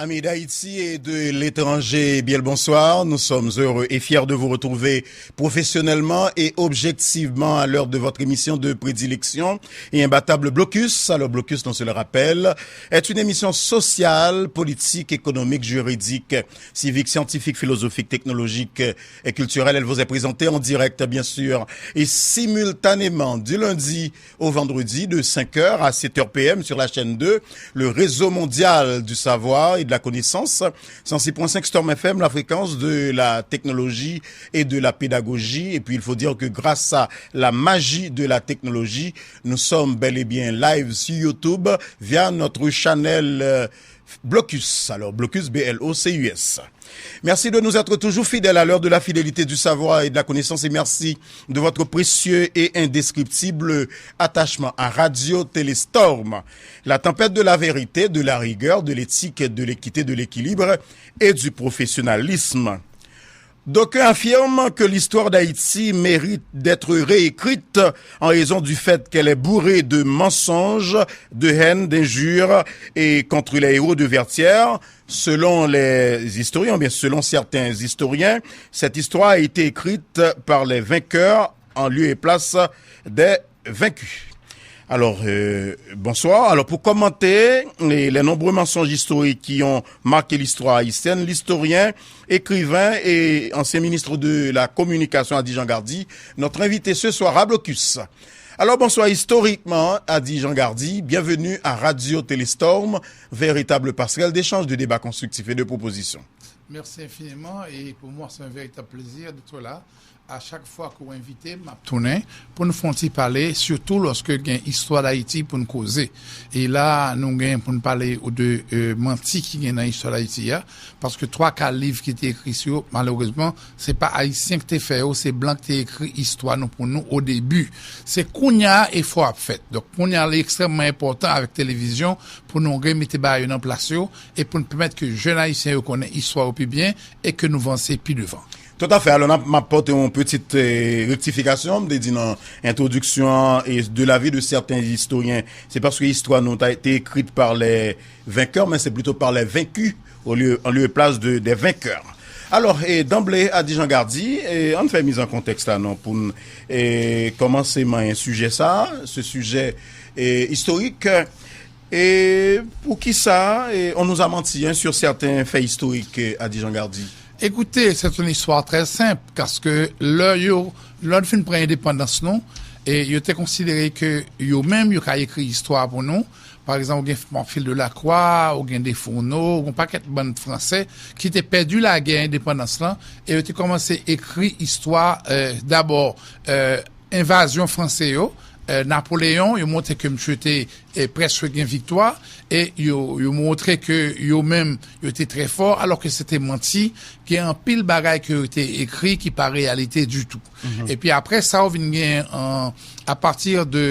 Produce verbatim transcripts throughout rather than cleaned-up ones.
Amis d'Haïti et de l'étranger, bien le bonsoir. Nous sommes heureux et fiers de vous retrouver professionnellement et objectivement à l'heure de votre émission de prédilection et imbattable Blocus. Alors, Blocus, on se le rappelle, est une émission sociale, politique, économique, juridique, civique, scientifique, philosophique, technologique et culturelle. Elle vous est présentée en direct, bien sûr, et simultanément du lundi au vendredi de cinq heures à sept heures P M sur la chaîne deux, le Réseau mondial du savoir et de la connaissance, cent six point cinq Storm F M, la fréquence de la technologie et de la pédagogie. Et puis, il faut dire que grâce à la magie de la technologie, nous sommes bel et bien live sur YouTube via notre channel euh, Blocus. Alors, Blocus, B L O C U S. Merci de nous être toujours fidèles à l'heure de la fidélité du savoir et de la connaissance et merci de votre précieux et indescriptible attachement à Radio Téléstorm, la tempête de la vérité, de la rigueur, de l'éthique, de l'équité, de l'équilibre et du professionnalisme. D'aucuns affirment que l'histoire d'Haïti mérite d'être réécrite en raison du fait qu'elle est bourrée de mensonges, de haine, d'injures et contre les héros de Vertières. Selon les historiens, ou bien selon certains historiens, cette histoire a été écrite par les vainqueurs en lieu et place des vaincus. Alors, euh, bonsoir. Alors, pour commenter les, les nombreux mensonges historiques qui ont marqué l'histoire haïtienne, l'historien, écrivain et ancien ministre de la Communication Ady Jean Gardy, notre invité ce soir à Blocus. Alors, bonsoir. Historiquement, Ady Jean Gardy, bienvenue à Radio Téléstorm, véritable passerelle d'échange, de débat constructif et de proposition. Merci infiniment et pour moi c'est un véritable plaisir d'être là. A chak fwa ke w envite m, m ap tounen pou n fè yon ti pale, sitou lòske gen istwa Dayiti pou n koze. E la, nou gen pou n pale de euh, manti ki gen nan istwa Dayiti a, paske twa ka liv ki te ekri sou yo, malerezman, se pa Ayisyen ki te fè yo, se blan ki te ekri istwa nou pou nou o debi. Se kounye a efò ap fèt. Donk, kounye a, li ekstrèmman enpòtan avèk televizyon pou nou remete bagay yo nan plas yo e pou n pèmèt ke jèn Ayisyen yo konnen istwa yo pi byen e ke nou vanse pi devan. Toutafè. Alò, n ap, m ap pote yon pitit eh, rektifikasyon. M te di nan entwodiksyon an, et de l'avis de certains historiens, se paske istwa nou ta, te écrite par les vainqueurs, men se plito par les vaincus, au lieu, en lieu et place de, des vainqueurs. Alò, eh, d'emblée, Ady Jean Gardy, eh, ann fè miz an kontèks la non, pou n eh, kòmanse manyen sijè sa, ce sujet eh, historique. Et pour qui ça, eh, on nous a menti hein, sur certains faits historiques, eh, Ady Jean Gardy. Écoutez, c'est une histoire très simple, paske lè yo, lè n fin pran endepandans nou, e yo te konsidere ke yo menm yo ka ekri istwa pou nou. Pa egzanp, ou gen Pamphile de Lacroix, ou gen Desfourneaux, ou gen pakèt bann Franse ki te pèdi lagè endepandans lan, e yo te kòmanse ekri istwa, euh, dabò, euh, envazyon Franse yo, euh, Napoleyon, yo montre ke misye te eh, prèske gen viktwa, e yo, yo montre ke yo menm, yo te trè fò, alò ke se te manti, gen anpil bagay ke yo te ekri ki pa reyalite ditou. Epi apre sa, ou vin gen, an, apati de,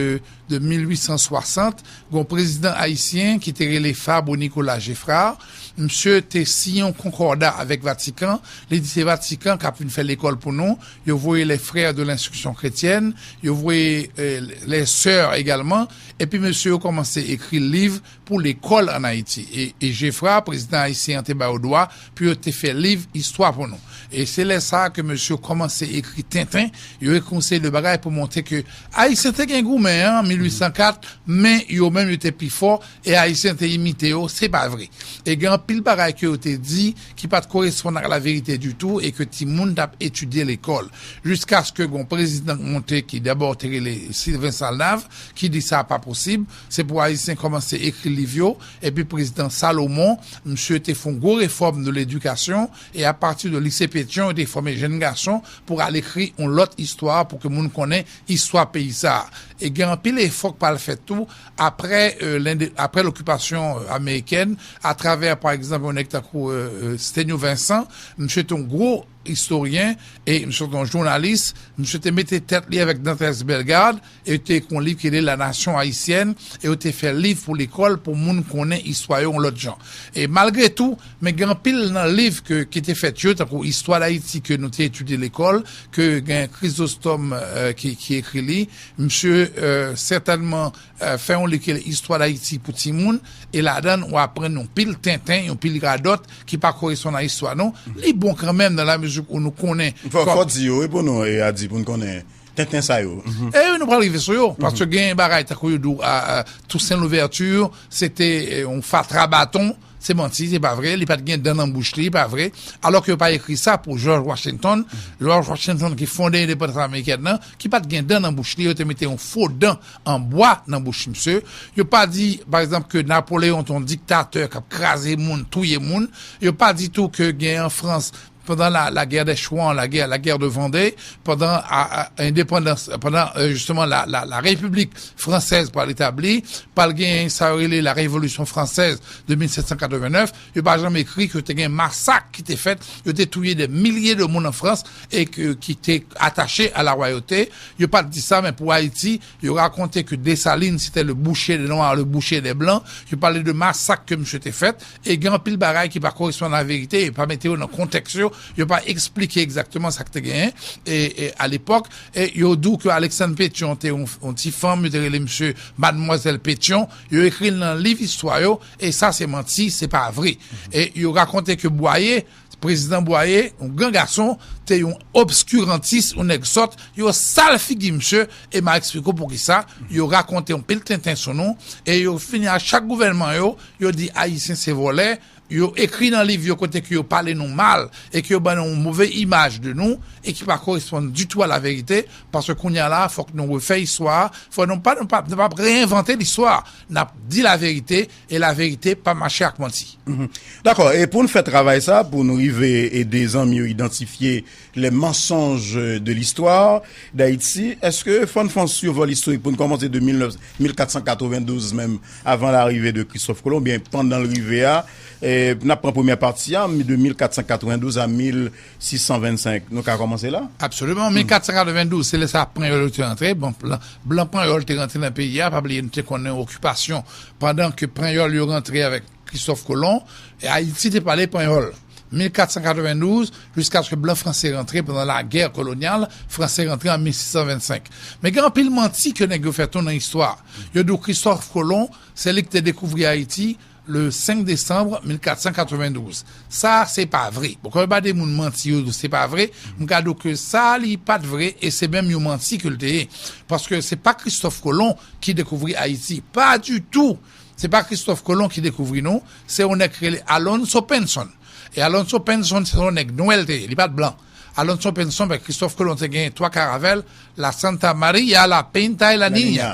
de mil uit san swasant, gen yon prezidan ayisyen ki te rele Fabre Nicolas Geffrard. Misye te siyen yon konkòda avèk Vatikan. Li di se Vatikan k ap vin fè lekòl pou nou. Yo voye les Frères de l'Instruction Chrétienne. Yo voye eh, les Sœurs egalman. Epi mesye yo kòmanse ekri liv pou lekòl ann Ayiti. E, e Geffrard, prezidan ayisyen an, te ba yo dwa pou yo te fè liv istwa pou nou. E se lè sa a ke mesye yo kòmanse ekri tenten, yo ekri yon seri de bagay pou montre ke Ayisyen te gen goumen an mil uit san kat, men yo menm yo te pi fò, e Ayisyen te imite yo, se pa vre. E gen anpil bagay ke yo te di ki pa t koresponn ak laverite ditou e ke timoun t ap etidye lekòl. Jiskaske gen yon prezidan k monte ki dabò te rele Sylvain Salnave, ki di sa pa posib, se pou Ayisyen kòmanse ekri liv yo, epi prezidan Salomon, misye te fè yon gwo refòm de ledikasyon, e apati de lise Petyon, yo te fòme jèn gason pou al ekri yon lòt istwa pou ke moun konnen istwa peyi sa a. E gen anpil efò k pral fèt tou apre, euh, lende, apre lokipasyon euh, amerikèn, atravè, pa egzanp, yon nèg tankou euh, euh, Sténio Vincent, misye te yon gwo istoryen, e misye te yon jounalis. Misye te mete tèt li avèk Dantès Bellegarde, e yo te ekri yon liv ki rele La Nation Haïtienne, e yo te fè liv pou lekòl, pou moun konnen istwa yo yon lòt jan. E malgre tou, men gen anpil nan liv ke, ki te fèt yo, tankou Istwa Dayiti ke nou te etidye lekòl, ke gen Chrysostome, euh, ki, ki ekri li, misye, euh, sètènman, euh, fè yon liv ki rele Istwa Dayiti pou timoun, e ladan l ou aprann yon pil tenten, yon pil radòt ki pa koresponn a istwa nou. Li bon kanmenm nan la mezi ou nou konnen. Fò, fò di yo, wi, pou nou, e, Adi, pou n konnen tenten sa yo. E wi, nou pral rive sou yo, paske gen bagay tankou yo di w, a, a, Toussaint Louverture, se te, e, yon fatra baton, se manti, se pa vre, li pa t gen dan nan bouch li, pa vre. Alò ke yo pa ekri sa pou George Washington, George Washington ki fonde endepandans amerikèn nan, ki pa t gen dan nan bouch li, yo te mete yon fo dan an bwa nan bouch misye. Yo pa di, pa egzanp, ke Napoleyon te yon diktatè k ap kraze moun, touye moun. Yo pa di tou ke gen an Frans, pandan la, la guerre des Chouans, la guerre, la guerre de Vendée, pandan a, a, endepandans, pandan, euh, justement, la, la, la République française pral etabli, pral gen sa yo rele la Révolution française de mil sèt san katrevennnèf, yo pa janm ekri ke te gen masak ki te fèt, yo te touye de milye de moun an Frans e ke, ki te atache a la royauté. Yo pa t di sa, men pou Ayiti, yo rakonte ke Desalin, c'était le boucher des Noirs, le boucher des Blancs. Yo pale de masak ke misye te fèt, e gen anpil bagay ki pa koresponn a verite, yo pa mete yo nan kontèks yo, yo pa eksplike egzakteman sa k te genyen, e, e a lepòk, e yo di w ke Alexandre Pétion te yon, yon ti fanm, yo te rele misye Mademoiselle Pétion, yo ekri l nan liv istwa yo, e sa se manti, se pa vre. E yo rakonte ke Bwaye, prezidan Bwaye, yon gran gason, te yon obskirantis, yon nèg sòt, yo sal figi misye, e m a eksplike w poukisa, yo rakonte yon pil tenten sou nou, e yo fini a chak gouvènman yo, yo di Ayisyen se vòlè, yo ekri nan liv yo kote ke yo pale nou mal, e ke yo ban nou yon move imaj de nou, e ki pa koresponn ditou a la verite, paske kounye a la, fòk nou refè istwa a, fò nou pa, nou pa, nou pa reyenvante listwa, n ap di la verite, e la verite pa mache ak manti. Mhm. Dakò, e pou n fè travay sa, pou nou rive ede zanmi yo idantifye les mensonges de l'histoire d'Haïti, èske Fann Fans Survol Istorik, pou n kòmanse de mil nèf, mil kat san katrevendouz menm, avan larive de Christophe Colomb, oubyen pandan l rive a, e, n ap pran premyè pati a, de mil kat san katrevendouz a mil sis san vennsenk, nou ka kòmanse la? Absoliman. Mil kat san katrevendouz, se lè sa Panyòl yo te rantre. Bon, blan, blan Panyòl te rantre nan peyi a. Pa bliye, nou te konnen okipasyon pandan ke Panyòl yo rantre avèk Christophe Colomb, e Ayiti te pale panyòl. Mil kat san katrevendouz, jiskaske blan franse rantre pandan lagè kolonyal, franse rantre an mil sis san vennsenk. Men gen anpil manti ke nèg yo fè tou nan istwa. Yo di w Christophe Colomb, se li ki te dekouvri Ayiti le senk desanm mil kat san katrevendouz. Sa, se pa vre. Bon, kòm yo ba de moun manti, yo di w se pa vre, m ka di w ke sa, li pa t vre, e se menm yon manti ke l te ye. Paske se pa Christophe Colomb ki dekouvri Ayiti. Pa ditou. Se pa Christophe Colomb ki dekouvri nou, se yon nèg ki rele Alonso Penson. E Alonso Penson, se yon nèg nwè l te ye, li pa t blan. Alonso Penson, ben, Christophe Colomb te gen twa karavèl, la Santa Maria, la Pinta e la Niña.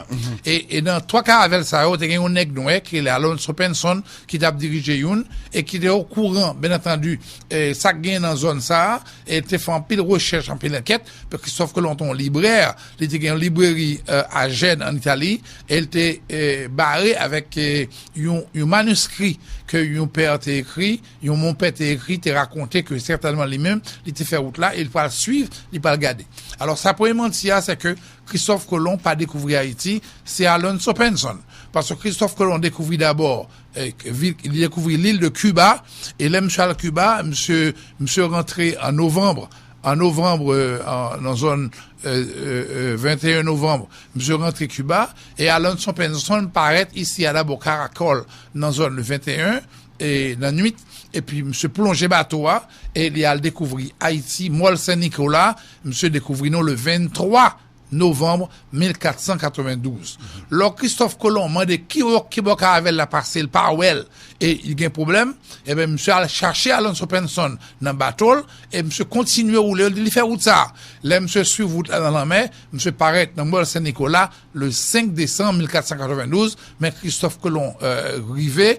E, e nan twa karavèl sa yo, te gen yon nèg nwè ki rele Alonso Penson, ki t ap dirije youn, e ki te okouran, byen antandi, e, sa k gen nan zòn sa a, e te fè anpil rechèch, anpil ankèt, Christophe Colomb te yon librè, li te gen yon libreri, e, a Jèn, an Itali, e l te, e, bare avèk, e, yon, yon maniskri ke yon pè te ekri, yon monpè te ekri, te rakonte ke sètènman li menm, li te fè wout la, e li pral swiv, li pral gade. Alò, sa premye manti a, se ke Christophe Colomb pa dekouvri Ayiti, se Alonso Penson. Paske Christophe Colomb dekouvri dabò, e, vil, li dekouvri lil de Kiba, e lè misye al Kiba, misye, misye rantre an novanm, an novanm, e, an, nan zòn, e, e, e, venteyen novanm, misye rantre Kiba, e Alonso Penson parèt isi a dabò Karakòl, nan zòn le venteyen, e nan nwit, epi misye plonje bato a, e li al dekouvri Ayiti, Mòl Sen Nikola, misye dekouvri nou le venntwa novanm mil kat san katrevendouz. Lò Christophe Colomb mande ki bò, ki bò karavèl la pase, l pa wè l, e li gen pwoblèm, ebyen, misye al chache Alonso Penson nan bato l, e misye kontinye woule, li fè wout sa. Lè misye swiv wout la nan lanmè, misye parèt nan Mòl Sen Nikola le senk desanm mil kat san katrevendouz, men Christophe Colomb, e, rive,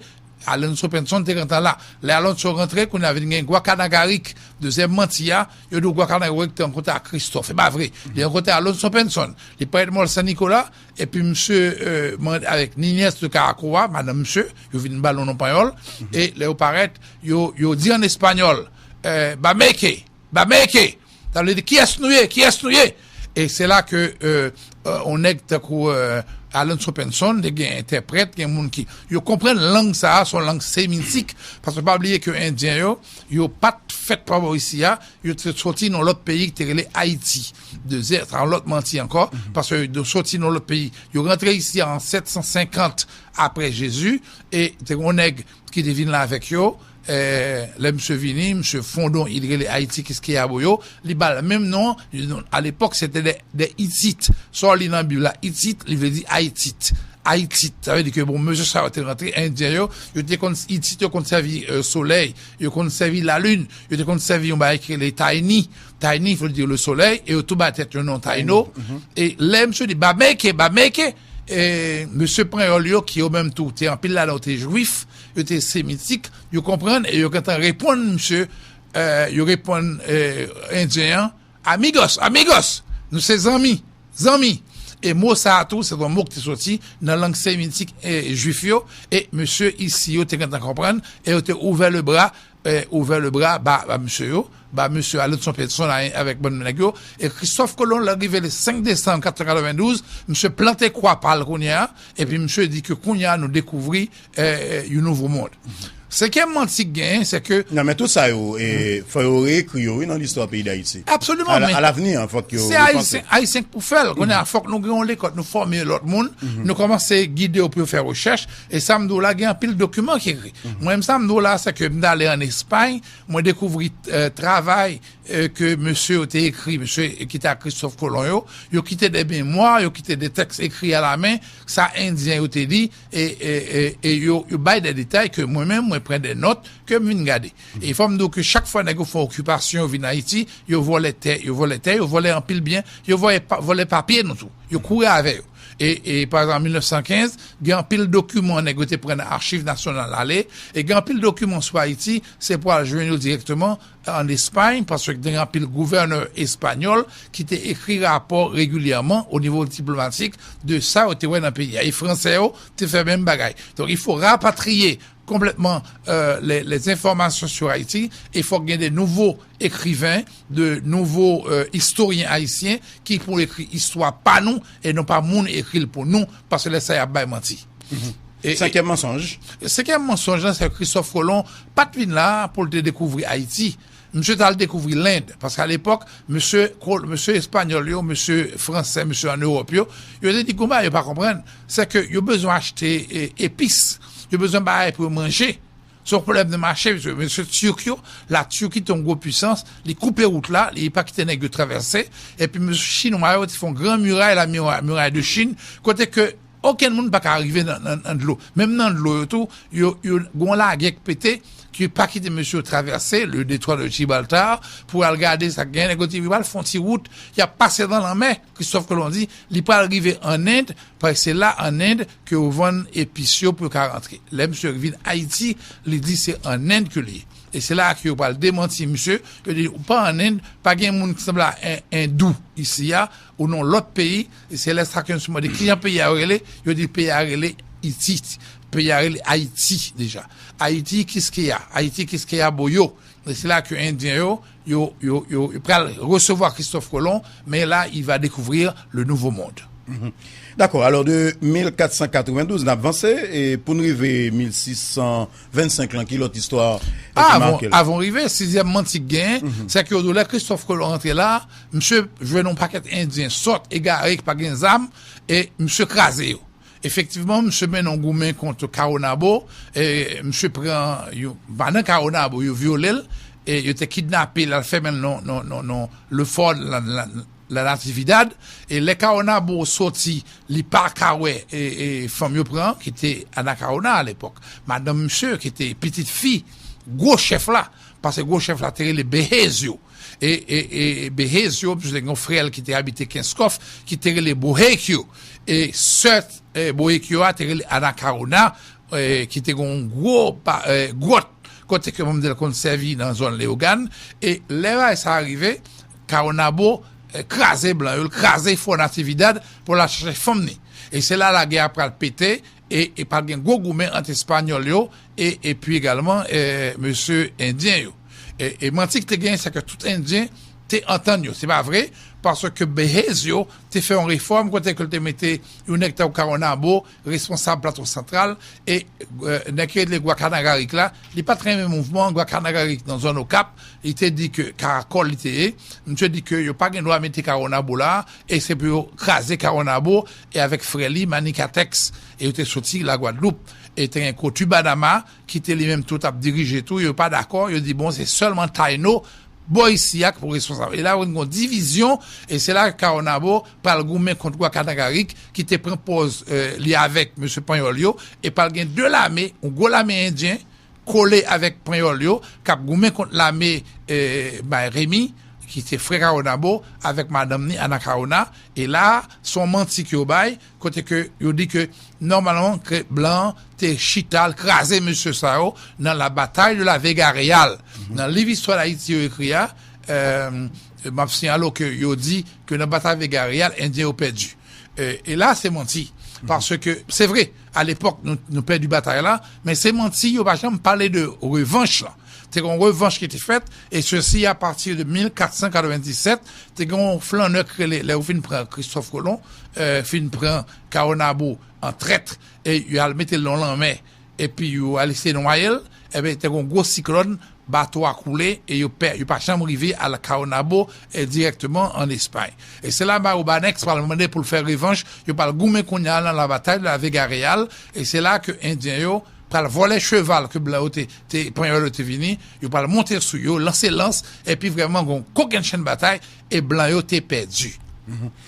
Alonso Penson te gentan la. Lè Alonso rantre, kounye a vin gen Gwakanagarik, dezyèm manti a, yo di w Gwakanagarik te rankontre ak Christophe. E pa vre. Li rankontre Alonso Penson. Li parèt Mòl Sen Nikola, epi misye, e, mande avèk Niñez de Caracoa, madanm misye, yo vin ba l yon non panyòl, e lè yo parèt, yo, yo di an espanyòl, e, Bameke. Bameke. Sa vle di, kiyès nou ye? Kiyès nou ye? E se la ke, euh, euh, on nèg tankou, euh, Alan Sopenson, te gen entèprèt, gen moun ki, yo konprann lang sa a, se yon lang semitik, paske pa bliye ke Endyen yo, yo pa t fèt pa bò isi a, yo te soti nan lòt peyi ki te rele Ayiti. Dezè, sa yon lòt manti ankò, paske yo soti nan lòt peyi. Yo rantre isi a an sèt san senkant apre Jezi, e te gen yon nèg ki te vin la avèk yo, eh, lè misye vini, misye fonde yon il rele Ayiti Kiskeya Boyo, li ba l menm non, alepòk se te de, de Itit. Sa w li nan Bib la, Itit, li vle di Ayiti. Ayiti, sa vle di ke bon, mesye sa yo te rantre, Endyen yo, yo te konn, Itit yo konn sèvi, eh, solèy, yo konn sèvi lalin, yo te konn sèvi yon bagay ki rele Tayni. Tayni vle di le soleil, e yo tou ba tèt yo non Tayno. E lè misye di, Bameke, Bameke, e mesye Panyòl yo, ki yo menm tou, te anpil ladan yo te jwif, yo te semitik, yo konprann, e yo gentan reponn misye, eh, yo reponn, eh, Endyen an, Amigos, amigos, nou se zanmi, zanmi. E mo sa a tou, se yon mo ki te soti nan lang semitik, eh, jwif yo, e mesye isi yo te gentan konprann, e yo te ouvè le bra, eh, ouvè le bra ba, ba mesye yo, ba mesye Alan Sopenson avèk bann nèg yo. E Christophe Colomb, lè l rive le senk desanm katrevendouz, misye plante kwa pa l kounye a, epi misye di ke kounye a nou dekouvri, eh, eh, yon nouvo mond. Senkyèm manti k genyen, se ke Non, men tout sa yo, e, fò yo reekri yo, wi, nan listwa peyi Dayiti. Absoliman, men a lavni, fòk yo repanse. Se Ayisyen, Ayisyen k pou fè l. Kounye a, fòk nou gen yon lekòl, nou fòme lòt moun, nou kòmanse gide yo pou yo fè rechèch. E sa m di w la, gen anpil dokiman ki ekri. Mwen menm, sa m di w la, se ke m t ale ann Espay, mwen dekouvri, eh, travay, eh, ke mesye yo te ekri, mesye ki te ak Christophe Colomb yo, yo kite de memwa, yo kite de tèks ekri a la men, sa Endyen yo te li, e, e, e, e yo, yo bay de detay ke mwen menm, mwen pran de nòt, ke m vin gade. E fò m di w ke chak fwa nèg yo fè okipasyon, yo vin Ayiti, yo vòlè tè, yo vòlè tè, yo vòlè anpil byen, yo vòlè pa, vòlè papye nou tou. Yo kouri avè yo. E, e pa egzanp, an mil nèf san kenz, gen anpil dokiman nèg yo te pran nan Achiv Nasyonal ale, e gen anpil dokiman sou Ayiti, se pou al jwenn yo dirèkteman ann Espay, paske gen anpil gouvènè espanyòl ki te ekri rapò regilyèman o nivo diplomatik de sa yo te wè nan peyi a. E fransè yo te fè menm bagay. Donk, il faut rapatrier complètement, euh, les, les informations sur Haïti, e fòk gen de nouvo ekriven, de nouvo, euh, istoryen ayisyen ki pou ekri istwa pa nou, e non pa moun ekri l pou nou, paske lè sa y ap bay manti. E, e Senkyèm mansonj. Senkyèm mansonj lan, se Christophe Colomb pa t vin la pou l te dekouvri Ayiti. Misye t al dekouvri Lend, paske alepòk, mesye, kol-, mesye espanyòl yo, mesye fransè, mesye ann Ewòp yo, yo te di gon bagay yo pa konprann, se ke yo bezwen achte, e, epis, yo bezwen bagay pou yo manje. Se yon pwoblèm de mache, mesye, mesye Turk yo, la Turki te yon gwo pwisans, li koupe wout la, li pa kite nèg yo travèse, epi mesye Chinwa yo te fè yon gran miray, la miray, miray de Chin, kote ke okenn moun pa ka rive nan, nan, nan dlo. Menm nan dlo yo tou, yo, yo, gon lagè k pete, ki pa kite mesye yo travèse le détroit de Gibraltar pou al gade sa k genyen. Nèg yo di, yo pral fè yon ti wout, y ap pase nan lanmè. Christophe Colomb di, li pral rive an End, paske se la an End ke yo vann epis yo pou yo ka rantre. Lè misye vin Ayiti, li di se an End ke li ye. E se la ke yo pral demanti misye, yo di, ou pa an End, pa gen moun ki sanble a en, endou isi a, ou nan lòt peyi, e se lè sa ke misye mande kijan peyi a yo rele, yo di peyi a rele Itit, peyi a rele Ayiti deja. Ayiti Kiskeya, Ayiti Kiskeya Boyo. E se la ke Endyen yo, yo, yo, yo, yo pral resevwa Christophe Colomb, mais là, il va découvrir le nouveau monde. Mhm. Dakò, alò de mil kat san katrevendouz, n ap vanse, e pou n rive mil sis san vennsenk lan, ki lòt istwa ki make l? Avan rive, sizyèm manti k genyen, se ke yo di w lè Christophe Colomb rantre la, misye jwenn yon pakèt Endyen sòt, egare, ki pa gen zam, e misye kraze yo. Efektivman, misye mennen yon goumen kont Caonabo, e misye pran, yo, pandan Caonabo, yo vyole l, e yo te kidnape l, al fèmen l nan, nan, nan, nan le fò la, la, la Natividad, e lè Caonabo soti, li pa ka wè, e, e fanm yo pran, ki te Anacaona alepòk. Madanm misye, ki te pitit fi gwo chèf la, paske gwo chèf la te rele Behezio. E, e, e Behezio, misye te gen yon frè l ki te abite Kenskòf, ki te rele Bohekio. E sè, e, Bohekio a te rele Anacaona, e, ki te gen yon gwo pa, e, gwòt, kote ke manmzèl konn sèvi nan zòn Leyogàn. E lè bagay sa a rive, Caonabo, e, kraze blan yo, l kraze fò Natividad pou l al chache fanm ni. E se la lagè a pral pete, e, e pral gen gwo goumen ant Espanyòl yo, e, epi egalman, e, mesye Endyen yo. E, e manti ki te genyen, se ke tout Endyen te antann yo. Se pa vre, paske Behaize yo te fè yon refòm kote ke l te mete yon nèg tankou Caonabo responsab Plato Santral, e, e, nèg ki rele Guacanagaric la, li pa t renmen mouvman Guacanagaric nan zòn Okap, li te di ke karakòl li te ye, misye di ke yo pa gen dwa mete Caonabo la, e se pou yo kraze Caonabo, e avèk frè li, Manicatex, e yo te soti Lagwadloup, e te gen Kotu Banama, ki te li menm tou t ap dirije tou, yo pa dakò, yo di, bon, se sèlman Taino, bò isi a, ki pou responsab. E la, ou gen yon divizyon, e se la Caonabo pral goumen kont Guacanagaric, ki te pran pòz, e, li avèk mesye Panyòl yo, e pral gen de lame, yon gwo lame endyen, kole avèk Panyòl yo, k ap goumen kont lame, e, bay Remy, ki se frè Caonabo, avèk madanm ni, Anacaona, e la, se yon manti ke yo bay, kote ke yo di ke nòmalman ke blan te chita, l kraze mesye sa yo nan la bataille de la Vega Real. Nan liv Istwa Dayiti yo ekri a, e, m ap siyale w ke yo di ke nan batay Vega Real, Endyen yo pèdi. E, e la, se manti. Paske, se vre, alepòk, nou, nou pèdi batay la, men se manti, yo pa janm pale de revanch la. Te gen yon revanch ki te fèt, e sesi a pati de mil kat san katrevenndisèt, te gen yon flannè ki rele, lè yo fin pran Christophe Colomb, e, fin pran Caonabo an trèt, e yo al mete l nan lanmè, epi yo al eseye nwaye l, ebyen, te gen yon gwo siklòn, bato a koule, e yo pè, yo pa janm rive al Caonabo, e dirèkteman an Espay. E se la Mario Bannex pral mande pou l fè revanch, yo pral goumen kounye a nan la bataille de la Vega Real, e se la ke Endyen yo pral vòlè cheval ke blan yo te, te, Panyòl yo te vini, yo pral monte sou yo, lanse lans, epi vrèman gen yon kokennchenn batay, e blan yo te pèdi.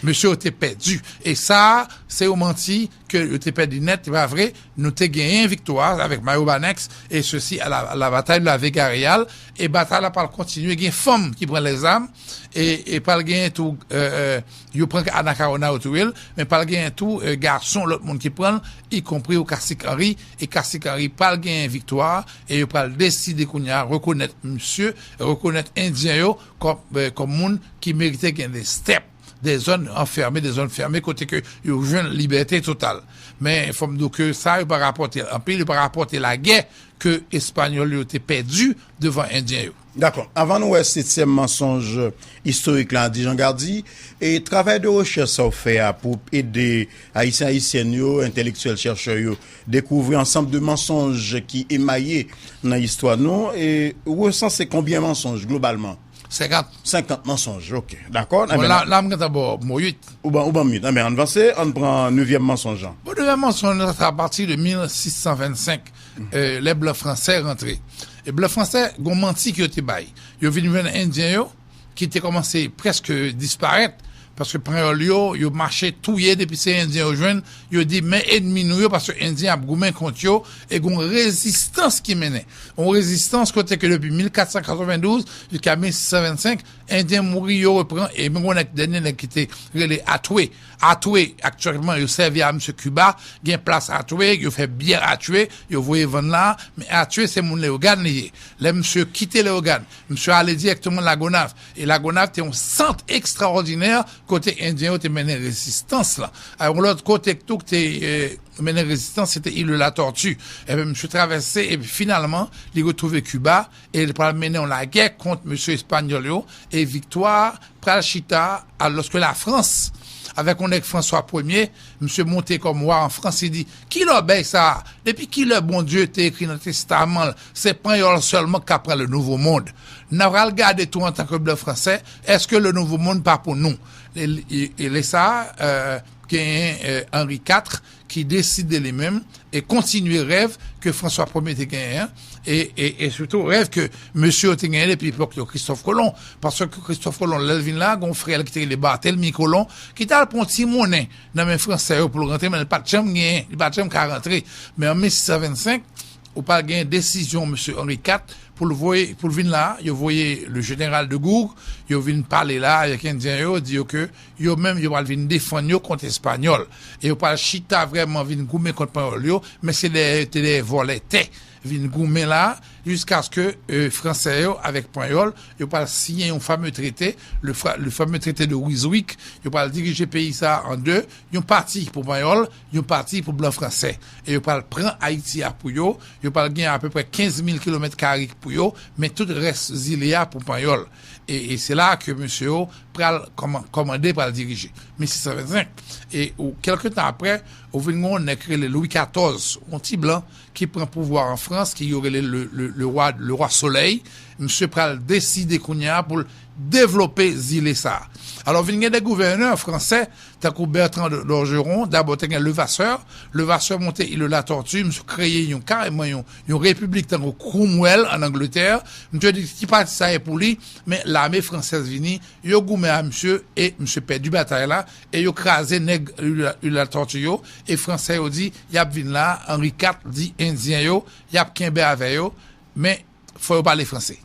Mesye yo te pèdi. E sa, se yon manti ke yo te pèdi nèt, se pa vre. Nou te genyen viktwa avèk Mario Bannex, e sesi a la, a la bataille de la Vega Real, e batay la pral kontinye, gen fanm ki pran lèzam, e, e pral genyen tou, e, e, yo pran Anacaona, yo touye l, men pral genyen tou, e, gason, lòt moun ki pran l, ikonpri Cacique Henry, e Cacique Henry pral genyen viktwa, e yo pral deside kounye a rekonèt misye, rekonèt Endyen yo kòm, e, kòm moun ki merite gen de stèp, de zòn anfème, de zòn fème, kote ke yo jwenn libète total. Men, fò m di w ke sa, yo pa rapòte anpil, yo pa rapòte lagè ke Espanyòl yo te pèdi devan Endyen yo. Dakò. Anvan nou wè setyèm mansonj istorik la, di Jean Gardy, e travay de rechèch sa w fè a pou ede Ayisyen, Ayisyèn yo, entèlektyèl, chèchè yo, dekouvri ansanm de mansonj ki emaye nan istwa nou, e ou resanse konbyen mansonj globalman? Senkant. Senkant mansonj, ok. Dakò. Bon, la, la, m gentan ba w mo uit. Ou ban, ou ban m uit. Anben, ann vanse, ann pran nevyèm mansonj lan. Bon, nevyèm mansonj lan, se apati de mil sis san vennsenk, e, lè blan fransè rantre. E blan fransè, gon manti ke yo te bay. Yo vin jwenn Endyen yo, ki te kòmanse prèske disparèt, paske Panyòl yo, yo mache touye depi se Endyen yo jwenn, yo di, men ènmi nou yo, paske Endyen ap goumen kont yo, e gon rezistans ki mennen. Yon rezistans kote ke depi mil kat san katrevendouz jiska mil sis san vennsenk, Endyen mouri, yo repran, e menm yon nèg, dènye nèg ki te rele Atwé. Atwé, aktyèlman, yo sèvi a misye Kiba, gen plas Atwé, yo fè byè Atwé, yo voye vann la, men Atwé se moun Leyogàn li ye. Lè misye kite Leyogàn, misye ale dirèkteman Lagonav. E Lagonav te yon sant ekstraòdinè kote Endyen yo te mennen rezistans la. A yon lòt kote tou ki te, e, mennen rezistans, se te Il de la Tortue. Ebyen, misye travèse, epi finalman, li retwouve Kiba, e li pral mennen yon lagè kont mesye espanyòl yo, e viktwa a pral chita alòske Lafrans, avèk yon nèg Franswa Premye, misye monte kòm wa an Frans, li di, ki lòbèy sa a? Depi kilè Bondye te ekri nan testaman l, se Panyòl sèlman k ka pran le Nouveau Monde? N a pral gade tou antanke blan fransè, èske le Nouveau Monde pa pou nou? E, e, e lè sa a, e, genyen, e, Henri kat ki deside li menm e kontinye rèv ke Franswa Premye te genyen an, e, e, e sitou rèv ke mesye yo te genyen depi epòk yo, Christophe Colomb. Paske Christophe Colomb, lè l vin la, gon frè l ki te rele Barthélemy Colomb, ki t al pran yon ti monnen nan men fransè yo pou l rantre, men l pa t janm genyen, li pa t janm ka rantre. Men an mil sis san vennsenk, ou pral gen desizyon mesye Henri kat pou l voye, pou l vin la, yo voye le général de Gourgues, yo vin pale la avèk Endyen yo, di yo ke yo menm, yo pral vin defann yo kont Espanyòl. E yo pral chita vrèman vin goumen kont Panyòl yo, men se dèyè, te dèyè vòlè tè. vin goumen la, jiskaske, e, Fransè yo avèk Panyòl, yo pral siyen yon fame trete, le, fra- le fameux traité de Ryswick, yo pral dirije peyi sa a an de, yon pati pou Panyòl, yon pati pou blan fransè. E yo pral pran Ayiti a pou yo, yo pral gen apeprè kenz mil kilomèt kare pou yo, men tout rès zile a pou Panyòl. E, e se la ke mesye yo pral kòman- kòmande, pral dirije. Mil sis san vennsenk. E ou, kèlke tan apre, ou vin gen yon nèg ki rele Lwi katòz, yon ti blan ki pran pouvwa an Frans, ki yo rele le, le, le rwa, le rwa Solèy. Misye pral deside kounye a pou l devlope zile sa a. Alò, vin gen de gouvènè fransè, tankou Bertrand d'Ogeron, dabò te gen Levasseur. Levasseur monte Île de la Tortue, misye kreye yon, kareman yon, yon repiblik tankou Cromwell ann Angletè. Misye di ti pati sa a e pou li, men lame fransèz vini, yo goumen a misye, e misye pèdi batay la, e yo kraze nèg Île de la Tortue yo, e fransè yo di, y ap vin la, Henri kat di Endyen yo, y ap kenbe avè yo, men fò yo pale franse.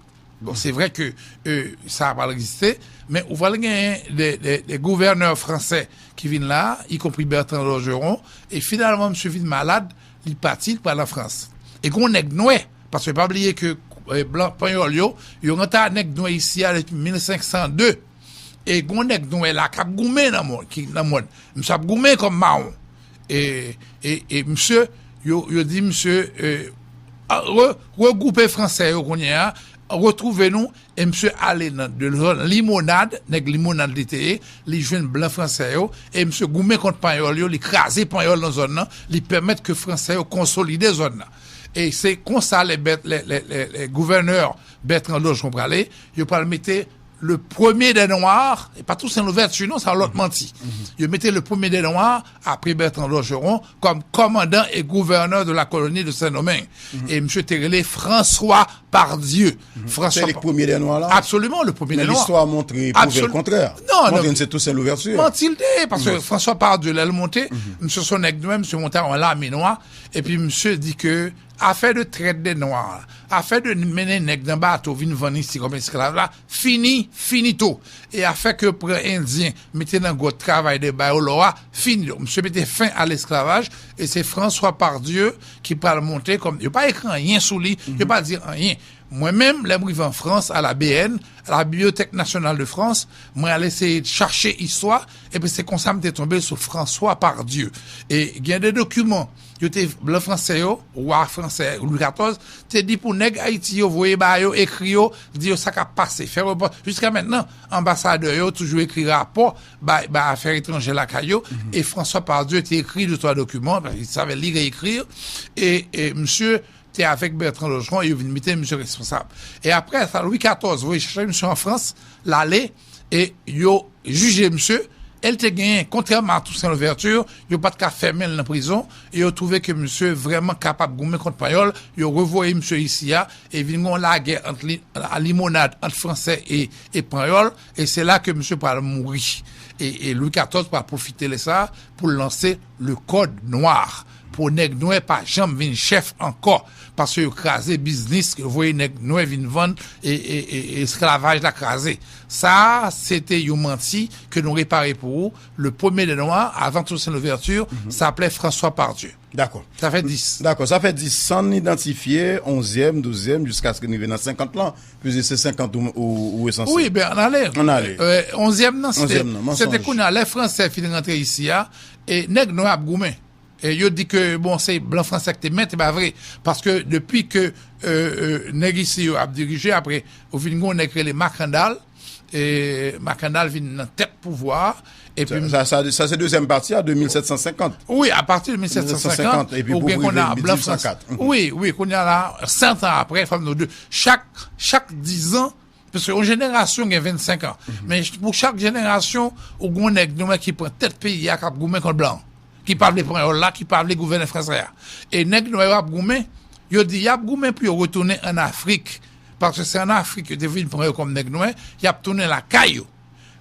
Bon, se vre ke, e, sa a pral egziste, men ou pral genyen de, de, de gouvènè fransè ki vin la, ikonpri Bertrand d'Ogeron, e finalman, misye vin malad, li pati, li pral an Frans. E gen yon nèg nwè, paske pa bliye ke, e, blan, panyòl yo, yo rantre a nèg nwè isi a depi mil senk san de. E gen yon nèg nwè la k ap goumen nan mòn, ki nan mòn. Misye ap goumen kòm mawon. E, e, e misye, yo, yo di misye, e, a, re- regwoupe fransè yo kounye a, retwouve nou, e misye ale nan de zòn Limonad, nèg Limonad li te ye, li jwenn blan fransè yo, e misye goumen kont panyòl yo, li kraze panyòl nan zòn nan, li pèmèt ke fransè yo konsolide zòn nan. E se konsa lè, lè, lè, lè, lè gouvènè Bertrand Logeron prale, yo pral mete le premier des Noirs, e pa Toussaint Louverture non, sa lòt manti. Yo mete le premier des Noirs, apre Bertrand Logeron, kòm kòmandan e gouvènè de la colonie de Saint-Domingue. E misye te rele François Pardieu. François Se li ki premye dè nwa la? Absolument, le premier des Noirs. Men listwa montre pwouve l kontrè. Non, non. Montre se Toussaint Louverture. Manti l te ye, paske François Pardieu, lè l monte, misye se yon nèg nwè, misye monte a yon lame nwa, epi misye di ke afè de trèt de nwa, afè de mennen nèg nan bato vin vann isi kòm esklav la, fini, finito. E afè ke pran Endyen, mete nan gwòt, travay de ba yo lò a, fini. Donk, misye mete fen a lesklavaj, e se François Pardieu ki pral monte kòm, yo pa ekri anyen sou li, yo pa di anyen. Mwen menm, lè m rive an Frans, a la B N, a la Bibliothèque Nationale de France, mwen al eseye chache istwa, epi se konsa m te tonbe sou François Pardieu. E gen de dokiman, yo te, blan fransè yo, wa fransè Lwi katòz, te di pou nèg Ayiti yo voye ba yo, ekri yo, di yo sa k ap pase, fè repò. Jiska mentnan, anbasadè yo toujou ekri rapò bay, bay afè etranjè lakay yo, e François Pardieu te ekri de twa dokiman, paske li save li reyekri, e, e misye te avèk Bertrand Logeron, e yo vin mete misye responsab. E apre sa, Lwi katòz voye chache misye an Frans, l ale, e yo jije misye, e l te genyen, kontrèman a Toussaint Louverture, yo pa t ka fèmen l nan prizon, e yo twouve ke misye vrèman kapab goumen kont panyòl, yo revoye misye isi a, e vin gen yon lagè ant li, a Limonad, ant fransè e, e panyòl, e se la ke misye pral mouri. E, e Lwi katòz pral pwofite de sa pou l lanse le Code Noir, pou nèg nwè pa janm vin chèf ankò, paske yo kraze biznis, yo voye nèg nwè vin vann, e, e, e, e esklavaj la kraze. Sa a, se te yon manti ke nou repare pou ou. Le premier des Noirs, avan Toussaint Louverture, se t ap François Pardieu. Dakò. Sa fè dis. Dakò, sa fè dis. San idantifye, onzyèm, douzyèm, jiskaske n rive nan senkant lan, piske se senkant ou, ou, ou resanse. Wi, ben, ann ale. Ann ale. E, onzyèm nan, se te, Onzyèm nan, se te mansonj. Kounye a, lè fransè fin rantre isi a, e nèg nwè ap goumen. E yo di ke, bon, se blan fransè ki te mèt, se pa vre. Paske depi ke, e, e, nèg isi yo ap dirije, apre, ou vin gen yon nèg ki rele Makandal, e Makandal vin nan tèt pouvwa a, epi Sa, sa, sa, sa se dezyèm pati a, de mil sèt san senkant. Wi, apati de mil sèt san senkant, mil sèt san senkant, epi ou pou gen rive kounye a blan fransè. Wi, wi, kounye a la, san tan apre, fò nou di, chak, chak diz an, paske yon jenerasyon gen vennsenk an. Men pou chak jenerasyon, ou gen yon nèg nwè ki pran tèt peyi a, k ap goumen kont blan, ki pa vle panyòl la, ki pa vle gouvènè fransè a. E nèg nwè yo ap goumen, yo di y ap goumen pou yo retounen ann Afrik. Paske se ann Afrik yo te vin pran yo kòm nèg nwè, y ap tounen lakay yo.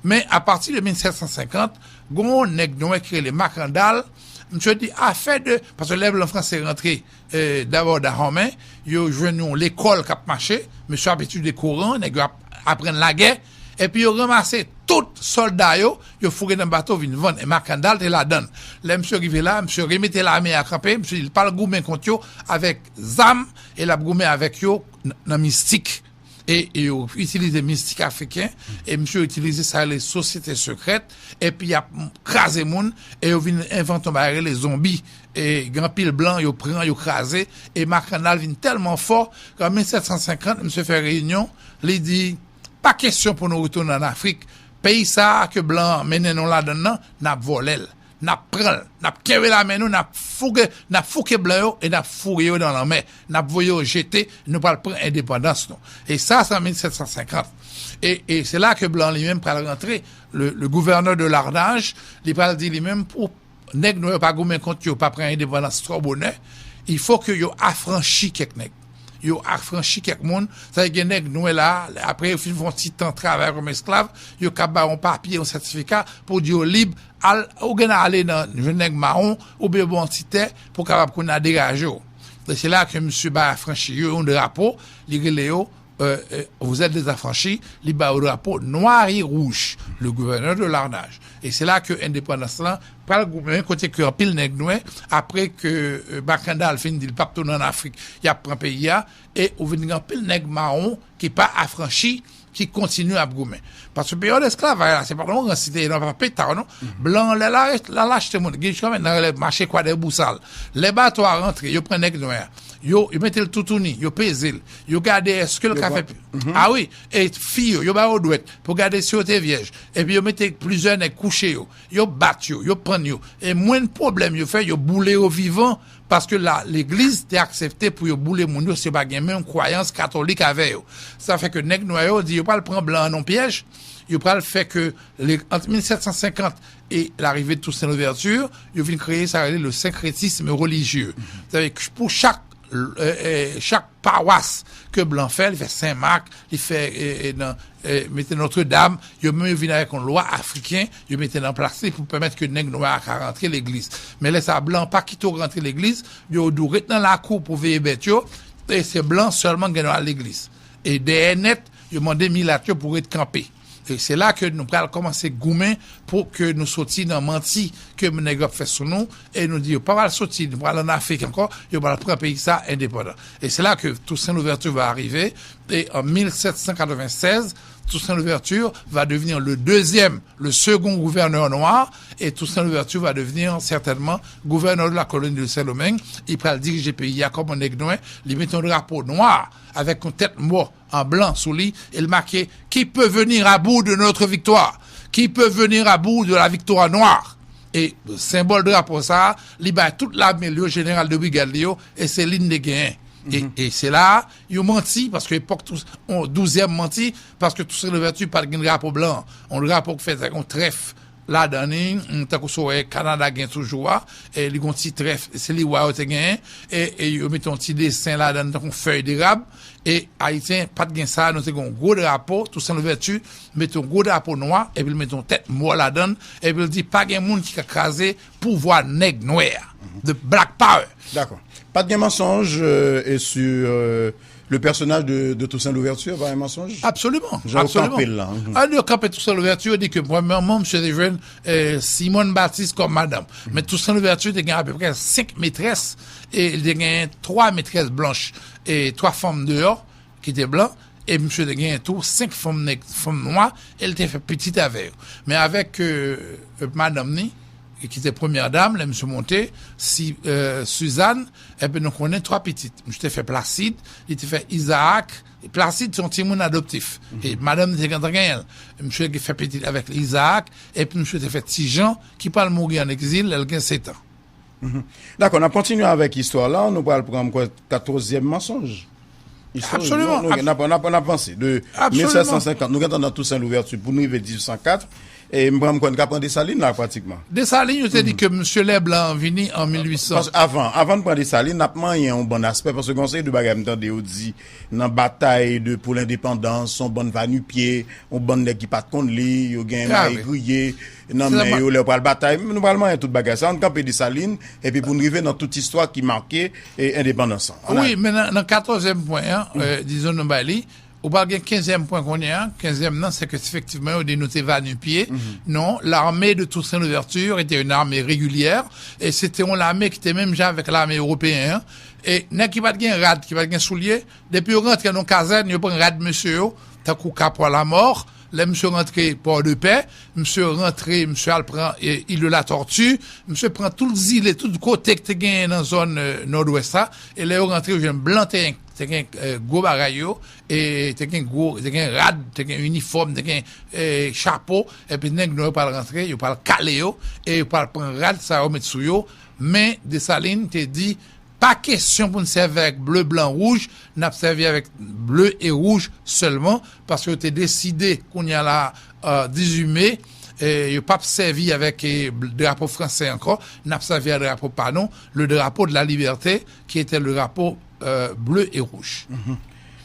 Men apati de mil sèt san senkant, gen yon nèg nwè ki rele Makandal, misye di afè de, paske lè blan fransè rantre, e, dabò Dahomey, yo jwenn yon lekòl k ap mache, mesye ap etidye Koran, nèg yo ap aprann lagè, epi yo ranmase tout sòlda yo, yo foure nan bato vin vann. E Makandal te ladan l. Lè misye rive la, misye remete lame a kanpe, misye di l pral goumen kont yo avèk zam, e l ap goumen avèk yo n- nan mistik. E, e yo itilize mistik afriken, e misye itilize sa rele sosyete sekrèt, epi y ap kraze moun, e yo vin envante yon bagay rele zonbi. E gen anpil blan, yo pran, yo kraze, e Makandal vin tèlman fò, ke an mil sèt san senkant, misye fè reyinyon, li di, pa kesyon pou nou retounen ann Afrik. Peyi sa a ke blan an mennen nou ladan l nan, n ap vòlè l. N ap pran l. N ap kenbe lamen nou, n ap fouke, n ap fouke blan yo e n ap foure yo nan lanmè. N ap voye yo jete, nou pral pran endepandans nou. E sa, se an mil sèt san senkant. E, e se la ke blan li menm pral rantre, le, le gouvènè de Larnaj, li pral di li menm pou nèg nwè yo pa goumen kont yo, pa pran endepandans twò bonè, il faut que yo afranchi kèk nèg. Yo afranchi kèk moun, sa vle gen nèg nwè la, apre yo fin fè yon ti tan travay kòm esklav, yo ka ba yon papye, yon sètifika pou di yo lib, al, ou gen ale nan jwenn nèg mawon, oubyen ba yon ti tè pou kapab kounye a degaje w. E se la ke misye bay afranchi yo yon drapo, li rele yo, euh, euh, vous êtes des affranchis, li ba yo drapo nwa e wouj, le gouvènè de Larnaj. E se la ke endepandans lan pral goumen kote ke anpil nèg nwè, apre ke, euh, Makandal fin di l p ap tounen ann Afrik, y ap pran peyi a, e ou vin gen anpil nèg mawon ki pa afranchi, ki kontinye ap goumen. Paske peryòd esklavaj la, se pa nan yon gran site, nan pa peta, non. Blan an, lè l al, l al achte moun, gen jiska mentnan rele mache Kwadèbousal. Lè bato a rantre, yo pran nèg nwè a. Yo, yo mete l toutouni, yo peze l. Yo gade èske l ka fè. A wi, e fi yo, yo ba yo dwèt pou gade si yo te vyèj. Epi yo mete plizyè nèg kouche yo. Yo bat yo, yo pann yo. E mwen pwoblèm yo fè, yo boule yo vivan, paske la, legliz te aksepte pou yo boule moun yo si yo pa gen menm kwayans katolik avè yo. Sa fè ke nèg nwè yo di yo pral pran blan an nan pyèj, yo pral fè ke le, ant mil sèt san senkant e larive de Toussaint Louverture, yo vin kreye sa rele le syncrétisme religieux. Sa vle pou chak, euh, euh, chak pawas ke blan fè, li fè Sen Mak, li fè, e, e, nan, e, mete Nòtredam, yo menm yo vin avèk yon lwa afriken, yo mete nan plas li pou pèmèt ke nèg nwè a ka rantre legliz. Men lè sa blan pa kite w rantre legliz, yo di w ret nan lakou pou veye bèt yo, e se blan sèlman gen dwa al legliz. E dèyè nèt, yo mande milat yo pou ret kanpe. E se la ke nou pral kòmanse goumen pou ke nou soti nan manti ke nèg yo ap fè sou nou, e nou di yo pa pral soti, nou pral ann Afrik ankò, yo pral pran peyi sa endepandan. E se la ke Toussaint Louverture va arriver, et en mille sept cent quatre-vingt-seize, Toussaint Louverture va devenir le deuxième, le second gouverneur noir, et Toussaint Louverture va devenir certainement gouverneur de la colonie de Saint-Domingue. Li pral dirije peyi a kòm yon nèg nwè, li mete yon drapo nwa avèk yon tèt mò an blan sou li, e l make: Qui peut venir à bout de notre victoire? Qui peut venir à bout de la victoire noire? E senbòl drapo sa a, li bay tout lame l yo, jeneral de brigad li yo, e se li n te genyen. E, e se la a, yo manti, paske epòk tou, on douzyèm manti, paske Toussaint Louverture pa t gen drapo blan an. On drapo ki fèt avèk on trèf ladan li, mm, tankou sa w wè Kanada gen toujou a, e li gon ti trèf, se li wa yo te genyen, e, e yo mete yon ti desen ladan li tankou fèy derab, e Ayisyen pa t gen sa, nou te gen yon gwo drapo, Toussaint Louverture mete yon gwo drapo nwa, epi l mete yon tèt mò ladan l, epi l di pa gen moun ki ka kraze pouvwa nèg nwè a, the black power. Dakò. Pa t gen mansonj, euh, e sur, euh, le personnage de, de Toussaint Louverture, pa gen mansonj? Absoliman, absoliman. Jan yo kanpe l la. An yo kanpe Toussaint Louverture, yo di ke premyèman, misye te jwenn, eh, Simone Baptiste kòm madanm. Men Toussaint Louverture te gen apeprè senk metrès, e li te gen twa metrès blanch, e twa fanm deyò ki te blan, e misye te gen tou senk fanm nèg, fanm nwa, e li te fè pitit avè yo. Men avèk, euh, madanm ni, ki te premyè dam, lè misye monte, si, euh, Suzanne, epi nou konnen twa pitit. Misye te fè Placide, li te fè Isaac. Placide se yon timoun adoptif. E madanm li te gentan genyen l. Misye ki fè pitit avèk Isaac, epi misye te fè Ti Jean, ki pral mouri an egzil lè l gen sèt an. Dakò, n ap kontinye avèk istwa la. Nou pral pran, m kwè, katòzyèm mansonj. Istwa, absoliman, nou, nou, n ap, n ap, n ap vanse. De mil sèt san senkant, nou gentan nan Toussaint Louverture pou nou rive dizuit san kat. E m pran, m kwè n ka pran Desalin la, pratikman. Desalin, yo te di ke misye lè blan an vini an mil uit san. Paske avan, avan n pran Desalin, n ap manyen yon bann aspè, paske gen yon seri de bagay m tande yo di nan batay de, pou lendepandans, yon bann va nu pieds, yon bann nèg ki pa t konn li, yo gen mayi griye nan men yo lè yo pral batay. Nou pral manyen tout bagay sa. Ann kanpe Desalin, epi pou n rive nan tout istwa ki make, e, endepandans lan. Wi, men nan, nan katòzyèm pwen an, e, dizon nou bay li, Ou pral gen kenzyèm pwen kounye a. Kenzyèm nan, se ke efektivman, yo di nou te va nu pieds. Non, l'armée de Toussaint Louverture était une armée régulière, et c'était une armée qui était même genre avec l'armée européenne. E nèg ki pa t gen rad, ki pa t gen soulye, depi yo rantre nan kazèn, yo pran rad mesye yo, tankou Capois la Mort, lè misye rantre Port-de-Paix, misye rantre, misye al pran e, Île de la Tortue, misye pran tout zile, tout kote ki te genyen nan zòn e, Nòdwès la, e lè yo rantre, yo jwenn blan te, te gen e, gwo bagay yo, e te gen gwo, te gen rad, te gen inifòm, te gen e, chapo, epi nèg nwa yo pral rantre, yo pral kale yo, e yo pral pran rad sa yo met sou yo, men Desalin te di, pa kesyon pou n sèvi avèk ble, blan, wouj, n ap sèvi avèk ble e wouj sèlman, paske yo te deside kounye a la, e, dizuit me, e, yo p ap sèvi avèk e, drapo fransè ankò, n ap sèvi ak drapo pa nou, le drapeau de la liberté, qui était le drapeau e, bleu et rouge.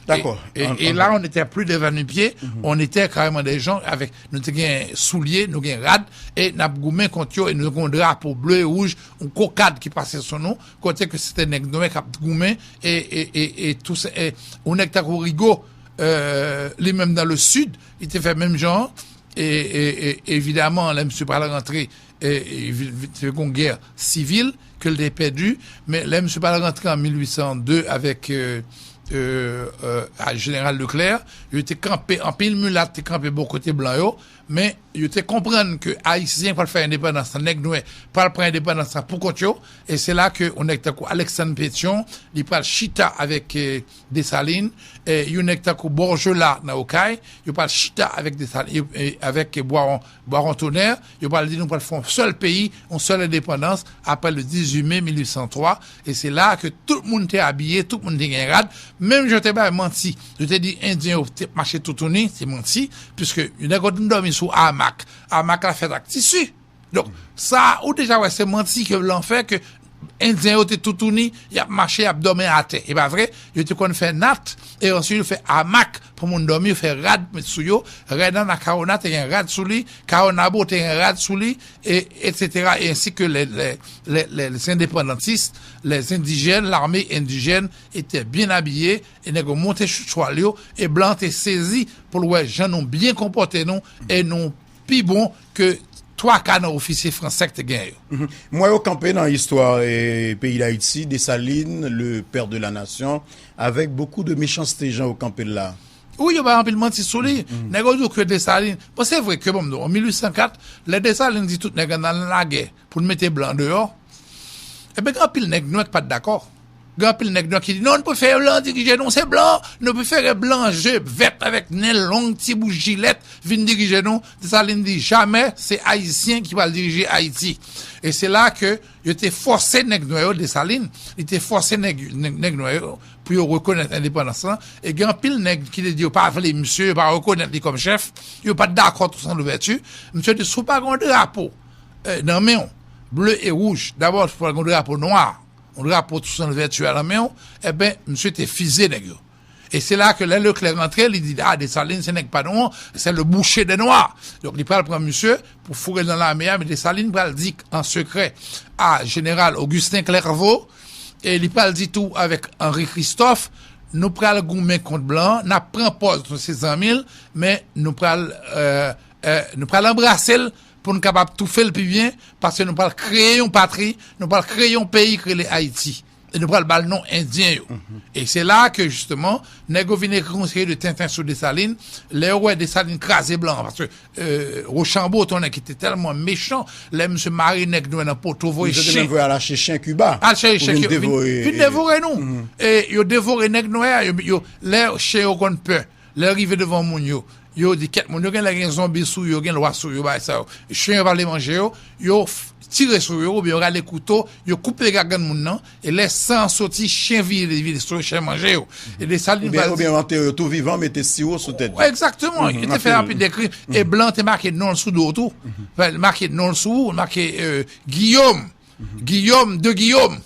Dakò. E la, on était plus devant nu pieds, on était carrément des gens avec, nou te gen soulye, nou gen rad, e n ap goumen kont yo, e nou gen drapo ble e wouj, yon kokad ki pase sou nou, kote ke se te nèg nwè k ap goumen, e, e, e, e tou se, e, yon nèg tankou Rigaud, e, li menm nan le sud, li te fè menm jan, e, e, e evidaman, lè misye pral rantre, e, e, vi- vi- te gon gè sivil ke l te pèdi, men lè misye pral rantre an mil uit san de avèk e, e, e, a Jeneral Leclerc, yo te kanpe, anpil milat te kanpe bò kote blan yo, men yo te konprann ke Ayisyen pral fè endepandans lan, nèg nwè pral pran endepandans lan pou kont yo, e se la ke yon nèg tankou Alexandre Pétion, li pral chita avèk e, Desalin, e yon nèg tankou Borgella nan Okay, yo pral chita avèk Desalin, e, avèk Bwaron, Bwaron Tonnerre, yo pral di nou pral fè yon sèl peyi, yon sèl endepandans, apre le dizuit me mil uit san twa, e se la ke tout moun te abiye, tout moun te gen rad, menm jan yo te bay manti, yo te di Endyen yo te mache toutouni, se manti, piske nèg yo te dòmi sou amak, amak la fèt ak tisi. Donk, sa, ou deja wè se manti ke blan fè, ke Endyen yo te toutouni, y ap mache, y ap dòmi atè. E pa vre, yo te konn fè nat, e answit yo fè amak pou moun dòmi, yo fè rad met sou yo. Rènan Nakawona te gen rad sou li, Kawonabo te gen rad sou li, e, etsetera, e ensi ke les, les, les, les, les indépendantistes, les indigènes, l'armée indigène était bien habillée, e nèg yo monte sou chwal yo, e blan te sezi pou l wè jan nou byen konpòte nou, e nou pi bon ke twa ka nan ofisye fransè k te genyen yo. M wè yo kanpe nan istwa e, peyi Dayiti, Desalin, le père de la nation, avec beaucoup de méchanceté, jan yo kanpe l la. Wi, yo bay anpil manti sou li. Nèg yo di w ke Desalin, bon, se vre ke, bon, m di w, an mil uit san kat, lè Desalin di tout nèg an al nan lagè pou n mete blan deyò, ebyen, gen anpil nèg nwè k pa t dakò. Gen anpil nèg nwè ki di, non, nou prefere blan dirije nou, se blan, nou prefere blan je vèt avèk nen long, ti bouch jilèt vin dirije nou. Desalin di, jamè, se Ayisyen ki pral dirije Ayiti. E se la ke yo te fòse nèg nwè yo, Desalin, li te fòse nèg, nèg, nèg nwè yo pou yo rekonèt endepandans lan. E gen anpil nèg ki te di yo pa vle misye, yo pa rekonèt li kòm chèf, yo pa t dakò Toussaint Louverture. Misye di, si w pa gen yon drapo e, nan men w, ble e wouj, dabò, si w pa gen yon drapo nwa, yon drapo Toussaint Louverture a nan men w, ebyen, misye te fize nèg yo. E se la ke lè Leclerc rantre, li di, a, Desalin, se nèg pa nou an, c'est le boucher des Noirs. Donk, li pral pran misye pou foure l nan lame a, men Desalin pral di an sekrè a Jeneral Augustin Clerveau, e li pral di tou avèk Henri Christophe, nou pral goumen kont blan an, n ap pran pòz nou se zanmi l, men nou pral, e, e, nou pral anbrase l pou n kapab toufe l pi byen, paske nou pral kreye yon patri, nou pral kreye yon peyi ki rele Ayiti. E nou pral ba l non Endyen yo. E se la ke, jisteman, nèg yo vin ekri yon seri de tenten sou Desalin. Lè yo wè Desalin kraze blan an, paske e, Rochambeau te yon nèg ki te tèlman mechan, lè misye mare nèg nwè nan poto, voye chen. Misye te menm voye al achte chen Kiba. Al chèche chen Kiba. Vin devore nou. E yo devore nèg nwè a, yo, yo, lè chen yo konn pè, lè yo rive devan moun yo, yo di kèt moun yo, genlè gen zonbi sou yo, gen lwa sou yo, bagay sa yo. Chen yo pa vle manje yo, yo tire sou yo, oubyen yo rale kouto, yo koupe gaggann moun nan, e lè san an soti, chen vire, vire sou yo, chen manje yo. E Desalin pral di. Oubyen yo antere yo tou vivan, mete siwo sou tèt yo. Egzakteman, yo te fè anpil de krim. E blan te make non l sou do w tou. Make non l sou ou, make e, Guillaume. Guillaume de Guillaume.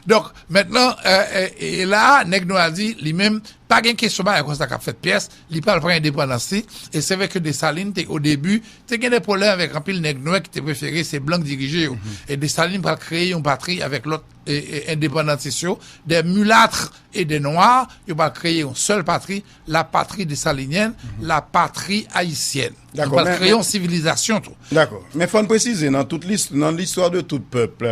Donk, mentnan, e, e, e la, nèg nwè a di, li menm, Pa gen kesyon bagay konsa k ap fèt pyès, li pral pran endepandans li. E se vre ke Desalin te, o debi, te gen de pwoblèm avèk anpil nèg nwè ki te prefere se blan k dirije yo. E Desalin pral kreye yon patri avèk lòt e, e, endepandantis yo, des mulâtres et des noirs, yo pral kreye yon sèl patri, la patrie dessalinienne, la patrie haïtienne. Yo pral kreye yon sivilizasyon tou. Dakò. Men fò n presize, nan tout lis, nan listwa de tout pèp,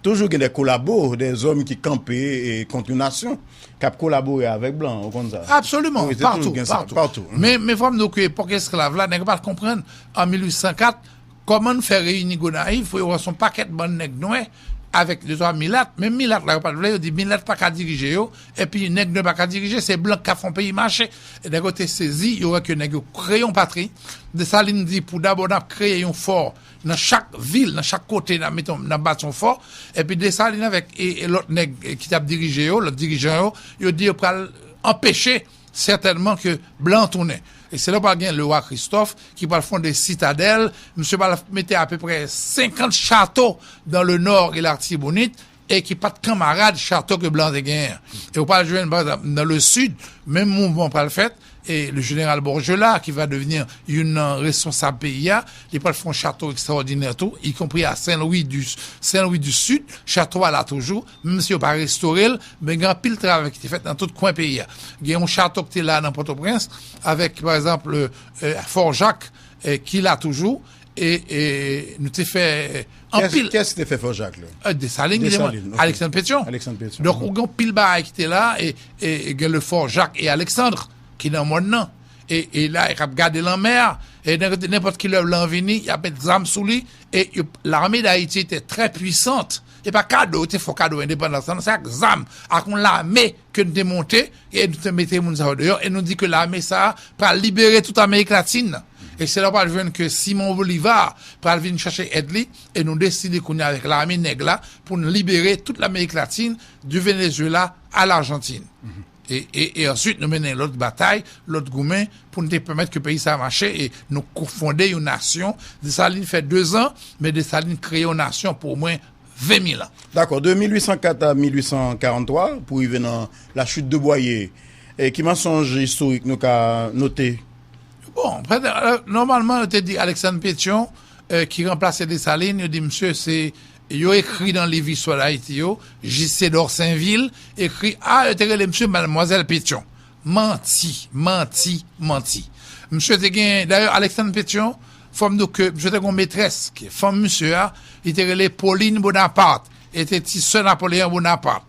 toujou gen de kolabo, de zòm ki kanpe e, kont yon nasyon, k ap kolabore avèk blan, ou konn sa? Absoliman, patou, patou. Men, men fò m di w ke epòk esklav la, nèg yo pa t konprann, an mil uit san kat, kòman n fè reyini Gonayiv pou yo wè se yon pakèt bann nèg nwè avèk de twa milat. Menm milat la, yo pa t vle, yo di milat pa ka dirije yo, epi nèg nwè pa ka dirije, se blan k ka fè yon peyi mache. E nèg yo te sezi, yo wè ke nèg yo kreye yon patri. Desalin di, pou dabò, n ap kreye yon fò nan chak vil, nan chak kote, n ap mete yon, n ap bati yon fò. Epi Desalin avèk e, e lòt nèg e, ki t ap dirije yo, lòt dirijan yo, yo di yo pral anpeche sètènman ke blan tounen. E se la pral gen Lewa Kristòf ki pral fonde Sitadèl. Misye pral mete apeprè senkant chato dans le Nord et l'Artibonite e ki pa t kanmarad chato ke blan te genyen an. E ou pral jwenn, pa egzanp, nan le Sid, menm mouvman pral fèt, e le jeneral Borgella, ki va devni youn nan responsab peyi a, li pral fè yon chato ekstraòdinè tou, ikonpri a Sen Lwi di, Sen Lwi di Sid, chato a la toujou, menm si yo pa restore l, men gen anpil travay ki te fèt nan tout kwen peyi a. Gen yon chato ki te la nan Pòtoprens, avèk, pa egzanp, e, Fò Jak, e, ki la toujou, e, e nou te fè anpil. Kiyès ki te fè Fò Jak la? E, Desalin, Desalin, ok. Aleksann Petyon. Aleksann Petyon. Donk, ou gen anpil bagay ki te la, e, e, e gen le Fò Jak e Aleksandr, ki nan mòn nan. E, e la, e k ap gade lanmè a. E nenpòt kilè blan vini, y ap met zam sou li. E yo, l'armée d'Haïti était très puissante. E pa kado, yo te fè kado endepandans lan, se ak zam, ak yon lame ke nou te monte, e nou te mete moun sa yo deyò, e nou di ke lame sa a pral libere tout Amerik Latin nan. E se la w pral jwenn ke Simon Bolivar pral vin chache èd li, e nou deside kounye a avèk lame nèg la pou n libere tout Lamerik Latin, di Venezuela a Lajantin. E, e, e answit, nou mennen lòt batay, lòt goumen, pou n te pèmèt ke peyi sa a mache, e nou ko-, fonde yon nasyon. Desalin fè dezan, men Desalin kreye yon nasyon pou omwen ven mil an. Dakò, de mil uit san kat a mil uit san karanntwa, pou rive nan la chute de Boyer. E ki mansonj istorik nou ka note? Bon, prèt, e, nòmalman, yo te di Aleksann Petyon, e, ki ranplase Desalin, yo di misye se, yo ekri nan liv istwa Dayiti yo, J C Dorsainville ekri, a, yo te rele misye Madmwazèl Petyon. Manti, manti, manti. Misye te gen, dayè, Aleksann Petyon, fò m di w ke misye te gen yon metrès, ke fanm misye a, li te rele Pauline Bonaparte, e te ti sè Napoleon Bonaparte.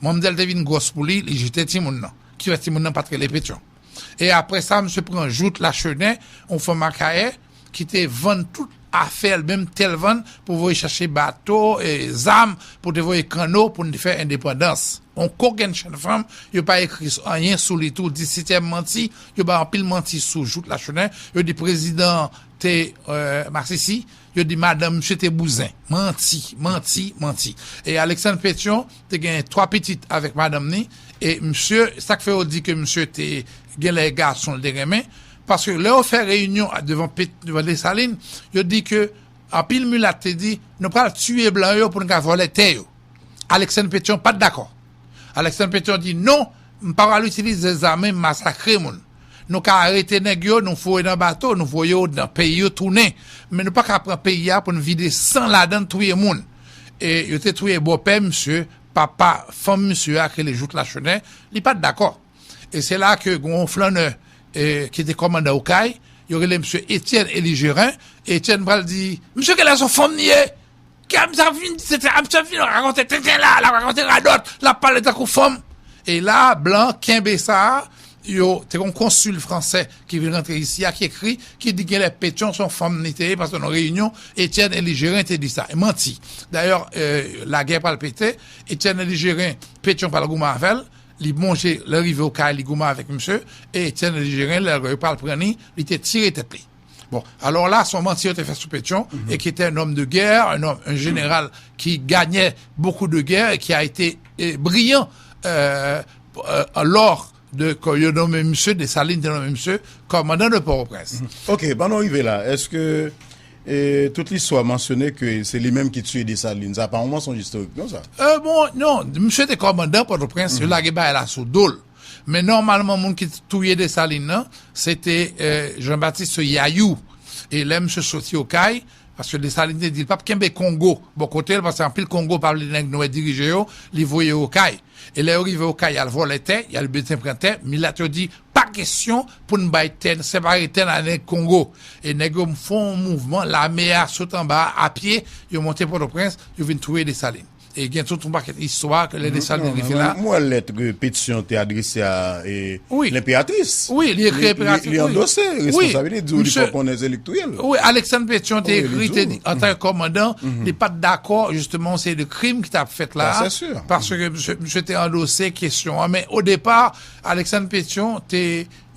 Manmzèl te vin gwòs pou li, li jete timoun nan, ki fè timoun nan pa t rele Petyon. E apre sa, misye pran jouk Lachenen, yon fanm Akayè, ki te vann tout afè l, menm tè l vann, pou voye chache bato, e, zam, pou te voye kanno, pou n te fè endepandans. Yon kokennchenn fanm, yo pa ekri anyen sou li tou, disetyèm manti, yo bay anpil manti sou jouk Lachenen, yo di prezidan te, e, masisi, yo di madanm misye te bouzen. Manti, manti, manti. E Aleksann Petyon te gen twa pitit avèk madanm ni, e misye, sa k fè yo di ke misye te gen lè gason l te renmen, paske lè yo fè reyinyon devan Pet-, devan Desalin, yo di ke anpil milat te di, nou pral tiye blan yo pou nou ka vòlè tè yo. Aleksann Petyon pa t dakò. Aleksann Petyon di, non, m pa pral itilize zam mwen masakre moun. Nou ka arete nèg yo, nou foure nan bato, nou voye yo nan peyi yo tounen. Men nou pa ka pran peyi a pou n vide san ladan l, touye moun. E yo te touye bòpè misye, papa fanm misye a, ki rele jouk Lachenen, li pa t dakò. E se la ke gen yon flannè, e, ki te kòmandan Okay, yo rele misye Etienne Élie Gérin. Etienne pral di, misye genlè se yon fanm li ye. Ki a misye ap vin di, se, se, a misye ap vin rakonte tenten la, l ap rakonte radòt, l ap pale tankou fanm. E la, blan kenbe sa, yo, te gen yon konsil fransè ki vin rantre isi a, ki ekri, ki di genlè Petyon se yon fanm li te ye, paske nan reyinyon, Etienne Élie Gérin te di sa. E manti. Dayè, e, lagè pral pete, Etienne Élie Gérin, Petyon pral goumen avè l, li monte, lè rive Okay, li goumen avèk misye, e Etienne Élie Gérin, lè yo pral pran li, li te tire tèt li. Bon, alò la, se yon manti yo te fè sou Petyon, et qui était un homme de guerre, un homme, un général qui gagnait beaucoup de guerres et qui a été, eh, brillant, euh, euh, lors de, ke yo nonmen misye, Desalin te nonmen misye kòmandan de Pòtoprens. Ok, pandan w rive la, èske, e, tout listwa mansyone ke se li menm ki tiye Desalin? Sa pa yon mansonj istorik, non, sa? E, bon, non, misye te kòmandan Pòtoprens, yo lage bagay la sou do l. Men nòmalman, moun ki t- touye Desalin nan, se te eh, Jean-Baptiste Yayou. E lè misye soti Okay, paske Desalin te di l p ap kenbe Kongo bò kote l, paske anpil Kongo pa vle nèg nwè dirije yo, li voye yo Okay. E lè yo rive Okay, y al vòlè tè, y al bezwen pran tè, milat yo di, pa kesyon pou n bay tè, separe tè n a nèg Kongo. E nèg yo fè yon mouvman, lame a sot anba a pye, yo monte Pòtoprens, yo vin touye Desalin. E gen tout yon pakèt istwa ke lè Desalin rive la. Mwen wè lèt ke Petyon te adrese a e, lenperatris. Wi, li ekri enperatris. Li andose responsabilite, li di w li pa konnen se li k touye l. Wi, Aleksann Petyon te ekri, te di, antanke kòmandan, li pa t dakò, jisteman, yon seri de krim ki t ap fèt la a, paske misye, misye te andose kesyon an. Men o depa, Aleksann Petyon te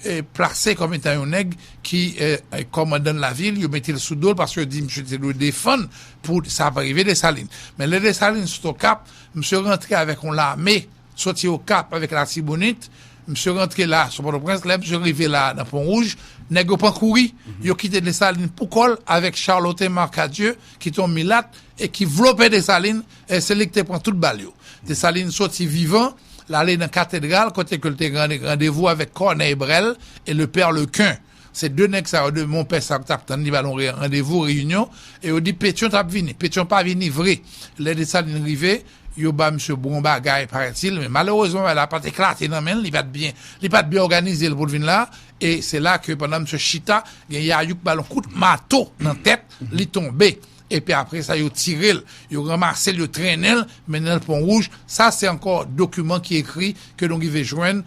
eh, plase kòm etan yon nèg ki eh, kòmandan lavil, yo mete l sou do l paske yo di misye te dwe defann pou sa pa rive Desalin. Men lè Desalin sot Okap, misye rantre avèk yon lame, soti Okap avèk Latibonit, misye rantre la sou Pòtoprens, lè misye rive la nan Pon Wouj, nèg yo pran kouri, yo kite Desalin pou kò l avèk Charlotin Marcadieu, ki te yon milat, e ki vlope Desalin, e se li ki te pran tout bal yo. Desalin soti vivan, l ale nan katedral, kote ke l te gen randevou avèk Corneille Brel e le père Lequin. Se de nèg sa yo, de monpè sa yo ki t ap tann li, ba l yon re- randevou, reyinyon, e yo di Petyon t ap vini. Petyon pa vini vre. Lè Desalin rive, yo ba misye bon bagay, paraît-il, men malerezman, bagay la pa t eklate nan men l, li pa t byen, li pa t byen òganize l pou l vin la, e se la ke pandan misye chita, gen Yayou k ba l yon kout mato nan tèt, li tonbe. Epi apre sa, yo tire l, yo ranmase l, yo trennen l, mennen l Pon Wouj. Sa se ankò dokiman ki ekri ke nou rive jwenn,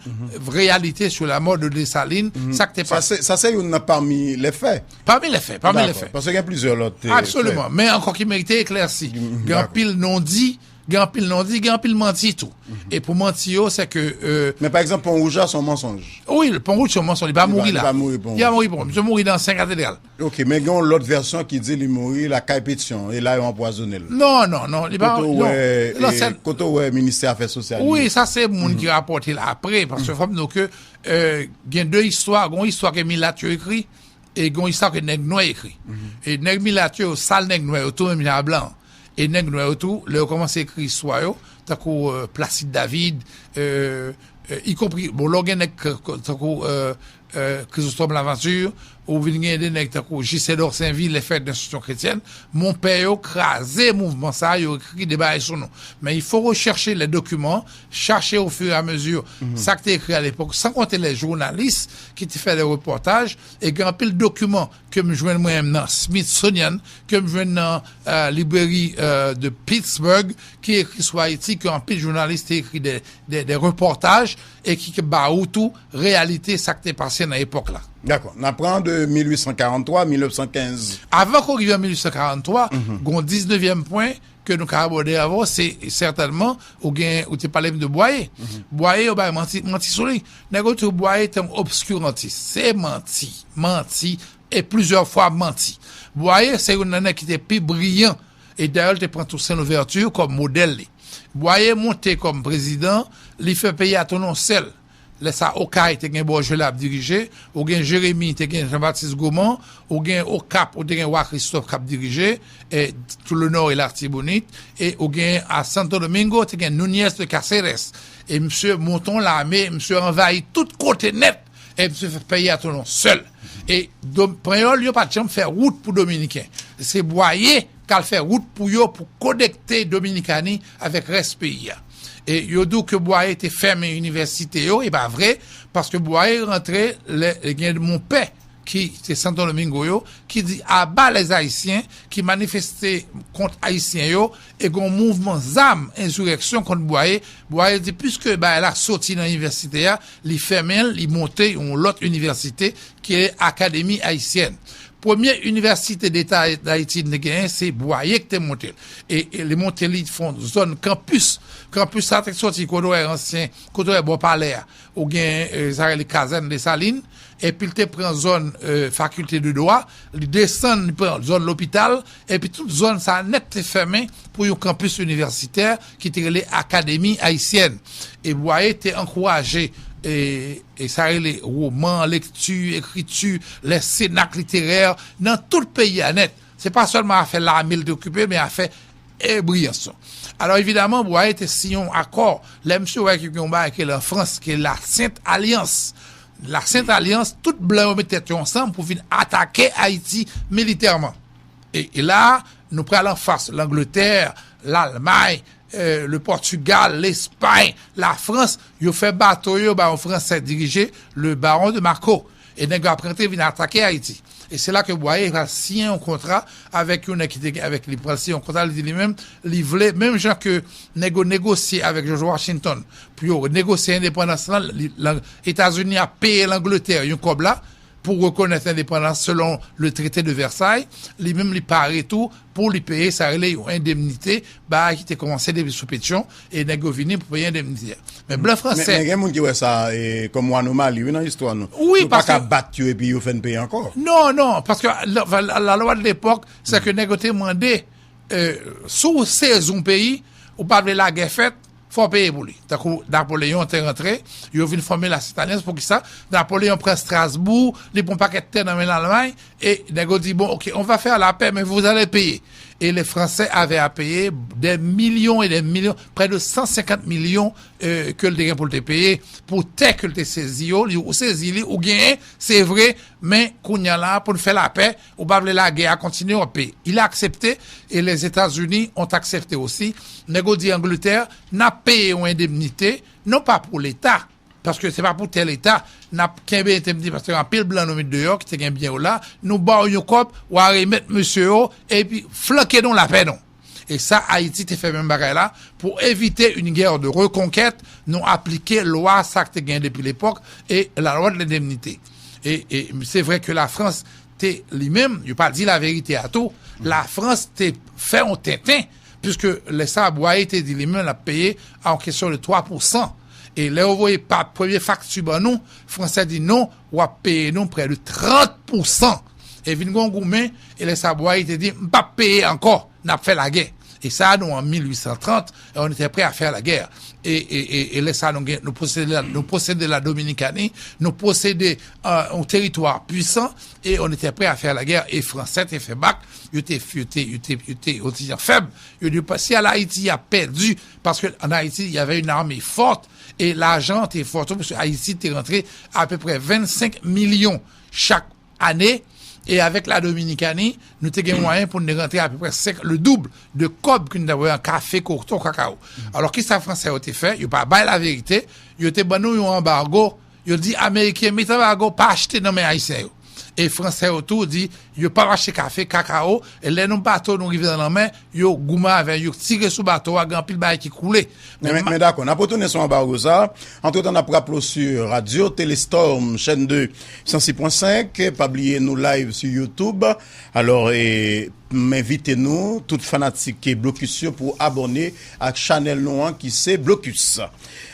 reyalite sur la mort de Desalin, sa k te pase. Sa se, sa se youn nan pami lè fè. Pami lè fè, pami lè fè. Paske gen plizyè lòt, eh, fè. Absoliman, men ankò ki merite eklèsi. Gen anpil non di, gen anpil non di, gen anpil manti tou. E pou manti yo, se ke, eh, men pa egzanp, Pon Wouj la se yon mansonj. Wi, Pon Wouj se yon mansonj, li pa mouri la. Li pa mouri Pon Wouj. Li pa mouri Pon Wouj, misye mouri nan Sen Katedral. Ok, men gen yon lòt vèsyon ki di li mouri lakay Petyon, e la yo anpwazonnen l. Non, non, non, li pa, non. Kote w wè, eh, kote w wè ministè afè sosyal yo? Wi, sa se moun ki rapòte l apre, paske fò m di w ke, eh, gen de istwa, gen yon istwa ke milat yo ekri, e gen yon istwa ke nèg nwè ekri. E nèg milat yo, sal nèg nwè yo, tou menm jan a blan. E nèg nwè yo tou, lè yo kòmanse ekri istwa yo, tankou, eh, Placide David, eh, eh, ikonpri, bon, lè w gen nèg k- k- tankou, eh, eh, Chrysostome Laventure, ou vin gen de nèg tankou Gisèdor Sainvit, lè fè de enstriksyon kretyèn, monpè yo kraze mouvman sa, yo ekri de bagay sou nou. Men il faut rechercher les documents, chache au fur et à mesure sa k te ekri a lepòk, san konte lè jounalis ki te fè de repòtaj, e gen anpil dokiman ke m jwenn mwen menm nan Smithsonian, ke m jwenn nan, eh, libreri, eh, de Pittsburgh, ki ekri sou Ayiti, ke anpil jounalis te ekri de, de, de repòtaj, e ki, ki ba ou tou reyalite sa k te pase nan epòk la. Dakò. N ap pran de mil uit san karant twa, mil nèf san kenz. Avan ke w rive an mil uit san karant twa, gen yon diznevyèm pwen ke nou ka abòde avè w, se sètènman, ou gen, ou te pale m de Bwaye. Bwaye, yo bay manti, manti sou li. Nèg yo di w Bwaye te yon obskirantis. Se manti, manti, e plizyè fwa manti. Bwaye se youn nan nèg ki te pi briyan, e dayè, l te pran Toussaint Louverture kòm modèl li. Bwaye monte kòm prezidan, li fè peyi a tounen yon sèl. Lè sa, Okay te gen Bòjwè l ap dirije, ou gen Jeremi, te gen Jean-Baptiste Gomont, ou gen Okap, ou te gen Wa Christophe k ap dirije, e, tout le Nord e Latibonit, e ou gen a Santo Domingo, te gen Núñez de Cáceres. E misye monte yon lame, misye anvayi tout kote nèt, e misye fè peyi a tounen yon sèl. E dom- Panyòl yo pa t janm fè wout pou Dominiken. Se Bwaye k al fè wout pou yo, pou konekte Dominikani avèk rès peyi a. E yo di w ke Bwaye te fèmen inivèsite yo, e pa vre, paske Bwaye rantre lè, e gen monpè ki se Santo Domingo yo, ki di aba les Haïtiens, ki manifeste kont Ayisyen yo, e gen yon mouvman zam, ensireksyon kont Bwaye. Bwaye di, piske bagay la soti nan inivèsite a, li fèmen l, li monte yon lòt inivèsite, ki rele Akademi Ayisyèn. Premye inivèsite deta Dayiti n te genyen, se Bwaye ki te monte l. E, e li monte li fè yon zòn kanpis. Kanpis sa te soti kote w wè ansyen, kote w wè bò palè a. Ou gen, e, sa rele kazèn Desalin. Epi l te pran zòn, e, fakilte de dwa. Li desann, li pran zòn lopital. Epi tout zòn sa nèt te fèmen pou yon kanpis inivèsitè ki te rele Akademi Ayisyèn. E Bwaye te ankouraje, e, e sa rele woman, lekti, ekriti, lè senak literè nan tout peyi a nèt. Se pa sèlman afè lame l te okipe, men afè e Briançon. Alò, evidaman, Bwaye te siyen yon akò. Lè misye wè ke gen yon bagay ki rele an Frans, ki rele la Sent Alyans. La Sent Alyans, tout blan yo met tèt yo ansanm pou vin atake Ayiti militèman. E, e la, nou pral anfas Langletè, Lalmay, eh, le Pòtigal, Lespay, Lafrans, yo fè bato yo ba yon Fransè dirije, le Baron de Macquot. E nèg yo ap rantre vin atake Ayiti. E se la ke Bwaye pral siyen yon kontra avèk yon nèg ki te gen avèk li. Pral siyen yon kontra, li di li menm, li vle, menm jan ke nèg yo negosye avèk George Washington pou yo negosye endepandans lan, li, lan, Etazini ap peye Langletè yon kòb la pou rekonèt endepandans selon le Traité de Versailles, li menm li pare tou pou li peye sa rele yon endemnite, bagay ki te kòmanse depi sou Petyon, e nèg yo vini pou peye endemnite. Men blan franse. Men gen moun ki wè sa e, kòm yon anomali, wi, nan istwa nou. Wi, paske nou pa ka bat yo epi yo fè n peye ankò. Non, non, paske la, la, la lwa de lepòk, se ke nèg yo te mande, eh, si w sezi yon peyi, ou pa vle lagè fèt, fò w peye pou li. Tankou Napoleyon te rantre, yo vin fòme la Sent Alyans. Poukisa? Napoleyon pran Strasbourg, li pran pakèt tè nan men Lalmay, e nèg yo di, bon, ok, on va faire la paix, mais vous allez payer. Et les Français avaient à payer des millions et des millions, près de cent cinquante millions, euh, ke l te gen pou l te peye pou tè ke l te sezi yo. Li, ou sezi li, ou genyen, se vre, men kounye a la, pou n fè lapè, ou pa vle lagè a kontinye, w ap peye. Il a accepté, et les États-Unis ont accepté aussi. Nèg yo di Angleterre, n ap peye yon endemnite, non pa pou Leta, paske se pa pou tè Leta, n ap kenbe endemnite, paske anpil blan nou met deyò, ki te gen byen yo la, nou ba w yon kòb, w a remèt mesye yo, epi flanke nou lapè non. E sa, Ayiti te fè menm bagay la, pou evite une guerre de reconquête, nou aplike lwa sa k te gen depi lepòk, e la loi de l'indemnité. E, e se vre ke Lafrans te, li menm, yo pa di laverite a tou, Lafrans te fè yon tenten, piske lè sa, Bwaye te di li menm l ap peye a yon kesyon de twa pousan. E lè yo voye pa premye fakti ban nou, Fransè di non, w ap peye nou prè de trant pousan. E vin gon goumen, e lè sa Bwaye te di, m p ap peye ankò, n ap fè lagè. E sa, nou an mil uit san trant, e on était prêt à faire la guerre. E, e, e, e lè sa, nou gen, nou posede la, nou posede la Dominikani, nou posede, euh, yon teritwa pwisan, e on était prêt à faire la guerre. E Fransè te fè bak, yo te, yo te, yo te, yo te, yo te fèb. Yo di, si al Ayiti, y ap pèdi, paske an Ayiti, y avait une armée forte, e lajan te fò tou, paske Ayiti te rantre apeprè vennsenk milyon chak ane, e avèk la Dominikani, nou te gen mwayen pou n te rantre apeprè senk, le double de kòb ke n t ap wè an kafe, koton, kakao. Alò, kisa Fransè yo te fè? Yo pa bay laverite, yo te ban nou yon anbago, yo di Ameriken, met anbago, pa achte nan men Ayisyen yo. E Fransè yo tou di, yo p ap achte kafe, kakao, e lè nou bato nou rive nan lanmè, yo goumen avè yo, yo tire sou bato a, gen anpil bagay ki koule. Men, men, men dakò, n ap retounen sou anbago sa. Antretan, n ap raple w sou Radio Télé Storm, chaîne deux, cent six point cinq. Pa bliye nou live sou YouTube. Alò, e, m envite nou, tout fanatik Blokis yo, pou abòne ak chanèl nou an ki se Blokis.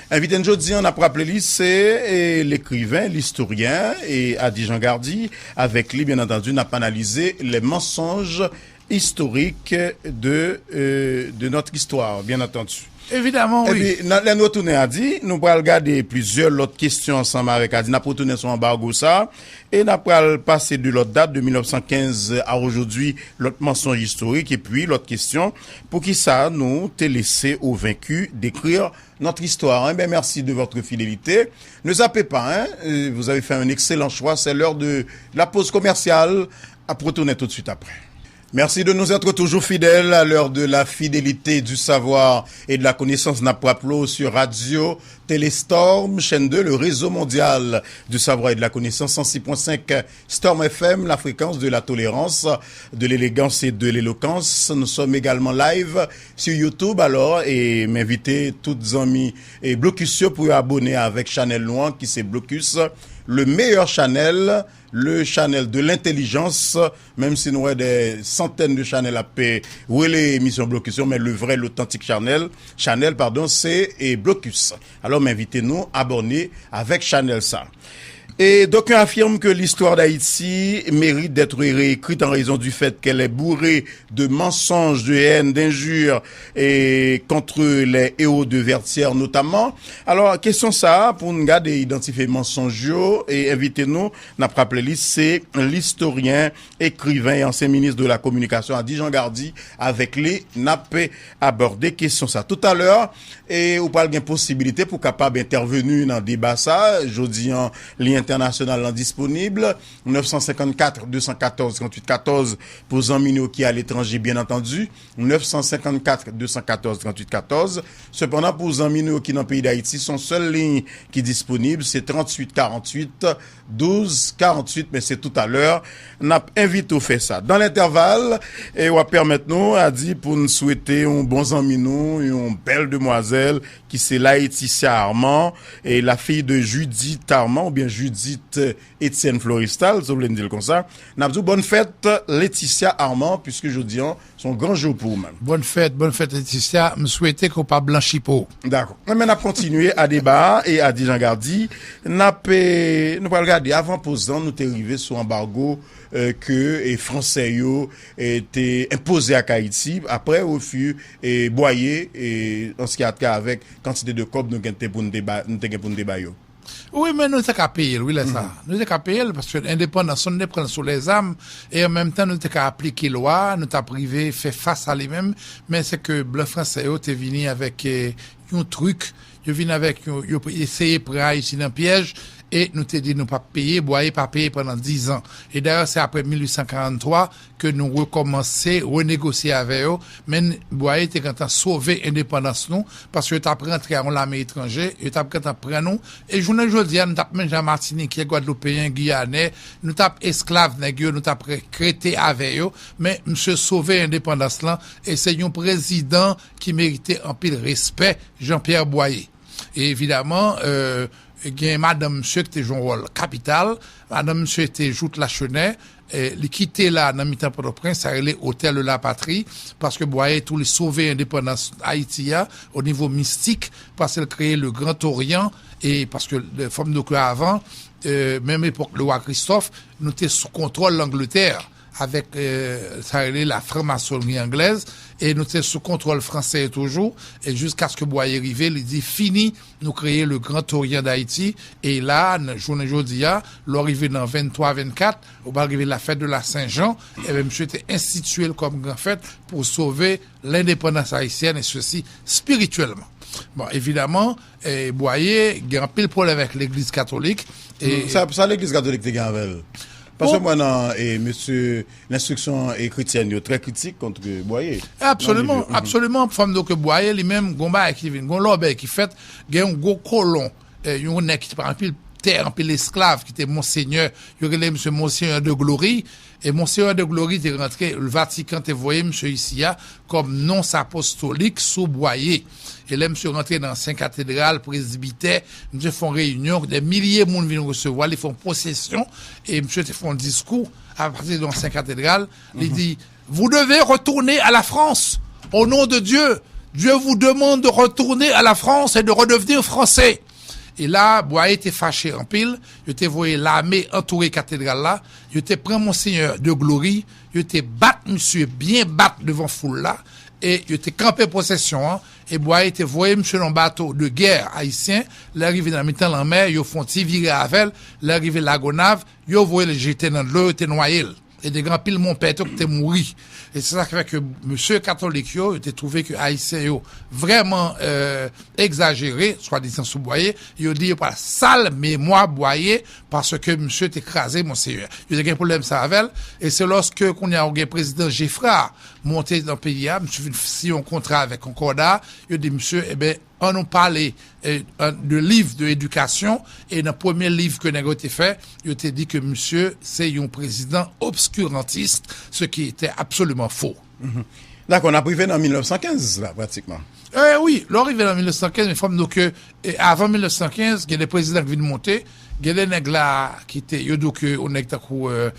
Envite n jodi an, n ap raple li, se, e, lekriven, listoryen, e Ady Jean Gardy. Avèk li, byen antandi, n ap analize les mensonges historiques de, euh, de notre histoire, bien entendu. Evidaman, wi. Epi, nan, lè n retounen Ady, nou pral gade plizyè lòt kesyon ansanm avèk Ady. N ap retounen sou anbago sa, e n ap pral pase de lòt dat, de mil nèf san kenz à aujourd'hui, lòt mansonj istorik, epi lòt kesyon, poukisa nou te laisser aux vaincus décrire notre histoire. Eh bien, merci de votre fidélité. Ne zappez pas, hein, euh, vous avez fait un excellent choix. C'est l'heure de la pause commerciale. À retrouver tout de suite après. Merci de nous être toujours fidèles à l'heure de la fidélité, du savoir et de la connaissance. N ap raple w sur Radio Télé Storm, chaîne deux, le réseau mondial du savoir et de la connaissance, cent six point cinq Storm F M, la fréquence de la tolérance, de l'élégance et de l'éloquence. Nous sommes également live sur YouTube, alò, e m envite tout zanmi e Blokis yo pou yo abòne avèk chanèl nou an, ki se Blokis, le meilleur channel, le channel de l'intelligence, menm si nou wè des centaines de chanèl ap, e, relaye emisyon Blokis yo, men le vrai, l'authentique channel, chanèl, padon, se, e, Blokis. Alò, m envite nou abòne avèk chanèl sa. Et d'aucuns affirment que l'histoire d'Haïti mérite d'être réécrite en raison du fait qu'elle est bourrée de mensonges, de haine, d'injures et contre les héros de Vertières notamment. Alors, kesyon sa a, pou n gade idantifye mansonj yo, e envite nou, n ap raple li, se listoryen, ekriven e ansyen minis de la kominikasyon Ady Jean Gardy. Avèk li, n ap abòde kesyon sa. Toutalè, e ou pral gen posibilite pou kapab entèveni nan deba sa. Jodi an, liy entènasyonal lan disponib, nèf san senkannkat, de san katòz, tranntuit katòz, pou zanmi nou ki aletranje, byen antandi, nèf san senkannkat, de san katòz, tranntuit katòz. Sepandan, pou zanmi nou ki nan peyi Dayiti, se yon sèl liy ki disponib, se tranntuit karanntuit, douz karanntuit, men se toutalè n ap envite w fè sa. Dan lentèval, e w ap pèmèt nou, Ady, pou n swete yon bon zanmi nou, yon bèl demwazèl, ki se Laetitia Armand, et la fille de Judith Armand, oubyen Judith, euh, Etienne Florestal, si w vle n di l konsa. N ap di w bòn fèt, Laetitia Armand, puiske jodi an, se yon gran jou pou ou menm. Bòn fèt, bòn fèt, Laetitia. M swete ke w pa blanchi po. Dakò. Enben, n ap kontinye a deba a, e Ady Jean Gardy, n ap, eh, nou pral gade, avan poz lan, nou te rive sou anbago, eh, ke, eh, Fransè yo, eh, te enpoze ak Ayiti, apre refi, eh, Bwaye, eh, an se ki a trait avèk kantite de kòb nou gen te pou n te ba, nou te gen pou n te ba yo. Wi, men nou te ka peye l, wi, lè sa. Nou te ka peye l, paske endepandans, nou te pran l sou lèzam, e an menm tan, nou te ka aplike lwa, nou t ap rive fè fas a li menm, men se ke blan fransè yo te vini avèk, eh, yon trik, yo vin avèk yon, yo eseye pran Ayiti nan pyèj, e nou te di nou p ap peye, Bwaye pa peye pandan diz an. E dayè, se apre mil uit san karanntwa, ke nou rekòmanse renegosye avè yo, men Bwaye te gentan sove endepandans nou, paske yo t ap rantre a yon lame etranje, yo t ap gentan pran nou, e jounen jodi a, nou t ap menm jan Matinikè, Gwadloupeyen, Giyanè, nou t ap esklav nèg yo, nou t ap re-, rete avè yo, men misye sove endepandans lan, e se yon prezidan ki merite anpil respè, Jean Pierre Bwaye. E evidaman, euh, gen madanm misye ki te jwe yon wòl kapital. Madanm misye te jout Lachenè. Eh, li kite la nan mitan Pòtoprens, sa rele Hôtel de la Patrie, paske Bwaye tou li sove endepandans Ayiti a o nivo mistik, paske l kreye le Grand Orient, e paske, fò m di w ke avan, eh, menm epòk lewa Kristòf, nou te sou kontwòl Langletè, avèk, eh, sa rele la franmasonri anglèz, e nou te sou kontwòl fransè yo toujou, e jiskaske Bwaye rive, li di, "Fini, nou kreye le Grand Orient d'Haïti," e la, nan jounen jodi a, lè w rive nan venntwa, vennkat, ou pral rive la fête de la Saint-Jean, ebyen, misye te enstitiye l kòm gran fèt pou sove lendepandans ayisyèn, e sesi spirityèlman. Bon, evidaman, eh, Bwaye gen anpil pwoblèm avèk legliz katolik, e sa, sa legliz katolik te gen avè l? Paske mwen nan, e, mesye, lenstriksyon, e, kretyèn yo trè kritik kont Bwaye. Absoliman, absoliman. Fò m di w ke Bwaye li menm, gon bagay ki vin, gon lòbèy ki fèt, gen yon gwo kolon, e, yon nèg ki te pran anpil tè, anpil esklav, ki te monsenyè, yo rele misye Monseigneur de Glory, e Monseigneur de Glory te rantre, Vatikan te voye misye isi a, kòm nons apostolik sou Bwaye. E lè misye rantre nan ansyen katedral, prezbitè, misye fè yon reyinyon, dè milye moun vin resevwa l, li fè yon pwosesyon, e misye te fè yon diskou apati de ansyen katedral, li di, "Vous devez retourner à la France. Au nom de Dieu, Dieu vous demande de retourner à la France et de redevenir français." E la, Bwaye te fache anpil, yo te voye lame antoure katedral la, yo te pran Monseigneur de Glory, yo te bat misye byen bat devan foul la, e yo te kanpe pwosesyon an, e Bwaye te voye misye nan bato de gè ayisyen, lè rive nan mitan lanmè, yo fè yon ti vire avè l, lè rive Lagonav, yo voye l jete nan dlo, yo te nwaye l. E te gen anpil monpè tou ki te mouri. E se sa ki fè ke mesye katolik yo, yo te twouve ke ayisyen yo vrèman, euh, egzajere, swadizan sou Bwaye, yo di yo pral sal memwa Bwaye paske misye te kraze Monseyè. Yo te gen pwoblèm sa avè l, e se lòske kounye a ou gen prezidan Geffrard monte nan peyi a, misye vin siyen yon kontra avèk Konkòda, yo di misye, eben, ann nou pale, eh, an, de liv de edikasyon, e nan premye liv ke nèg yo te fè, yo te di ke misye se yon prezidan obskirantis, ce qui était absolument faux. Mhm. Dakò, n ap rive nan mil nèf san kenz la, pratikman. Eh wi, lè w rive nan mil nèf san kenz, men fò m di w ke, eh, avan mil nèf san kenz, gen de prezidan ki vin monte, gen de nèg la ki te, yo di w ke yon nèg tankou, eh,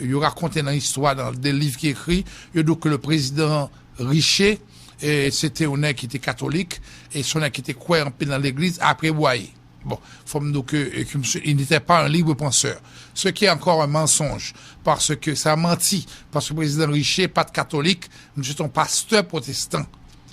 yo rakonte nan istwa, nan de liv ki ekri, yo di w ke le prezidan Riché, eh, se te yon nèg ki te katolik, e se yon nèg ki te kwè anpil nan legliz, apre Bwaye. Bon, fò m di w ke, ke misye, il n'était pas un libre penseur. Ce qui est encore un mensonge, paske se manti, paske prezidan Riché pa t katolik, misye se yon pastè pwotestan.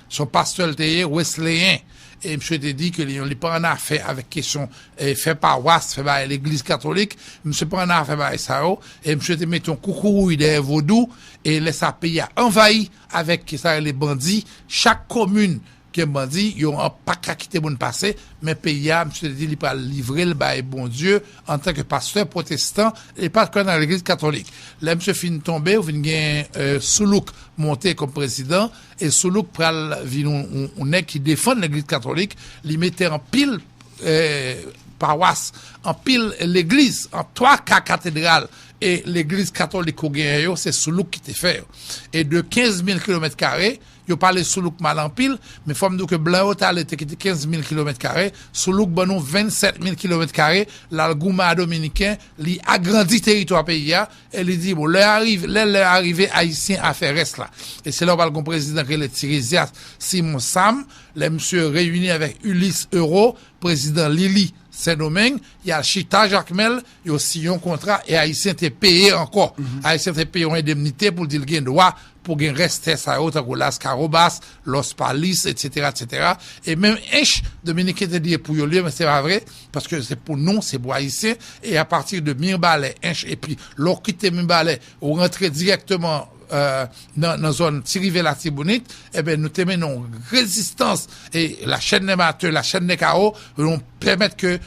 Se yon pastè l te ye, wesleyen. E misye te di ke li, li pa annafè avèk kesyon, e, fè pawas, fè bagay legliz katolik. Misye pa annafè bagay sa yo. E misye te mete yon koukouwouy dèyè vodou. E lè sa peyi a anvayi avèk sa rele bandi. Chak komin gen bandi, yo an pa ka kite moun pase, men peyi a, misye te di li pral livre l bay Bondye antanke pastè pwotestan, li pa t kwè nan legliz katolik. Lè misye fin tonbe, ou vin gen, e, Soulouk monte kòm prezidan, e Soulouk pral vin yon, yon, yon nèg ki defann legliz katolik, li mete anpil, e, pawas, anpil legliz, an twa ka katedral, e legliz katolik ou genyen yo, se Soulouk ki te fè yo. E de kenz mil kilomèt kare, yo pale Soulouk mal anpil, men fò m di w ke blan yo t ale te kite kenz mil kilomèt kare, Soulouk ban nou vennsèt mil kilomèt kare, l al goumen a Dominiken, li agrandi teritwa peyi a, e li di, bon, lè a rive, lè, lè a rive, Ayisyen a fè rès la. E se la w pral gon prezidan ki rele Tiresias Simon Sam, lè misye reyini avèk Ulysse Euro, prezidan Lili Sendomeng, y al chita Jakmèl, yo siyen yon kontra, e Ayisyen te peye ankò. Ayisyen te peye yon endemnite pou l di l gen dwa pou gen rès tè sa yo, tankou Las Carobas, Los Palis, etsetera, etsetera. E menm Ench, Dominiken te di e pou yo l ye, men se pa vre, paske se pou nou, se pou Ayisyen. E apati de Mibalè, Ench, epi lè w kite Mibalè, ou rantre dirèkteman, e, nan, nan zòn Ti Rivyè Latibonit, eben, nou te mennen yon rezistans, e la chaîne des Martyrs, la chaîne des Carreaux, nou pèmèt ke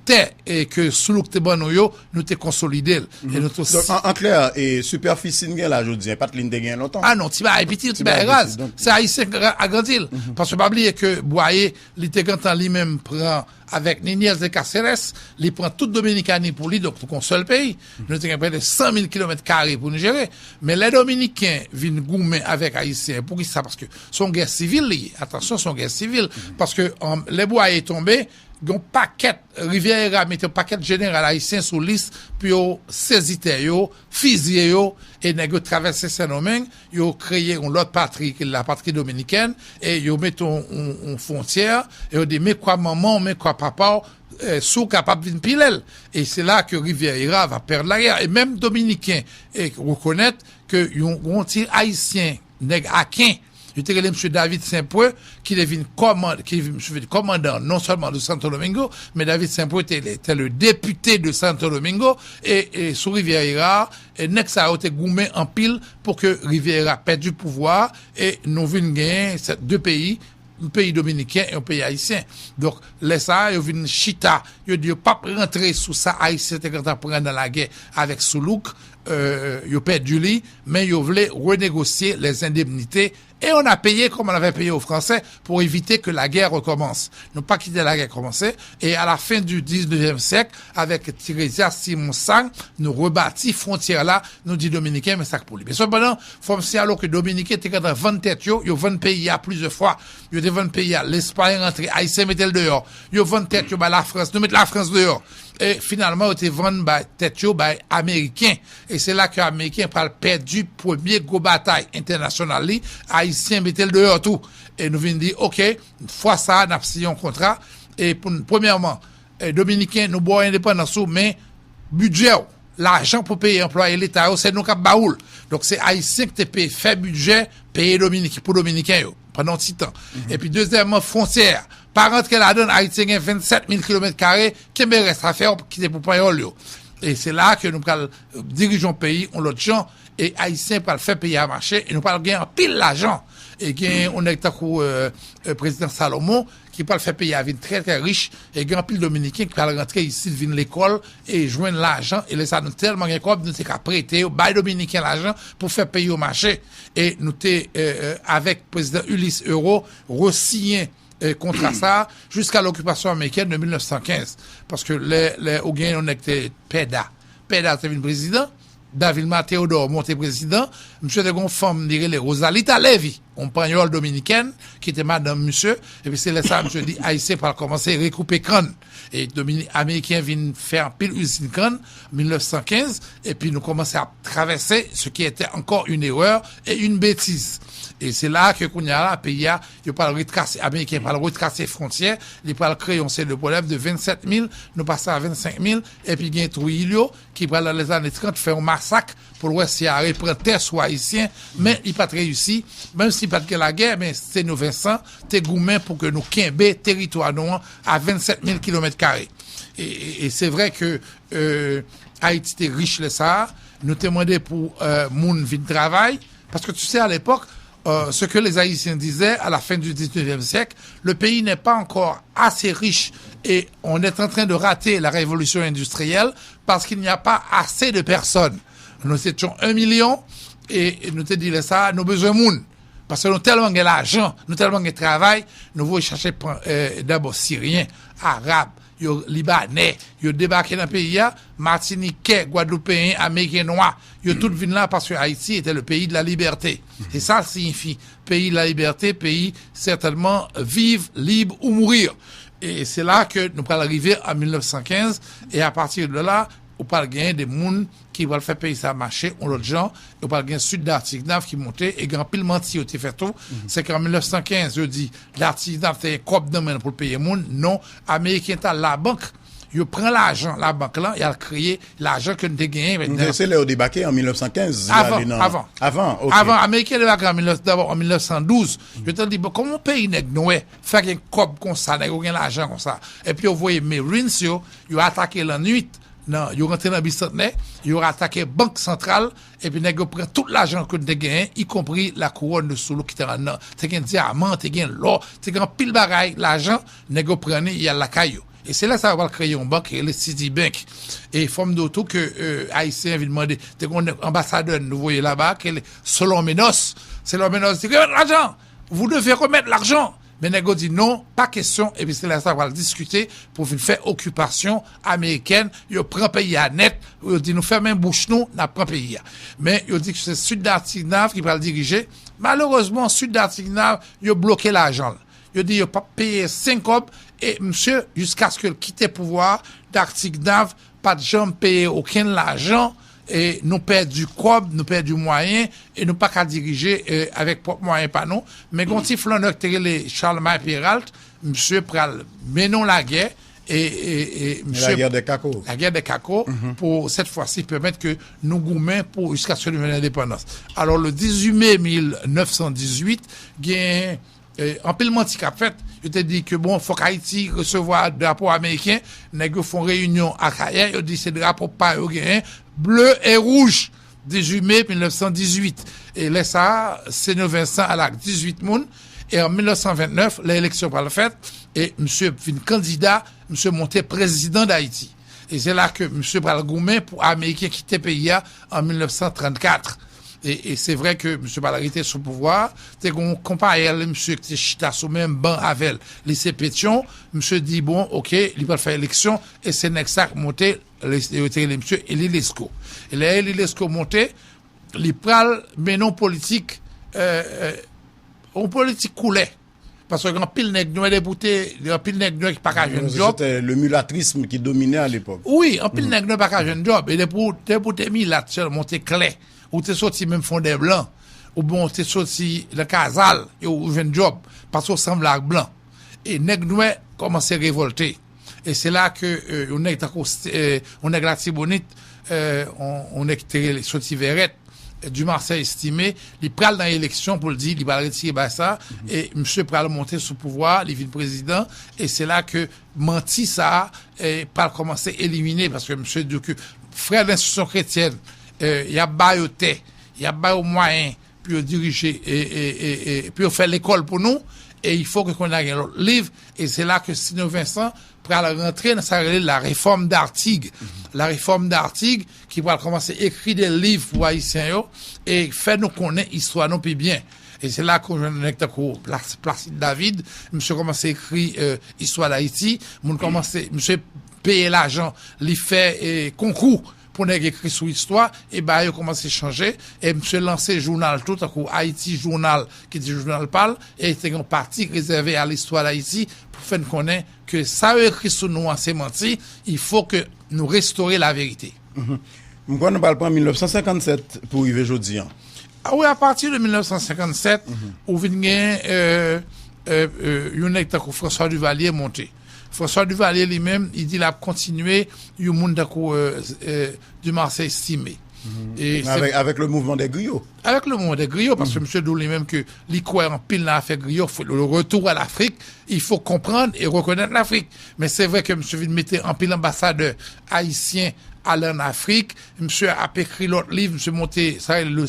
tè, e, ke Soulouk te ban nou yo, nou te konsolide l. E nou te Donk, an, an klè, e, sipèfisi n gen la jodi a, e pa t li n te gen lontan. A non, ti bagay piti, ti bagay raz. Se Ayisyen k agrandi l. Paske pa bliye ke Bwaye, li te gentan li menm pran avèk Ninièz de Caceres, li pran tout Dominikani pou li, donk nou gon sèl peyi. Nou te gen prè de san mil kilomèt kare pou nou jere. Men lè Dominiken vin goumen avèk Ayisyen, poukisa? Paske se yon gè sivil li ye. Atansyon, se yon gè sivil. Paske, e, lè Bwaye tonbe, gen yon pakèt, Rivyèra mete yon pakèt jeneral ayisyen sou lis pou yo sezi tè yo, fizye yo, e nèg yo travèse Sendomeng, yo kreye yon lòt patri ki lapatri dominikèn, e yo mete yon, yon, yon fwontyè, e yo di, men kwa manman w, men kwa papa w, e, si w kapab vin pile l. E se la ke Rivyèra va pèd lagè. E menm Dominiken, e, rekonèt ke yon, yon ti Ayisyen, nèg Aken, yo te rele misye David Saint-Preux, ki te vin kòman-, ki vin, misye vin kòmandan non sèlman de Santo Domingo, men David Saint-Preux te, te le député de Santo Domingo, e, e sou Rivyèra, e nèg sa yo te goumen anpil pou ke Rivyèra pèdi pouvwa, e nou vin genyen se de peyi, yon peyi dominiken e yon peyi ayisyen. Donk, lè sa a, yo vin chita, yo di yo p ap rantre sou sa Ayisyen te gentan pran nan lagè avèk Soulouk, e, yo pèdi li, men yo vle renegosye les indemnités, et on a payé comme on avait payé aux Français pour éviter que la guerre recommence. Nou pa kite lagè kòmanse, e à la fin du dix-neuvième siècle, avèk Tiresias Simon Sam, nou rebati fwontyè la, nou di Dominiken, men sa k pou li. Men sepandan, fò m siyale w ke Dominiken te gentan vann tèt yo, yo vann peyi a plizyè fwa. Yo te vann peyi a, Lespay rantre, Ayisyen mete l deyò. Yo vann tèt yo bay Lafrans, nou met Lafrans deyò. E finalman, yo te vann bay, tèt yo bay Ameriken. E se la ke Ameriken pral pèdi premye gwo batay entènasyonal li, Ayisyen mete l deyò tou. E nou vin di, oke, fwa sa a, n ap siyen yon kontra. E pou n, premyèman, e, Dominiken, nou ba w endepandans ou, men bidjè w, lajan pou peye anplwaye leta yo, se nou k ap ba ou l. Donk, se Ayisyen ki te peye, fè bidjè, peye Dominiken, pou Dominiken yo, pandan yon ti tan. Epi, dezyèmman, fwontyè a. Pa rantre ladan l, Ayiti gen vennsèt mil kilomèt kare, kenbe rès afè w, kite pou panyòl yo. E se la ke nou pral, e, dirije yon peyi, yon lòt jan, e Ayisyen pral fè peyi a mache, e nou pral gen anpil lajan. E gen yon nèg tankou, e, e, prezidan Salomon, ki pral fè peyi a vin trè, trè rich, e gen anpil Dominiken ki pral rantre isit, vin lekòl, e jwenn lajan, e lè sa nou tèlman gen kòb, nou te ka prete yo, bay Dominiken lajan pou fè peyi yo mache. E nou te, e, e, avèk prezidan Ulysse Euro, resiyen, e, kontra sa a, jiska lokipasyon amerikèn de mil nèf san kenz. Paske lè, lè ou gen yon nèg te Pèda. Pèda te vin prezidan, Davilma Théodore monte prezidan, misye te gen yon fanm, li rele Rosalita Levy. yon panyòl dominikèn ki te madanm misye, epi se lè sa a misye di Ayisyen pral kòmanse rekoupe kann. E Domini-, Ameriken vin fè anpil izin kann, mil nèf san kenz, epi nou kòmanse ap travèse, ce qui était encore une erreur et une bêtise. E se la ke kounye a la, peyi a, yo pral retrase, Ameriken pral retrase fwontyè, li pral kreye yon seri de pwoblèm de vennsèt mil, nou pase a vennsenk mil, epi gen Trujillo ki pral nan lèzane trant fè yon masak pou l wè si a repran tè sou Ayisyen, men li pa t reyisi, menm si pa t gen lagè, men Senno Vincent te goumen pou ke nou kenbe teritwa nou an a vennsèt mil kilomèt kare. E, e, e se vre ke, euh, Ayiti te rich lè sa a, nou te mande pou, euh, moun vin travay, paske tu sais, à l'époque, euh, ce que les Haïtiens disaient à la fin du dix-neuvième siècle, le pays n'est pas encore assez riche et on est en train de rater la révolution industrielle parce qu'il n'y a pas assez de personnes. Nous étions un million et nous te di lè sa a, nou bezwen moun. Paske nou tèlman gen lajan, nou tèlman gen travay, nou voye chache pran, euh, dabò Siryen, Arab, yo Libanè, yo debake nan peyi a, Matinikè, Gwadloupeyen, Ameriken nwa, yo tout vin la paske Ayiti était le pays de la liberté. E sa siyifi pays de la liberté, pays certainement vive, libre ou mourir. E se la ke nou pral rive an mil nèf san kenz, e a pati de la, ou pral genyen de moun ki pral fè peyi sa mache yon lòt jan, yo pral gen Sud d'Artignave ki monte, e gen anpil manti yo te fè tou. Se ke an mil nèf san kenz, yo di D'Artignave te gen kòb nan men l pou l peye moun. Non, Ameriken t al labank, yo pran lajan labank lan, y al kreye lajan ke nou te genyen. Se lè yo debake an mil nèf san kenz, avan, avan. Avan, ok. Avan, Ameriken debake an mil nèf, dabò an mil nèf san douz, yo te di, bon, kòman yon peyi nèg nwè fè gen kòb konsa, nèg yo gen lajan konsa? Epi yo voye Marines yo, yo atake lannwit, nan, yo rantre nan Bisantnè, yo atake Bank Santral, epi nèg yo pran tout lajan ke nou te genyen, y compris la couronne de Soulo ki te anndan. Te gen dyaman, te gen lò, te gen anpil bagay, lajan, nèg yo pran li, y al lakay yo. E se lè sa yo pral kreye yon bank ki rele Citibank. E fò m di w tou ke, euh, Ayisyen vin mande, te gen yon anbasadè nou voye laba, ki rele Solon Menos. Solon Menos di, remèt lajan! Vous devez remettre l'argent! Men nèg yo di non, pa kesyon, epi se lè sa yo pral diskite pou vin fè okipasyon amerikèn, yo pran peyi a nèt, yo di nou fèmen bouch nou, n ap pran peyi a. Men yo di ke se Sud d'Artignave ki pral dirije. Malerezman, Sud d'Artignave, yo bloke lajan l. Yo di yo p ap peye senk kòb, e misye, jiskaske l kite pouvwa a, Dartignave pa t janm peye okenn lajan, e nou pèdi kòb, nou pèdi mwayen, e nou pa ka dirije, e, avèk pwòp mwayen pa nou. Men gen yon ti flannè ki te rele Charlemagne Péralte, misye pral mennen yon lagè, e, e, e misye, la guerre des Cacos. La guerre des Cacos, pou, cette fois-ci, pèmèt ke nou goumen pou, jiskaske nou jwenn endepandans. Alò, le dix-huit mai mil nèf san dizuit, gen, e, anpil manti k ap fèt. Yo te di ke, bon, fòk Ayiti resevwa drapo ameriken. Nèg yo fè yon reyinyon Akayè, yo di se drapo pa yo genyen, bleu et rouge. Dizui me mil nèf san dizuit. E lè sa a, Senyo Vensan al ak dizuit moun. E an mil nèf san vennèf, lè eleksyon pral fèt, e misye vin kandida, misye monte prezidan Dayiti. E se la ke misye pral goumen pou Ameriken kite peyi a an mil nèf san trannkat. E, e se vre ke misye pral rete sou pouvwa a. Te gen yon konpayèl misye ki te chita sou menm ban avè l, Lise Petyon. Misye di, bon, oke, li pral fè eleksyon, e se nèg sa k monte, yo te rele misye Élie Lescot. E lè Élie Lescot monte, li pral mennen yon politik, euh, euh, yon politik koulè. Paske gen anpil nèg nwè depi w te, gen anpil nèg nwè ki pa ka jwenn djòb. C'était le mulatrisme qui dominait à l'époque. Wi, anpil nèg nwè pa ka jwenn djòb. E depi w, depi w te milat sèlman, w te klè, ou te soti menm Fondèblan, oubyen w te soti nan Kazal, e w jwenn djòb, paske w sanble ak blan. E nèg nwè kòmanse revòlte. E se la ke, euh, yon nèg tankou, euh, yon nèg Latibonit, euh, yon, yon nèg ki te rele, soti Vèrèt, Dumarsais Estimé, li pral nan eleksyon pou l di li pral retire bagay sa, e misye pral monte sou pouvwa, li vin prezidan, e se la ke manti sa a, e, pral kòmanse elimine, paske misye di ke frè nan enstitisyon kretyèn, e, y ap ba yo tè, y ap ba yo mwayen pou yo dirije, e, e, e, e, pou yo fè lekòl pou nou, e il faut que kounye a gen lòt liv, e se la ke Senyo Vensan pral rantre nan sa yo rele la réforme d'Artigue. La réforme d'Artigue ki pral kòmanse ekri de liv pou Ayisyen yo e fè nou konnen istwa nou pi byen. E se la ke w jwenn nèg tankou Plas-, Placide David, misye kòmanse ekri, euh, istwa Dayiti, moun kòmanse, misye peye lajan, li fè, eh, konkou pou nèg ekri sou istwa, e bagay yo kòmanse chanje, e misye lanse jounal tou, tankou Ayiti Jounal, ki te jounal pa l, e te gen yon pati rezève a listwa d Ayiti, pou fè n konnen ke sa yo ekri sou nou an se manti, il faut que nou restore la verite. M kwè nou pral pran mil nèf san senkann sèt pou rive jodi an. Ah oui, à partir de mil nèf san senkann sèt, ou vin gen euh, euh, euh, yon nèg tankou François Duvalier monte. François Duvalier li menm, li di l ap kontinye yon moun tankou euh, euh, Dumarsais Estimé. E avèk, avèk le mouvement des griots. Avèk le mouvement des griots, paske misye di w li menm ke li kwè anpil nan afè griyò, le retour à l'Afrique, il faut comprendre et reconnaître l'Afrique. Men se vre ke misye vin mete anpil anbasadè ayisyen ale ann Afrik. Misye ap ekri lòt liv, misye monte sa rele le,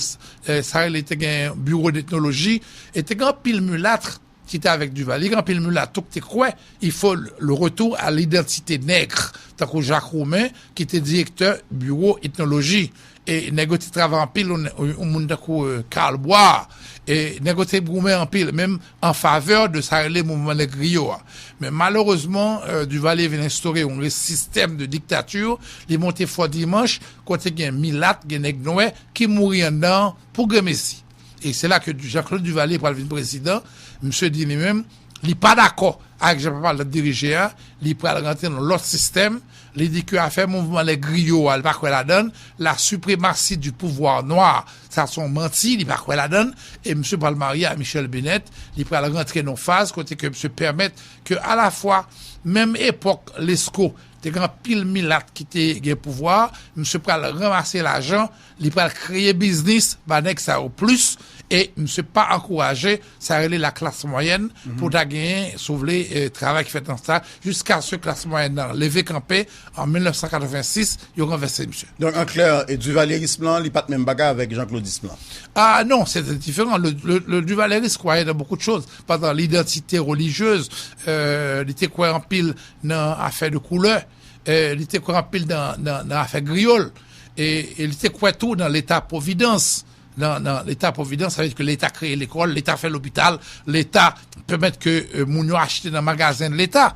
euh, sa rele te gen bureau d'ethnologie, e te gen anpil milat ki te avèk Duvalier, gen anpil milat tou ki te kwè il faut le retour à l'identité nègre, tankou Jacques Roumain ki te direktè bureau etnoloji. E nèg yo te travay anpil, yon moun tankou Karl Bois, e nèg yo te goumen anpil, menm an favè de sa rele mouvman nèg griyo a. Men malerezman, Duvalier vin enstore yon sistèm de diktati, li monte Fò Dimanch, kote gen milat, gen nèg nwè ki mouri anndan pou gremesi. E se la ke Jean-Claude Duvalier pral vin prezidan. Misye di li menm, li pa dakò avèk jan papa l t ap dirije a, li pral rantre nan lòt sistèm. Li di ke afè mouvman nèg griyo a, li pa kwè ladan l, la suprématie du pouvoir noir, sa se yon manti, li pa kwè ladan l. E misye pral marye a Michèle Bennett, li pral rantre nan yon faz kote ke misye pèmèt ke alafwa, menm epòk Lesko, te gen anpil milat ki te gen pouvwa, misye pral ranmase lajan, li pral kreye biznis ba nèg sa yo plis, e misye pa ankouraje sa rele la klas mwayèn pou ta genyen, si w vle, travay ki fèt nan sa, jiskaske klas mwayèn nan leve kanpe an mil nèf san katrevensis, yo ranvèse misye. Donk, an klè, e divalyerism lan, li pa t menm bagay avèk janklodism lan. Ah non, se te diferan. Le, le, le duvalyeris croyait dans beaucoup de choses, pas dans l'identité religieuse, euh, li te kwè anpil nan afè de koulè, euh, li te kwè anpil nan, nan, nan afè griyòl, e, e li te kwè tou nan leta pwovidans. Nan, nan leta pwovidans, sa vle di ke leta kreye lekòl, leta fè lopital, leta pèmèt ke euh, moun yo achte nan magazen leta.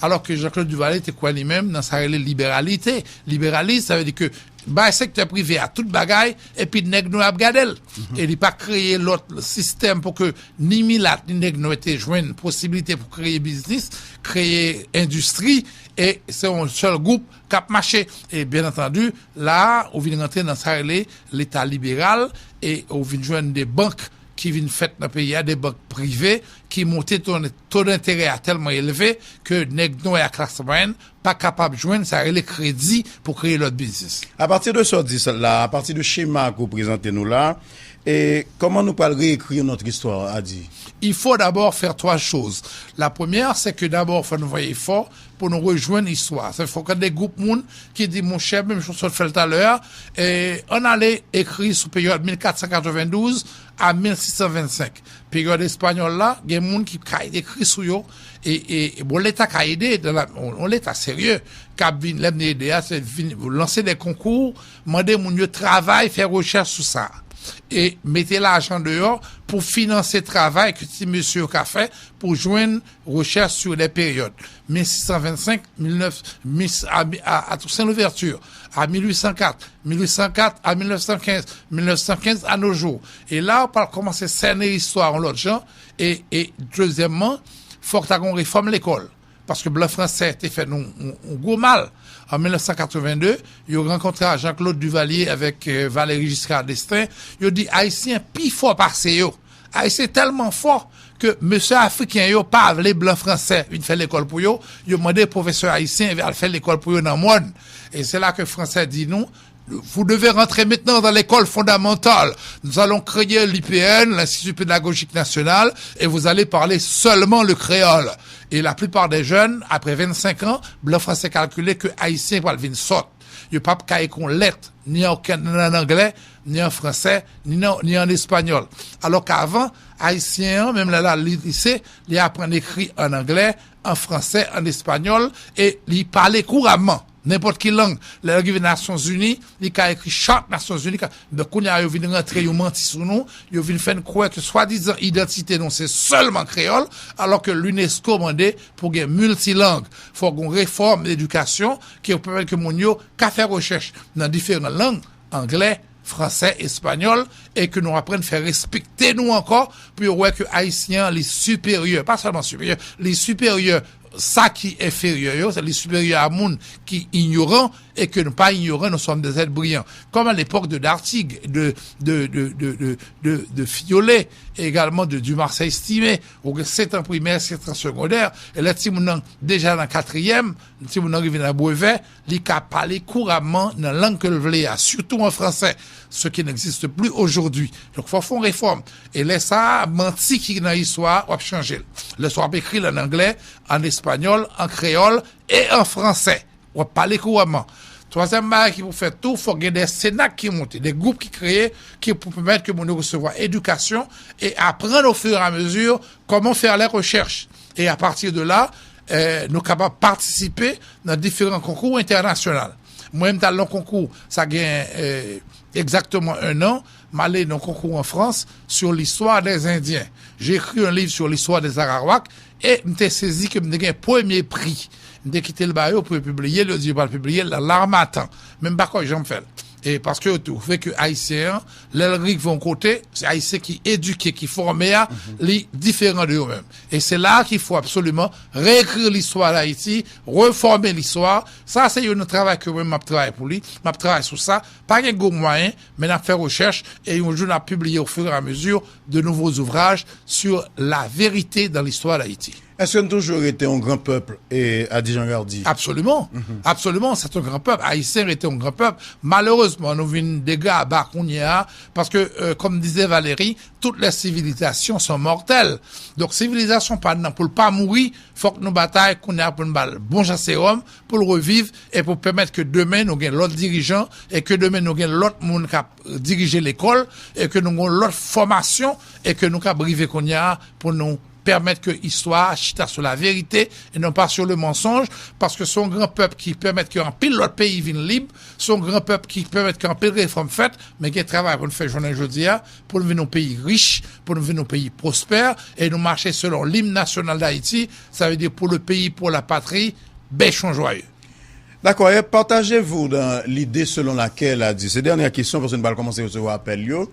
Alò ke Jean-Claude Duvalier te kwè li menm nan sa rele liberalite. Liberalis, sa vle di ke bay sektè prive a tout bagay, epi nèg nou ap gade l. E li pa kreye lòt sistèm pou ke ni milat, ni nèg nou te jwenn posibilite pou kreye biznis, kreye endistri, e se yon sèl gwoup k ap mache. E byen antandi, la a, ou vin rantre nan sa rele leta liberal, e ou vin jwenn de bank ki vin fèt nan peyi a, de bank prive, ki monte to, to denterè a tèlman elve ke nèg nwè a klas mwayèn pa kapab jwenn sa rele kredi pou kreye lòt biznis. Apati de sa w di la, apati de chema ke w prezante nou la, e kòman nou pral reekri notre histoire, Adi? Il faut d'abord faire trois choses. La première, c'est que d'abord, fò nou fè efò pou nou rejwenn istwa. Sa fè ke de gwoup moun ki di, monchè, menm jan w sot fè l talè a, e, ann ale ekri sou peryòd mil kat san katrevendouz a mil sis san vennsenk. Peryòd espanyòl la, gen moun ki ka ekri sou yo, e, e, e bon, leta ka ede, yon leta serye, k ap vin, lè m di ede a, se vin lanse de konkou, mande moun yo travay, fè rechèch sou sa. E mete lajan deyò pou finanse travay ke ti mesye yo ka fè pou jwenn rechèch sou de peryòd. Mil sis san vennsenk, mil nèf, mil, a, a, a Toussaint Louverture, a mil uit san kat, mil uit san kat a mil nèf san kenz, mil nèf san kenz a nos jours. E la, ou pral kòmanse sène istwa yon lòt jan. E, e dezyèmman, fòk ta gen yon refòm lekòl. Paske blan fransè te fè nou yon, yon gwo mal. An mil nèf san katrevenndez, yo rankontre a Jean-Claude Duvalier avèk, euh, Valéry Giscard d'Estaing. Yo di Ayisyen pi fò pase yo. Ayisyen tèlman fò ke mesye afriken yo pa vle blan fransè vin fè lekòl pou yo. Yo mande pwofesè ayisyen al fè lekòl pou yo nan mòn. E se la ke fransè di nou, vous devez rentrer maintenant dans l'école fondamentale. Nous allons créer l'I P N, l'Institut Pédagogique National, et vous allez parler seulement le créole. Et la plupart des jeunes, après vennsenk an, blan fransè kalkile ke ayisyen pral vin sòt. Yo p ap ka ekri yon lèt, ni an, ni an anglè, ni an fransè, ni nan, ni an espanyòl. Alò ke avan, ayisyen an, menm lè l al lise, li aprann ekri an anglè, an fransè, an espanyòl, e li pale kouraman. Nenpòt ki lang, lè l rive Nasyonzini, li ka ekri chart Nasyonzini. Ka, men kounye a, yo vin rantre yon manti sou nou, yo vin fè n kwè ke swadizan idantite nou se sèlman kreyòl, alò ke l'UNESCO mande pou gen miltilang. Fò gen yon refòm edikasyon ki pèmèt ke moun yo ka fè rechèch nan diferan lang, anglè, fransè, espanyòl, e ke nou aprann fè respekte nou ankò, pou yo wè ke ayisyen an, li siperyè, pa sèlman siperyè, li siperyè sa ki enferyè yo, li siperyè a moun ki inyoran, e ke nou pa inyoran, nous sommes des êtres brillants. Comme à l'époque de Dartigue, de, de, de, de, de, de, de Fiolet, et également de Dumarsais Estimé, ou gen sèt an primè, sèt an segondè, e lè timoun nan deja nan katriyèm, timoun nan rive nan brevè, li ka pale kouramman nan lang ke l vle a, surtout en français, ce qui n'existe plus aujourd'hui. Donk, fò fè yon refòm. E lè sa a, manti ki nan istwa a, w ap chanje l. Lè sa w ap ekri l an anglè, an espanyòl, an kreyòl e an fransè. W ap pale kouramman. Twazyèm bagay ki pou fèt tou, fòk gen de senak ki monte, de gwoup ki kreye, ki pou pèmèt ke moun yo resevwa edikasyon e aprann au fur et à mesure comment faire les recherches. E à partir de là, eh, nou kapab patisipe nan diferan konkou entènasyonal. Mwen, m t al nan konkou, sa gen, eh, egzakteman en an, m ale nan konkou an Frans sur l'histoire des Indiens. J'ai écrit un livre sur l'histoire des Arawaks e m te sezi ke m te gen premye pri. M te kite l ba yo pou yo pibliye l, yo di yo pral pibliye l nan L'Harmattan. Men m pa kwè jan m fè l. E paske yo twouve ke Ayisyen an, lè l rive yon kote, se Ayisyen ki edike, ki fòme a, li diferan de yo menm. E se la a ki fò absoliman reekri listwa Dayiti, refòme listwa. Sa se youn nan travay ke mwen m ap travay pou li, m ap travay sou sa. Pa gen gwo mwayen, men n ap fè rechèch e yon jou n ap pibliye au fur et à mesure de nouveaux ouvrages sur la vérité dans l'histoire d'Haïti. Èske n toujou rete yon gran pèp, e, Adi Jean Gardy? Absoliman. Absoliman, c'est un grand peuple. Ayisyen rete yon gran pèp. Malerezman, nou vin degaba kounye a, paske, euh, comme disait Valéry, toutes les civilisations sont mortelles. Donk, sivilizasyon pa n nan pou l pa mouri, fòk nou batay kounye a pou n ba l bon jan sewòm, pou l reviv, e pou pèmèt ke demen nou gen lòt dirijan, e ke demen nou gen lòt moun k ap dirije lekòl, e ke nou gen lòt fòmasyon, e ke nou kab rive kounye a pou nou pèmèt ke istwa a chita sou la verite e non pa sur le mensonge, paske se yon gran pèp ki pèmèt ke anpil lòt peyi vin lib, se yon gran pèp ki pèmèt ke anpil refòm fèt, men gen travay pou n fè jounen jodi a, pou n vin yon peyi rich, pou n vin yon peyi pwospè, e nou mache selon lim nasyonal Dayiti, sa vle di pour le pays, pour la patrie, bêchons joyeux. D'accord, et partagez-vous dans l'idée selon laquelle, a dit, c'est dernière question, parce que nous allons commencer à recevoir appel, yo.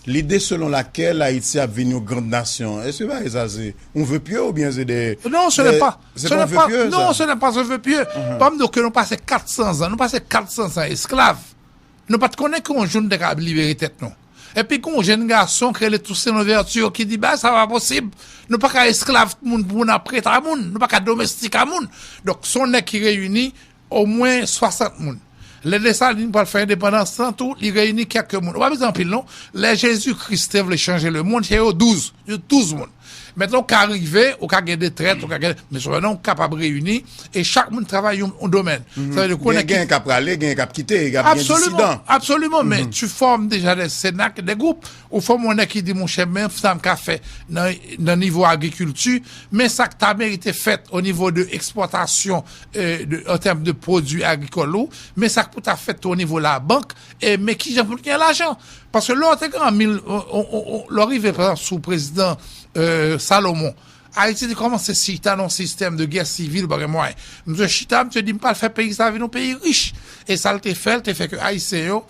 L'idée selon laquelle Haïti a venu une grande nation. Est-ce que bah, ça c'est un vœu pieux ou bien c'est des... Non, ce n'est pas. C'est pas un vœu pieux, non, ça? Ce n'est pas un vœu pieux. Ban m di w ke nou pase kat san zan, nou pase kat san zan esklav. Nou pa t konnen ke yon jou n te ka libere tèt nou. Epi gen yon jèn gason ki rele Toussaint Louverture ki di, "Bagay sa pa posib. Nou pa ka esklav moun pou n ap prete a moun. Nou pa ka domestik a moun." Donk, se yon nèg ki reyini omwen swasant moun. Lè Desalin pral fè endepandans lan tou, li reyini kèk moun. Ou pa bezwen anpil, non. Lè Jezi Kris te vle chanje lemonn, se yo douz. Yo douz moun. Mentnan, ou ka rive, ou ka gen de trèt, ou ka gen, men sèlman ou kapab reyini, e chak moun travay yon, yon domèn. Sa vle di, konnen ki... Gen k ap prale, gen k ap kite, k ap gen disidan. Absoliman, absoliman, men tu formes déjà des cénacs, des groupes. Ou fòme yon nèg ki di, "Monchè, men sa m ka fè nan, nan nivo agrikilti, men sa k ta merite fèt o nivo de ekspòtasyon, euh, de, an tèm de pwodui agrikòl ou, men sa k pou ta fèt tou o nivo labank, e men kijan pou n gen lajan." Paske lè w te gen an mil, on, on, on, on, lè w rive, pa egzanp, sou prezidan, euh, Salomon, Ayiti te kòmanse chita nan yon sistèm de gè sivil, pa gen mwayen. Misye chita, misye di, "M pral fè peyi sa vin yon peyi rich." E sa l te fè, l te fè ke Ayisyen yo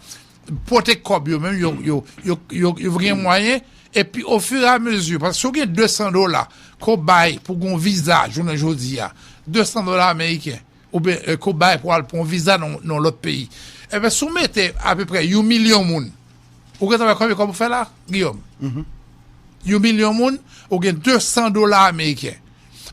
pote kòb yo menm, yo, yo, yo, yo, yo gen mwayen. Epi, au fur et à mesure, paske si w gen de san dola ke w bay pou gen yon viza, jounen jodi a, de san dola ameriken, oubyen, eh, ke w bay pou al pran yon viza nan, nan lòt peyi. Ebyen, si w mete apeprè yon milyon moun, ou gentan wè konbyen kòb ou fè la, Guillaume? Yon milyon moun, ou gen de san dola ameriken.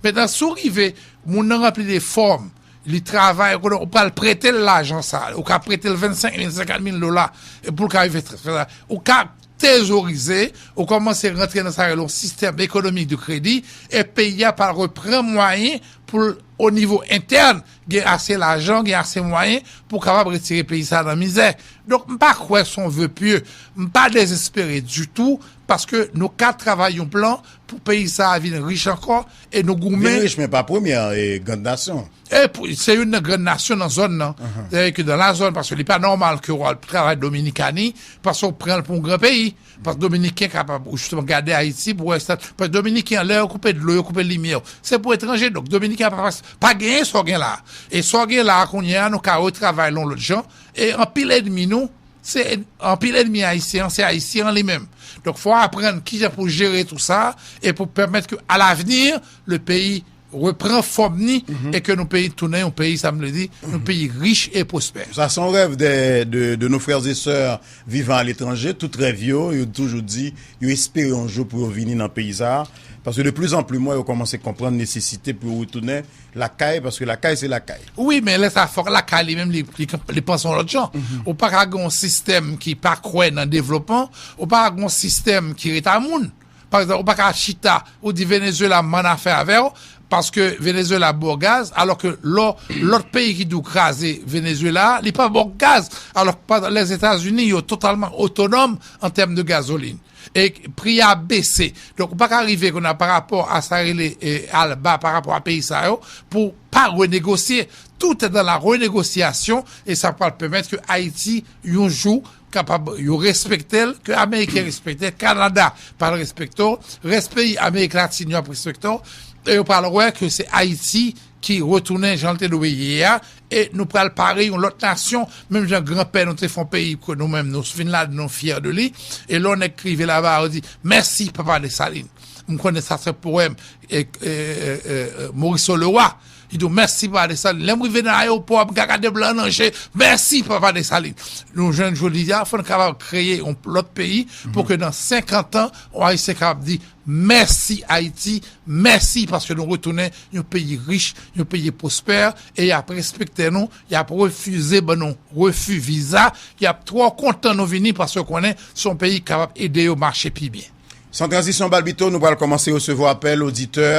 Mentnan, si w rive, moun nan ranpli de fòm, li travay, ou konnen, ou pral prete l lajan sa, ou ka prete l vennsenk mil, senkant mil dola, e pou l ka rive fè sa. Ou ka tezorize, ou kòmanse rantre nan sa yo rele yon sistèm ekonomik de kredi, e peyi a pral reprann mwayen pou l o nivo entèn, gen ase lajan, gen ase mwayen pou kapab retire peyi sa nan mizè. Donk, m pa kwè se yon ve pye. M pa dezespere ditou, paske nou ka travay yon plan pou peyi sa a vin rich ankò, e nou goumen. Vin rich, men pa premyè, e, grann nasyon. E pou, se youn nan grann nasyon nan zòn nan. Sètadi ke dans la zone, paske li pa nòmal ke w al travay Dominikani, paske w pran l pou yon gran peyi. Paske Dominiken kapab, ou jisteman gade Ayiti pou wè sa. Paske Dominiken an, lè yo koupe dlo, yo koupe limyè, se pou etranje. Donk, Dominiken an pa, pa genyen sa w gen la a. E sa w gen la a kounye a, nou ka retravay l yon lòt jan. E anpil ènmi nou, se anpil ènmi Ayisyen an, se Ayisyen an li menm. Donk, fò w aprann kijan pou jere tou sa, e pou pèmèt ke, à l'avenir, le pays repran fòm ni, e ke nou peyi tounen yon peyi, sa m vle di, yon peyi rich e pwospè. Sa se yon rèv de, de, de nos frères et sœurs vivant à l'étranger. Tout rèv yo, yo toujou di, yo espere yon jou pou yo vini nan peyi sa a. Paske de plus en plus, mwen, yo kòmanse konprann nesesite pou yo retounen lakay, paske lakay, se lakay. Wi, men lè sa, fòk lakay li menm, li, li, li panse yon lòt jan. Ou pa ka gen yon sistèm ki pa kwè nan devlopman, ou pa ka gen yon sistèm ki ret a moun. Pa egzanp, ou pa ka chita, ou di Venezuela, m pa nan afè avè w, paske Venezuela ba w gaz, alò ke lò, lòt peyi ki di w kraze Venezuela, li pa ba w gaz. Alò, pandan Lèzetazini, yo totalman otonòm an tèm de gazolin. E pri a bese. Donk, ou pa ka rive kounye a pa rapò a sa rele, e, alba, pa rapò a peyi sa yo, pou pa renegosye. Tout est dans la renégociation, e sa pral pèmèt ke Ayiti, yon jou, kapab yo respekte l, ke Ameriken respekte l, Kanada pral respekte w, rès peyi Amerik Latin yo ap respekte w, e yo pral wè ke se Ayiti ki retounen jan l te dwe ye a, e nou pral pare yon lòt nasyon, menm jan granpè nou te fè yon peyi ke nou menm nou fin ladan, nou fyè de li, e lè yon nèg ki rive laba a, yo di, mèsi, papa Desalin. M konnen sa se powèm, e, e, e, e, Morisseau Leroy. Li di w, mèsi, papa Desalin. Lè m rive nan ayewopò a, m ka gade blan nan je. Mèsi, papa Desalin. Nou jwenn jodi a, fò n kapab kreye yon lòt peyi pou ke nan senkant an, yon Ayisyen kapab di, mèsi, Ayiti, mèsi, paske nou retounen yon peyi rich, yon peyi pwospè, e y ap respekte nou, y ap refize ban nou refi viza, y ap twò kontan nou vini, paske yo konnen se yon peyi ki kapab ede yo mache pi byen. San tranzisyon, Balbito, nou pral kòmanse resevwa apèl oditè,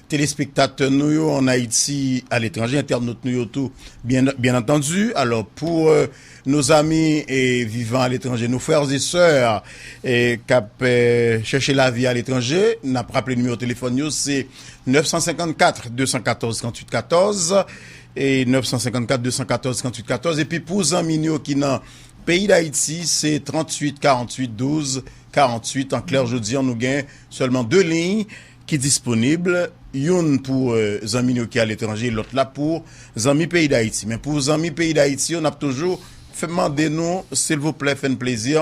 telespektatè nou yo ann Ayiti, aletranje, entènot nou yo tou, byen, byen antandi. Alò, pou, euh, nos amis, eh, vivant à l'étranger, nos frères et sœurs, eh, k ap, eh, chèche lavi aletranje, n ap raple nimewo telefòn yo, se nèf san senkannkat, de san katòz, tranntuit katòz, e nèf san senkannkat, de san katòz, tranntuit katòz. Epi pou zanmi nou yo ki nan peyi Dayiti, se tranntuit karanntuit douz karanntuit. Anklè, jodi a, nou gen sèlman de liy ki disponib, youn pou, eh, zanmi nou yo ki aletranje, lòt la pou zanmi peyi Dayiti. Men pou zanmi peyi Dayiti yo, n ap toujou fè mande nou, silvouplè, fè n plezi,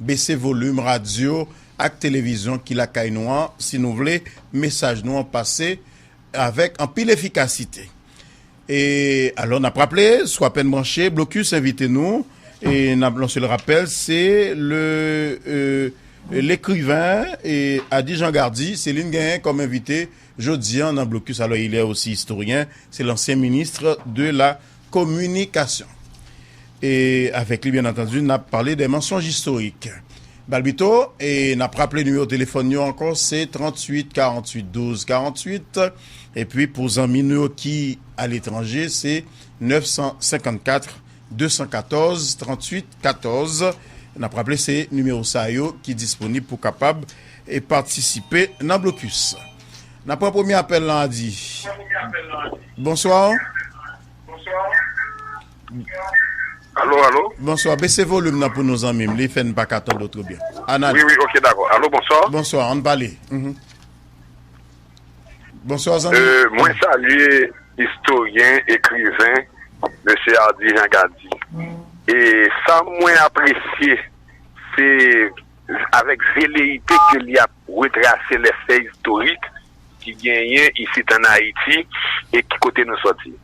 bese volim radyo ak televizyon ki lakay nou an, si nou vle mesaj nou an pase avèk anpil efikasite. E alò, n ap raple, sou apèn branche, Blokis envite nou, e n ap lanse l rapèl, se le, euh, l'écrivain, e Ady Jean Gardy, se li n genyen kòm envite jodi a nan Blokis. Alors, il est aussi historien, c'est l'ancien ministre de la communication. E avèk li, byen antandi, n ap pale de mensonj istorik. Balbito, e n ap raple nimewo telefòn yo ankò, se tranntuit karanntuit douz karanntuit. Epi pou zanmi nou yo ki aletranje, se nèf san senkannkat, de san katòz, tranntuit katòz. N ap raple, se nimewo sa yo ki disponib pou kapab, e, patisipe nan Blokis. N ap pran premye apèl lan, Ady. Bonswa. Alo, alo. Bonswa, bese volim nan pou nou, zanmi m, li fè n pa ka tande w trè byen. Ann ale. Wi, wi, ok, dakò. Alo, bonswa. Bonswa, ann pale. Mhm. Bonswa, zanmi. Euh, mwen salye istoryen, ekriven, mesye Ady Jean Gardy. E sa mwen apresye, se avèk veleyite ke li ap retrase lè fè istorik ki genyen isit ann Ayiti e ki kote nou sòti.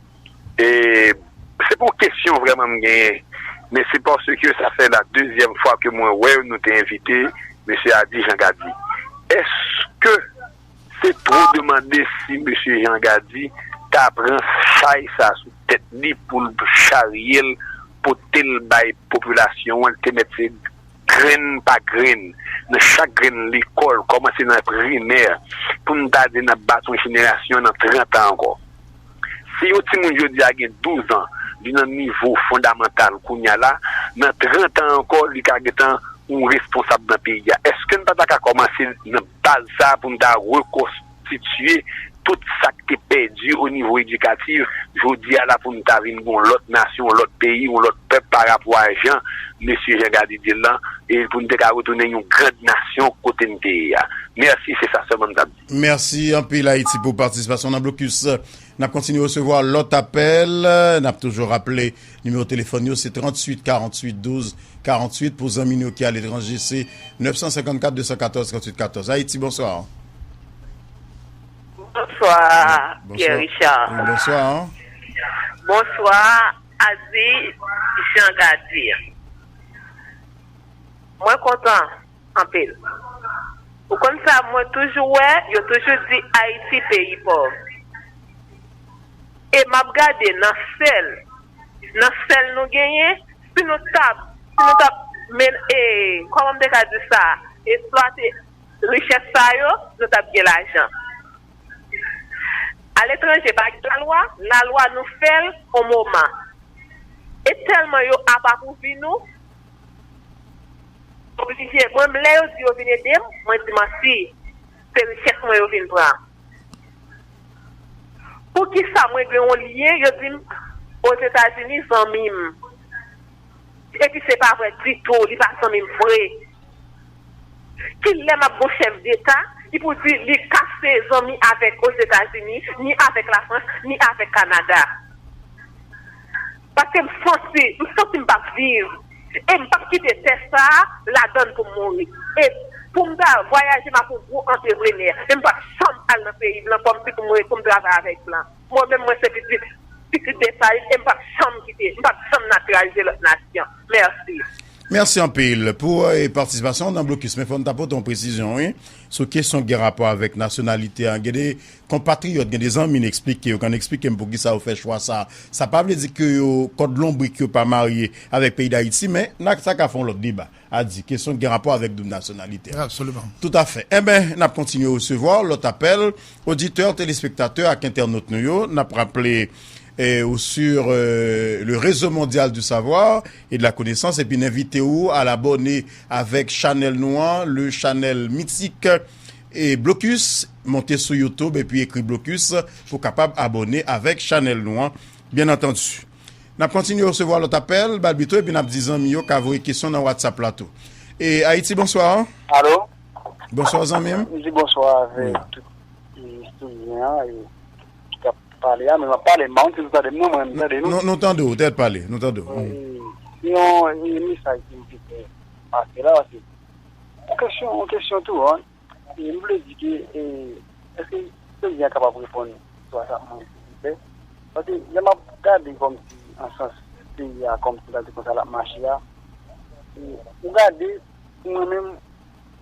E se pa yon kesyon vrèman m genyen, men se paske sa fè la dezyèm fwa ke mwen wè nou te envite mesye Ady Jean Gardy. Èske se twò demande si mesye Jean Gardy ta pran chay sa sou tèt li pou l charye l, pote l bay popilasyon an, l te mèt se grenn pa grenn, nan chak grenn lekòl, kòmanse nan primè, pou n ta di n ap bati yon jenerasyon nan trant an ankò. Si yon timoun jodi a gen douz an, li nan nivo fondamantal kounye a la, nan trant an ankò, li ka gentan yon responsab nan peyi a. Èske n pa ta ka kòmanse nan baz sa a pou n ta rekonstitye tout sa k te pèdi o nivo edikatif, jodi a la pou n ta vin gen yon lòt nasyon, yon lòt peyi, yon lòt pèp pa rapò a jan mesye Jean Gady di l lan, e pou n te ka retounen yon grand nasyon kote n te ye a. Mèsi, se sa sèlman m t ap di. Mèsi anpil, Ayiti, pou patisipasyon w nan blokis. N ap kontinye resevwa lòt apèl. N ap toujou raple, nimewo telefòn yo se tranntuit karanntuit douz karanntuit. Pou zanmi nou yo ki aletranje, se nèf san senkannkat de san katòz tranntuit katòz. Ayiti, bonswa. Bonswa, Pierre Richard. Wi, bonswa. Bonswa, Adi Jean Gady. Mwen kontan anpil. Ou konn sa, mwen toujou wè, yo toujou di Ayiti peyi pòv. E m ap gade nan sèl, nan sèl nou genyen, si nou t ap, si nou t ap men, e, kòman m te ka di sa, eksplwate richès sa yo, nou t ap gen lajan. Aletranje pa gen lalwa, lalwa nou fè l on moman. E tèlman yo apapouvri nou, oblije, mwen, lè yo di yo vin ede m, mwen di manti, se richès mwen yo vin pran. Poukisa mwen gen yon lyen, yo di m, Ozetazini zanmi m. Epi se pa vre ditou, li pa zanmi m vre. Kilè m ap gon chèf deta ki pou di li kase zanmi avèk Ozetazini, ni avèk Lafrans, ni avèk Kanada? Paske m santi, m santi m p ap viv. E m p ap kite tè sa a ladann pou m mouri. E pou m ta vwayaje, m ap yon gwo antreprenè. Men m p ap janm al nan peyi blan kòmsi pou m, pou m travay avèk blan. Mwen menm, mwen se pitit, pitit Desalin, e m p ap janm kite, m p ap janm natiralize lòt nasyon. Mèsi. Mèsi anpil pou, eh, patisipasyon w nan blokis. Men fò n ta pote yon presizyon, wi, sou kesyon ki gen rapò avèk nasyonalite a. Gen de konpatriyòt, gen de zanmi n eksplike, yo konn eksplike m poukisa yo fè chwa sa. Sa pa vle di ke yo kòd lonbrik yo pa marye avèk peyi Dayiti, men n a, sa ka fè yon lòt deba. A di, kesyon ki gen rapò avèk doub nasyonalite a. Absoliman. Toutafè. Enben, n ap kontinye resevwa lòt apèl. Oditè, telespektatè ak entènòt nou yo, n ap raple, eh, ou sur, eh, le réseau mondial du savoir et de la connaissance, epi n envite ou al abòne avèk chanèl nou an, le chanèl mitik e Blocus. Monte sou YouTube epi ekri Blocus pou kapab abòne avèk chanèl nou an, byen antandi. N ap kontinye resevwa lòt apèl, Balbito, epi n ap di zanmi yo ka voye kesyon nan WhatsApp la tou. E Ayiti, bonswa. Alo? Bonswa, zanmi m. M di bonswa avèk tout, e, istwaryen an, e, ki t ap pale a, men m ap pale, m pa konn si nou tande m non, mwen, m tande nou. Nou, nou tande w, tèt pale, nou tande w. Wi, se yon, e, mesaj ke m te fè pase la, se yon kesyon, yon kesyon tou, an. E m vle di ke, e, èske Seyè a kapab reponn istwa sa pou mwen, silvouplè? Paske lè m ap gade kòmsi an sans peyi a, kòmsi ta di konsa l ap mache a, e, ou gade, pou mwen menm,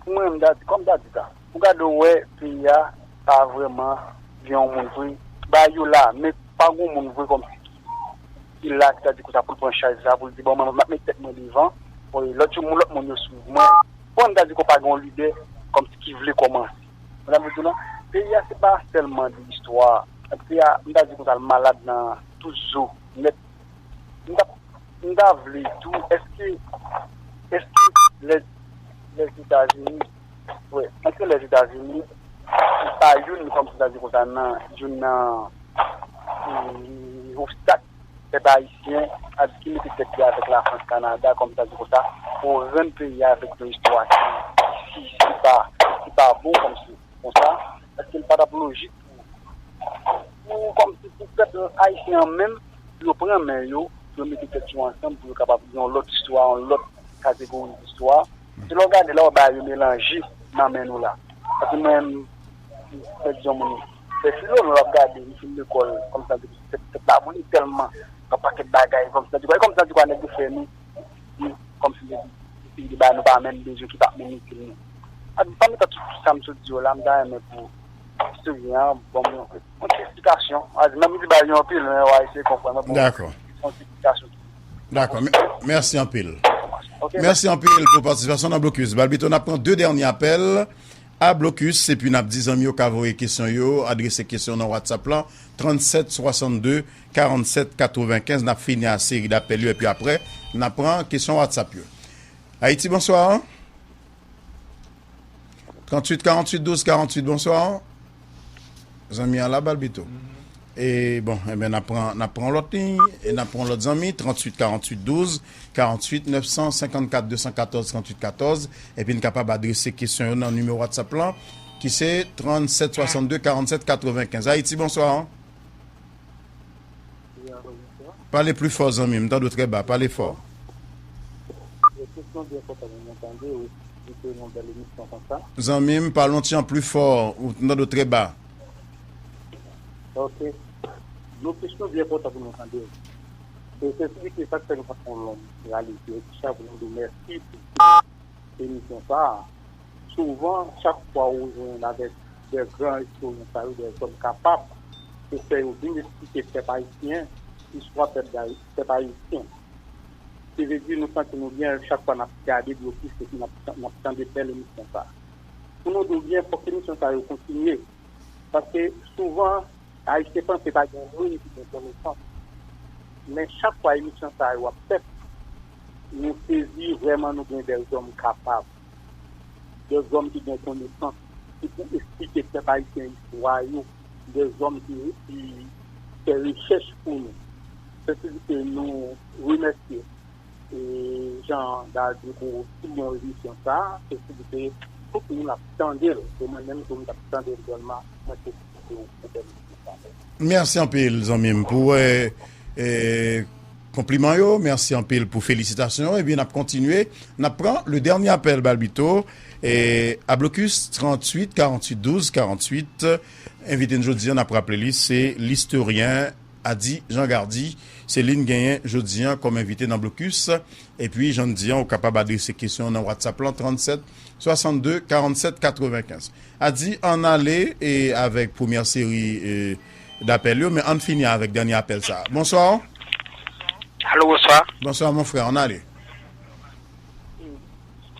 pou mwen menm, ta di, kòm ta di sa, ou gade, ou wè peyi a pa vrèman gen yon moun vre. Bagay yo la, men pa gen yon moun vre kòmsi ki, ki la, ki ta di konsa pou l pran chaj sa, pou l di, "Bon, mwen, m ap met tèt mwen devan, bon, e lòt yo, lòt moun yo swiv mwen." Bon, m ta di ke w pa gen yon lidè kòmsi ki vle kòmanse. Konprann sa m vle di w lan? Peyi a se pa sèlman de istwa. Peyi a, m ta di konsa, l malad nan tout zo nèt. M ta, m ta vle tou, èske, èske lè, Lèzetazini, wi, èske Lèzetazini se pa youn, kòmsi ta di konsa, nan, youn nan, e, obstak pèp ayisyen ap ki mete tèt li avèk Lafrans, Kanada, kòmsi ta di konsa, pou rann peyi a avèk yon istwa ki, ki, ki pa, ki pa bon kòmsi konsa, èske l pa t ap lojik pou, pou, kòmsi pou pèp ayisyen an menm, pou yo pran men yo, pou yo mete tèt yo ansanm, pou yo kapab gen yon lòt istwa, yon lòt kategori istwa? Se lè w gade la, w wè bagay yo melanje nan men nou la. Paske mwen menm, m fè di yon moun, fè filo, lè w ap gade, m fin lekòl, kòmsi ta di, tèt, tèt la boule tèlman, yon pakèt bagay, kòmsi ta di, kòmsi ta di, nèg yo fè nou, nou, kòmsi nèg yo, peyi de bagay nou pa menm bezwen, ki pa menm itil nou. Ak, pa mete tout sa m sot di yo la, m ta renmen pou, pou istwaryen an, bon, mwen, Yon ti esplikasyon. A di, menm li bay yo anpil, men w a eseye konprann. Bon, dakò. Yon ti esplikasyon. Dakò. Mè-, mèsi anpil. Ok, mèsi anpil pou patisipasyon nan blokis. Balbito, n ap pran de dènye apèl. a Blokis, epi n ap di zanmi yo ka voye kesyon yo, adrese kesyon nan WhatsApp lan, trannsèt swasannde karannsèt katrevenkenz. N ap fini a seri dapèl yo, epi apre, n ap pran kesyon WhatsApp yo. Ayiti, bonswa. Trantuit karanntuit douz karanntuit, bonswa. Zanmi an la, Balbito. E bon, enben, n ap pran, n ap pran lòt liy, e n ap pran lòt zanmi, trantuit karanntuit douz karanntuit, nèf san senkannkat de san katòz trantuit katòz, epi n kapab adrese kesyon yo nan nimewo WhatsApp lan, ki se trannsèt swasannde karannsèt katrevenkenz. Ayiti, bonswa. Pale pli fò, zanmi m, m tande w trè ba, pale fò. Kesyon byen kontan pou mwen tande, ou di ke yon bèl emisyon konsa. Zanmi m, pale yon ti jan pli fò, ou tande w trè ba. Ok. Yon kesyon byen kontan pou mwen tande. E se sou sa k fè nou pa fè yon long ralye, se sa pou nou di mèsi pou emisyon sa a. Souvan, chak fwa ou jwenn avèk de gran estoryen sa yo, de zòm kapab, pou fè yo vin esplike pèp ayisyen, istwa pèp, pèp ayisyen. Se vle di, nou santi nou byen chak fwa n ap gade Blokis epi n ap, n ap tande bèl emisyon sa a. Pou nou di w byen, fòk emisyon sa yo kontinye. Paske souvan, Ayisyen panse pa gen moun ki gen konesans. Men chak fwa emisyon sa yo ap fèt, nou sezi vrèman nou gen de zòm kapab, de zòm ki gen konesans, ki pou esplike pèp ayisyen istwa yo, de zòm ki, ki fè rechèch pou nou. Se sou di ke nou remèsye e jan Dal di pou tout bon emisyon sa, se sou di ke tout moun ap tande l, e mwen menm tou m t ap tande l sèlman, mwen te kite w pou bèl emisyon sa. Mèsi anpil, zanmi m, pou, e, e, konpliman yo. Mèsi anpil pou felisitasyon yo. Ebyen, n ap kontinye. N ap pran le dènye apèl, Balbito. E, a Blokis, trantuit karanntuit douz karanntuit. Envite n jodi a, n ap raple li, se listoryen Ady Jean Gardy. Se li n genyen jodi a kòm envite nan Blokis. Epi, jan n di a, ou kapab adrese kesyon nan WhatsApp lan, trannsèt swasannde karannsèt katrevenkenz. Ady, ann ale e avèk premyè seri, e, dapèl yo, men ann fini avèk dènye apèl sa a. Bonswa. Alo, bonswa. Bonswa, mon frè, ann ale.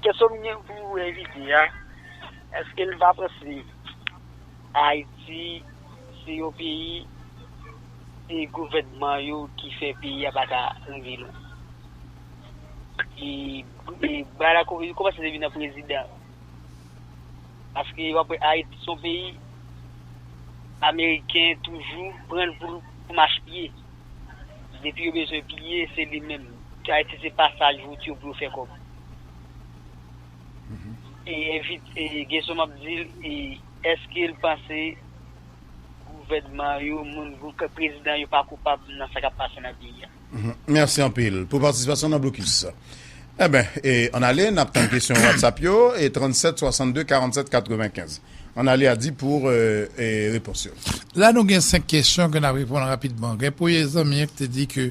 Kesyon m gen pou envite a, èske l pa panse Ayiti se yon peyi, se gouvènman yo ki fè peyi a pa ka rive lwen? E, e bagay la kòmanse depi nan prezidan. Paske w ap wè Ayiti se yon peyi ameriken toujou pran l pou, pou mach piye. Depi yo bezwen piye, se li menm. Ayiti se pasaj wout yo pou yo fè kòb. E envit, e kesyon m ap di l, e èske l panse gouvènman yo, moun, gou-, prezidan yo pa koupab nan sa k ap pase nan peyi a? Mhm. Mèsi anpil pou patisipasyon nan Blokis. Enben, e, ann ale, n ap tann kesyon WhatsApp yo, e trannsèt swasannde karannsèt katrevenkenz. Ann ale, Ady, pou, e, e, repons yo. La, nou gen senk kesyon ke n ap reponn rapidman. Gen premye zanmi an ki te di ke,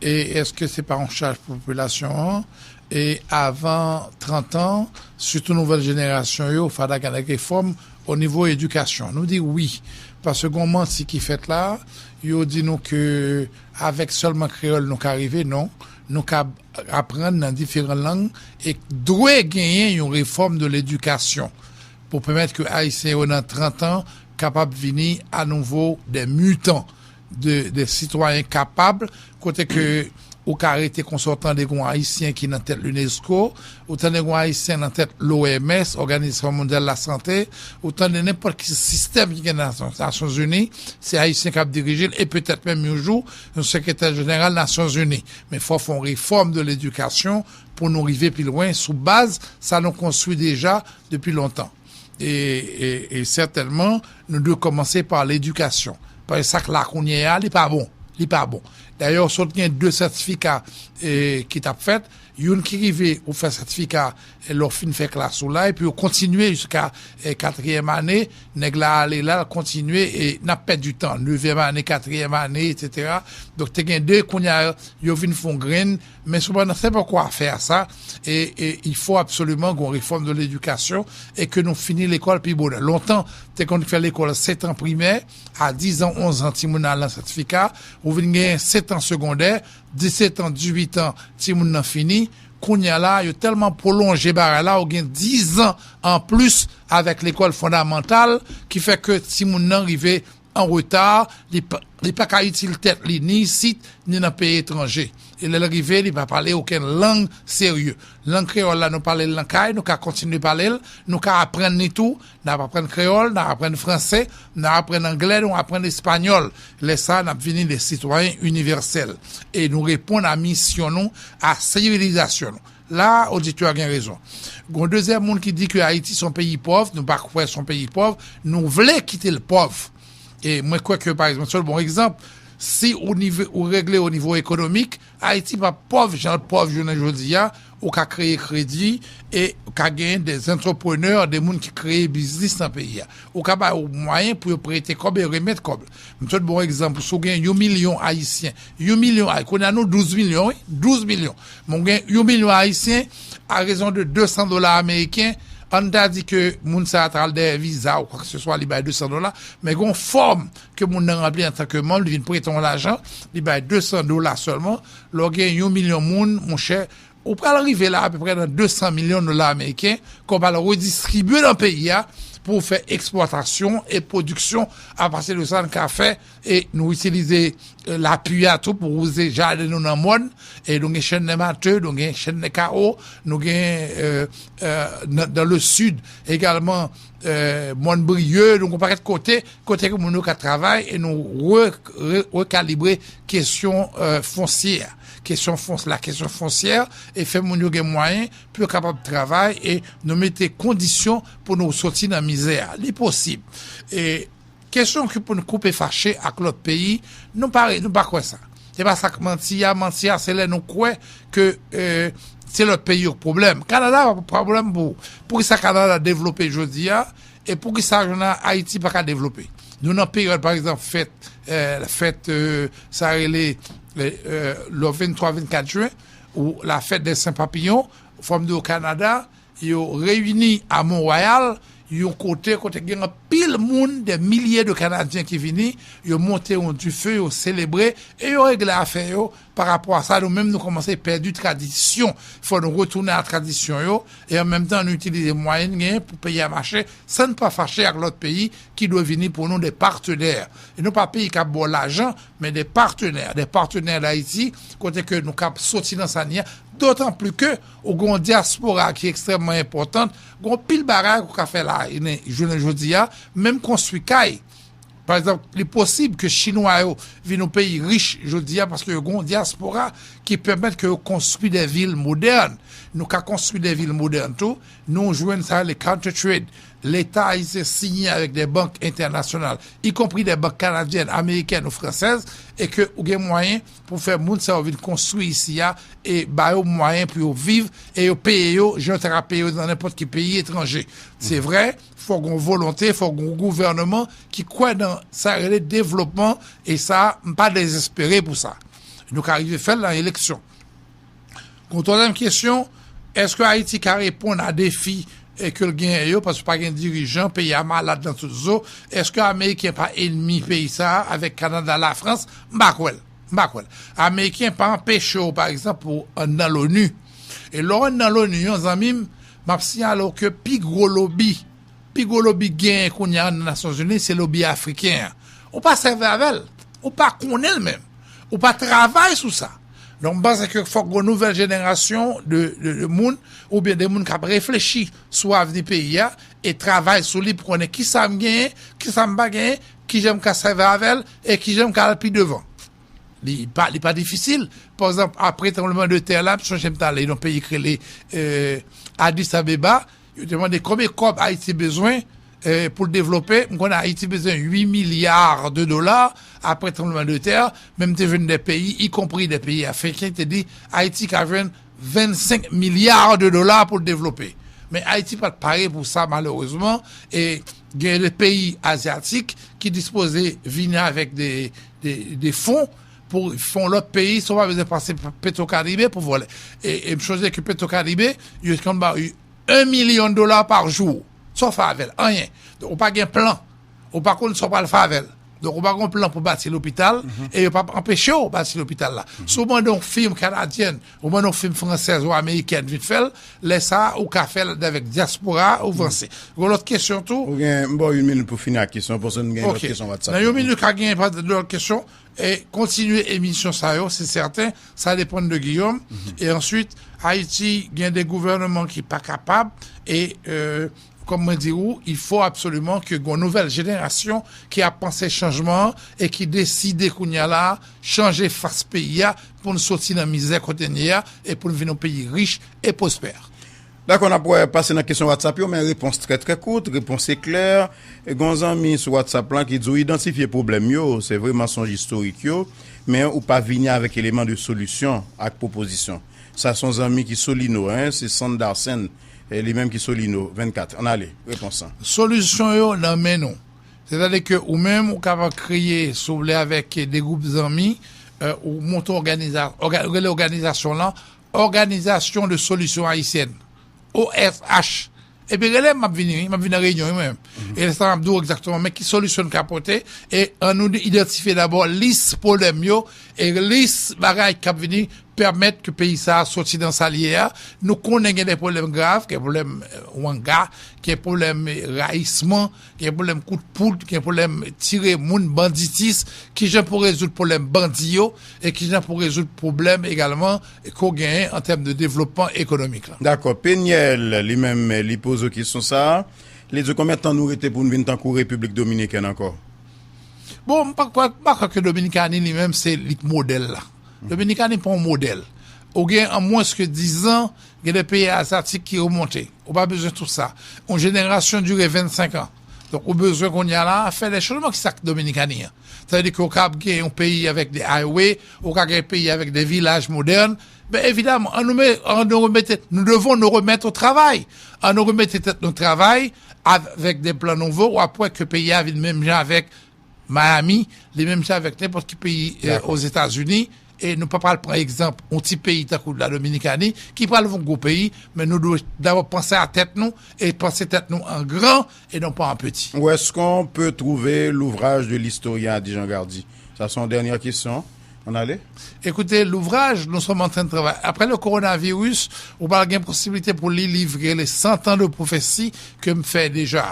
e, èske se pa yon chaj pou popilasyon an? E avan trant an, sitou nouvèl jenerasyon yo, fada gen de refòm o nivo edikasyon. Nou di wi, paske gon manti ki fèt la, yo di nou ke avèk sèlman kreyòl nou ka rive, non. Nou ka aprann nan diferan lang e dwe genyen yon refòm de ledikasyon pou pèmèt ke Ayisyen yo nan trant an kapab vini anouvo de mitan, de, de sitwayen kapab, kote ke ou ka rete konsa, ou tande gon Ayisyen ki nan tèt Linesko, ou tande gon Ayisyen nan tèt l'O M S, Òganizasyon Mondyal Lasante, ou tande nenpòt ki sistèm ki gen nan Nasyon, Nasyonzini, se Ayisyen k ap dirije l, e petèt menm yon jou, yon sekretè jeneral Nasyonzini. Men fò fè yon refòm de ledikasyon pou nou rive pi lwen sou baz sa nou konstwi deja depi lontan. E, e, e sètènman, nou dwe kòmanse pa ledikasyon. Paske sa k la kounye a, li pa bon. Li pa bon. Dayè, sot gen de sètifika, e, ki t ap fèt. Youn ki rive, ou fè sètifika, e, lè w fin fè klas ou la, epi ou kontinye jiska, e, katriyèm ane, nèg la ale la, l kontinye, e n ap pèdi tan. Nevyèm ane, katriyèm ane, etsetera. Donk, te gen de, kounye a, yo vin fè yon grenn, men sepandan, se poko afè a sa, e, e, il faut absolument gon refòm de ledikasyon, e ke nou fini lekòl pi bonè. Lontan, te konn fè lekòl sèt an primè, a diz an, onz an, timoun nan al nan sètifika, ou vin gen sèt an segondè, disèt an, dizuit an, timoun nan fini. Kounye a la, yo tèlman pwolonje bagay la, ou gen diz an anplis avèk lekòl fondamantal, ki fè ke timoun nan rive an reta, li pa, li pa ka itil tèt li ni isit, ni nan peyi etranje. E lè l rive, li pa pale okenn lang serye. Lang kreyòl la, nou pale l nan kay, nou ka kontinye pale l, nou ka aprann li tou, n ap aprann kreyòl, n ap aprann franse, n ap aprann anglè, nou aprann espanyòl. Lè sa, n ap vini de sitwayen inivèsèl. E nou reponn a misyon nou, a sivilizasyon nou. La, oditè a gen rezon. Gon dezyèm moun ki di ke Ayiti se yon peyi pòv, nou pa kwè se yon peyi pòv, nou vle kite l pòv. E mwen kwè ke, pa egzanp, sèl bon egzanp, si ou, nive, ou regle o nivo ekonomik, Ayiti pa pòv jan l pòv jounen jodi a, ou ka kreye kredi e ou ka genyen de antreprenè, de moun ki kreye biznis nan peyi a. Ou ka ba yo mwayen pou yo prete kòb e remèt kòb. M sot bon egzanp, si w gen yon milyon ayisyen, yon milyon ay, kounye a nou douz milyon, wi, douz milyon. Men w gen yon milyon ayisyen, a rezon de de san dola ameriken, ann ta di ke moun sa a t al dèyè viza ou kwakeseswa, li bay de san dola, men gen yon fòm ke moun nan ranpli antanke manm, li vin prete yon lajan, li bay de san dola sèlman. Lè w gen yon milyon moun, monchè, ou pral rive la apeprè nan de san milyon dola ameriken ke w pral redistribye nan peyi a pou w fè eksplwatasyon e pwodiksyon. Apati de sa, n ka fè, e nou itilize, e, lapli a tou pou wouze jaden nou nan mòn. E nou gen chèn dè mate, nou gen chèn dè kawo, nou gen, e, e, nan, dans le sud egalman, e, mòn Briye, nou gen yon pakèt kote, kote ke moun yo ka travay e nou re, re, rekalibre kesyon, e, fonsyè. Kesyon fons, la kesyon fonsyè e fè moun yo gen mwayen pou yo kapab travay e nou mete kondisyon pou nou soti nan mizè a. Li posib. E kesyon ki pou nou koupe fache ak lòt peyi, nou pa, nou pa kwè sa. Se pa sa k manti a. Manti a, se lè nou kwè ke, e, se lòt peyi yo k pwoblèm. Kanada pa pwoblèm pou, poukisa Kanada devlope jodi a, e poukisa jounen Ayiti pa ka devlope? Nou nan peryòd, pa egzanp, fèt, e, fèt, e, sa rele, e, e, le venntwa, vennkat jen, ou la fèt dè Sen Papiyon, fò m di w Kanada, yo reyini a Mont-Royal, yon kote, kote gen anpil moun, dè milye de Kanadyen ki vini, yo monte yon dife, yo selebre, e yo regle afè yo. Pa rapò a sa, nou menm, nou kòmanse pèdi tradisyon. Fò nou retounen a tradisyon yo, e an menm tan, nou itilize mwayen n genyen pou peyi a mache, san n pa fache ak lòt peyi ki dwe vini pou nou de patenè. E nou pa peyi k ap ba w lajan, men de patenè, de patenè Dayiti, kote ke nou kab soti nan sa n ye a, dotan pli ke ou gen yon dyaspora ki ekstrèmman enpòtan, gen yon pil bagay ou ka fè la, jounen jodi a, menm konstwi kay. Pa egzanp, li posib ke Chinwa yo vin yon peyi rich jodi a paske yo gen yon dyaspora ki pèmèt ke yo konstwi de vil modèn. Nou ka konstwi de vil modèn tou. Nou jwenn sa le counter trade. Leta ayisyen siyen avèk de bank entènasyonal, ikonpri de bank kanadyèn, amerikèn ou fransèz, e ke ou gen mwayen pou fè moun sa yo vin konstwi isi a e ba yo mwayen pou yo viv e yo peye yo jan yo ta ka peye yo nan nenpòt ki peyi etranje. Se vre, fò gen yon volonte, fò gen yon gouvènman ki kwè nan sa rele devlopman, e sa, m pa dezespere pou sa. Nou ka rive fè l nan eleksyon. Gon twazyèm kesyon, èske Ayiti ka reponn a defi, e, ke l genyen yo, paske pa gen dirijan, peyi a malad nan tout zo? Èske Ameriken pa enmi peyi sa a avèk Kanada, Lafrans? M pa kwè l. M pa kwè l. Ameriken pa anpeche w, pa egzanp, pou w ann nan l'ONU. E lè w ann nan l'ONU, yon zanmi m, m ap siyale w ke pi gwo lobi, pi gwo lobi genyen kounye a nan Nasyonzini, se lobi afriken an. Ou pa sèvi avè l, ou pa konnen l menm, ou pa travay sou sa. Donk, m panse ke fòk gon nouvèl jenerasyon de, de, de moun, oubyen de moun k ap reflechi sou avni peyi a, e travay sou li pou konnen kisa m genyen, kisa m pa genyen, kijan m ka sèvi avè l, e kijan m ka al pi devan. Li pa, li pa difisil. Pa egzanp, apre tranbleman de tè la, m sonje m t ale nan peyi ki rele, e, Addis Abeba, yo te mande konbyen kòb Ayiti bezwen, e, pou l devlope. M konnen Ayiti bezwen uit milya de dola apre tranbleman de tè, men m te jwenn de peyi, ikonpri de peyi afriken, te di Ayiti ka jwenn vennsenk milya de dola pou l devlope. Men Ayiti pa t pare pou sa, malerezman, e gen de peyi azyatik ki dispoze vini avèk de, de, de fon pou fè yon lòt peyi, san w pa bezwen pase pa Petwokaribe pou vòlè. E, e m sonje ke Petwokaribe, yo konn ba w yon milyon dola pa jou. Sa w fè avè l? Anyen. Donk, ou pa gen plan. Ou pa konn sa w pral fè avè l. Donk, ou pa gen yon plan pou bati lopital, e yo p ap anpeche w bati lopital la. Si w mande yon fim kanadyèn, ou mande yon fim fransèz ou amerikèn vin fè l, lè sa a, ou ka fè l avèk dyaspora, ou vanse. Gen lòt kesyon tou? Ou gen, m ba w yon minit pou fini ak kesyon, paske nou gen lòt kesyon WhatsApp. Nan yon minit, ka gen lòt kesyon. E kontinye emisyon sa yo, se sèten, sa depann de Guillaume. E answit, Ayiti gen de gouvènman ki pa kapab, e, euh, kòm mwen di ou, il faut absolument que gon nouvèl jenerasyon ki ap panse chanjman an e ki deside kounye a la a chanje fas peyi a pou n soti nan mizè kote n ye a e pou n vin yon peyi rich e pwospè. Dakò, n ap wè, pase nan kesyon WhatsApp yo, men repons trè, trè kout, repons eklè. Gon zanmi sou WhatsApp lan ki di w idantifye pwoblèm yo, se vre mansonj istorik yo, men ou pa vini avèk eleman de solisyon ak pwopozisyon. Sa se yon zanmi ki Solino, en, se Sandarsen, e li menm ki Solino, vennkat. Ann ale, repons lan. Solisyon yo nan men nou. Sètadi ke ou menm, ou kapab kreye, si w vle, avèk de gwoup zanmi, euh, ou monte òganiza-, òga-, rele òganizasyon lan, Organisation de Solution Haïtienne, O S H. Epi rele m, m ap vini, wi, m ap vin nan reyinyon, wi, mwen menm. E sa m ap di w egzakteman, men ki solisyon n ka pote, e ann nou idantifye dabò lis pwoblèm yo, e lis bagay k ap vini pèmèt ke peyi sa a soti nan sa l ye a. Nou konnen gen de pwoblèm grav, gen pwoblèm, euh, wanga, gen pwoblèm, euh, rayisman, gen pwoblèm kout poud, gen pwoblèm tire moun, banditis, kijan pou rezoud pwoblèm bandi yo, e kijan pou rezoud pwoblèm egalman ke w genyen an tèm de devlopman ekonomik la. Dakò. Penyèl, li menm, li poze w kesyon sa a. Li di, konbyen tan nou rete pou n vin tankou Repiblik Dominikèn ankò? Bon, m pa kwè, m pa kwè ke Dominikani li menm se li k modèl la. Dominikani pa yon modèl. Ou gen an mwens ke dizan, gen de peyi azyatik ki remonte. Ou pa bezwen tout sa. Yon jenerasyon dire vennsenk an. Donk, ou bezwen kounye a la fè de chanjman. Ki sa k Dominikani an? Sa vle di ke ou ka gen yon peyi avèk de highway, ou ka gen yon peyi avèk de vilaj modèn. Ben, evidaman, ann nou me-, ann nou remete, nous devons nous remettre au travail. Ann nou remete tèt nou travay avèk de plan nouvo, w ap wè ke peyi a vin menm jan avèk Miami, li menm jan avèk nenpòt ki peyi, euh, Dakò. Ozetazini, e nou pa pral pran egzanp yon ti peyi tankou la Dominikani, ki pral yon gwo peyi, men nou dwe dabò panse a tèt nou, e panse tèt nou an gran, e non pa an peti. Où est-ce qu'on peut trouver l'ouvrage de l'historien Ady Jean Gardy? Sa se yon dènyè kesyon. Ann ale. Écoutez, l'ouvrage, nous sommes en train de travailler. Après le coronavirus, ou pral gen posiblite pou li livre les cent ans de prophétie ke m fè deja.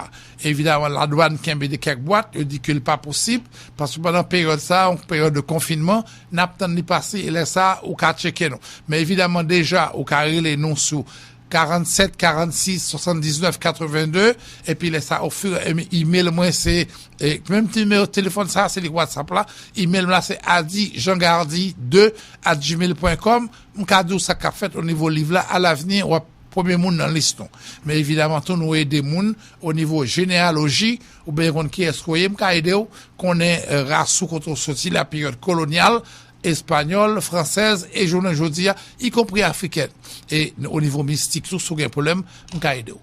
Evidaman, ladwàn kenbe de kèk bwat, yo di ke l pa posib, paske pandan peryòd sa a, yon peryòd de konfinman, n ap tann li pase, e lè sa a, ou ka tcheke nou. Men evidaman, deja, ou ka rele nou sou karanntsèt karannsis swasanndiznèf katrevenndè, epi lè sa, ofir, e, email mwen, se, e, menm nimewo telefòn sa, se li WhatsApp la, email la, se adi jean gardy deux at gmail point com. M ka di w sa k ap fèt o nivo liv la, alavni, w ap premye moun nan lis nou. Men evidaman tou, nou ede moun o nivo jeneyaloji, oubyen konn kiyès ke w ye, m ka ede w konnen, e, ras ou, kote w soti, la peryòd kolonyal, espanyòl, fransèz, e jounen jodi a, ikonpri afrikèn. E o nivo mistik tou, si w gen pwoblèm, m ka ede w.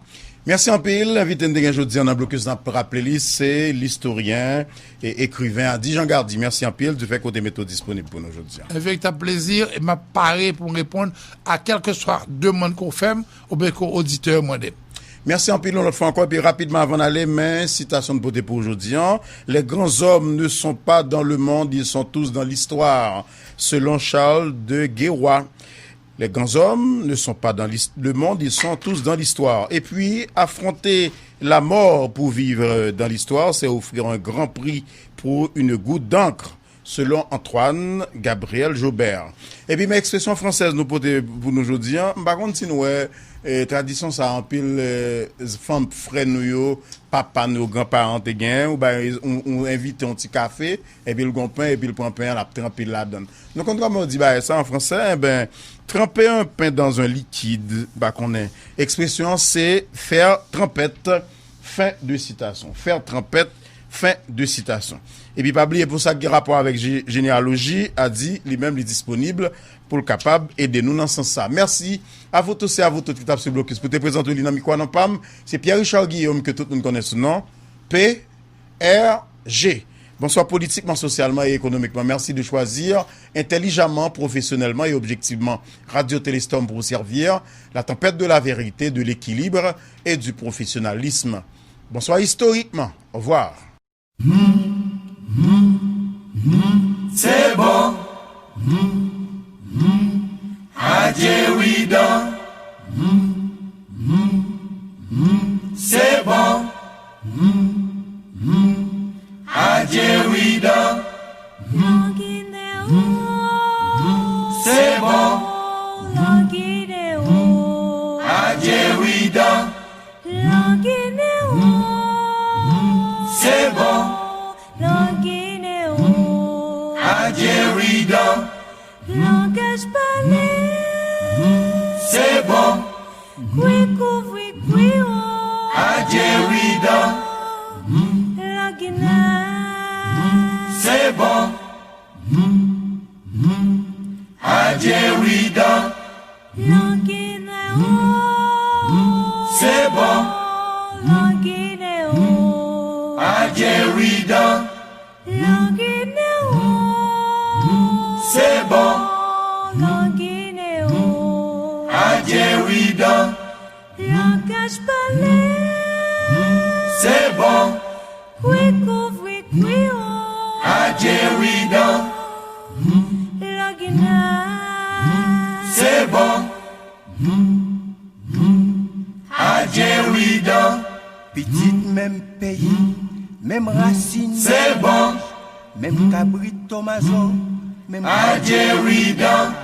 Mèsi anpil. Envite n te gen jodi a nan Blokis, n ap raple li, se listoryen e ekriven Ady Jean Gardy. Mèsi anpil difè ke w te mete w disponib pou nou jodi a. Un véritable plaisir, e m ap pare pou m reponn a kèlkeswa demann ke w fè m oubyen ke oditè yo mande m. Mèsi anpil yon lòt fwa ankò, epi rapidman avan n ale, men sitasyon n pote pou w jodi a, Les grands hommes ne sont pas dans le monde, ils sont tous dans l'histoire, selon Charles de Guérois. Les grands hommes ne sont pas dans l'his-, le monde, ils sont tous dans l'histoire. Et puis, affronter la mort pour vivre dans l'histoire, c'est offrir un grand prix pour une goutte d'encre, selon Antoine Gabriel Jaubert. Epi, men ekspresyon fransèz nou pote pou nou jodi a, m pa konn si nou wè, e, tradisyon sa a, anpil, e, fanm, frè nou yo, papa nou yo, granparan te genyen, ou bay, ou, ou envite yon ti kafe, epi l gon pen, epi l pran pen an, l ap tranpe l ladan l. Nou konn kòman yo di bagay sa an fransè, enben, tremper un pain dans un liquide, m pa konnen. Ekspresyon an se faire trempette, fin de citation. Faire trempette, fin de citation. Epi pa bliye, pou sa k gen rapò avèk je-, jeneyaloji, Ady, li menm, li disponib pou l kapab ede nou nan sans sa. Mèsi à vous tous et à vous toutes ki t ap swiv Blokis. Pou te prezante li nan mikwo a, non pa m, se Pierre Richard Guillaume, ke tout moun konnen sou non P R G. Bonsoir politiquement, socialement et économiquement. Merci de choisir intelligemment, professionnellement et objectivement Radio Téléstorm pour vous servir, la tempête de la vérité, de l'équilibre et du professionnalisme. Bonsoir historiquement. Au revoir. Se bon. Adje Widan. Se bon. Adje Widan. Se bon. Adje Widan. Se bon. Adje Widan. Langaj pale. Se bon. Kwi kouvri kwi wo. Adje Widan. Lagina. Se bon. Adje Widan. Lagina. Se bon. Lagina. Adje Widan. Lagina. Se bon. Lagina. Adje Widan. Langaj pale. Se bon. Kwi kouvri kwi wo. Adje Widan. Lagina. Se bon. Adje Widan. Pitit menm peyi, menm rasin. Se bon. Menm kabrit tomazo, menm. Adje Widan.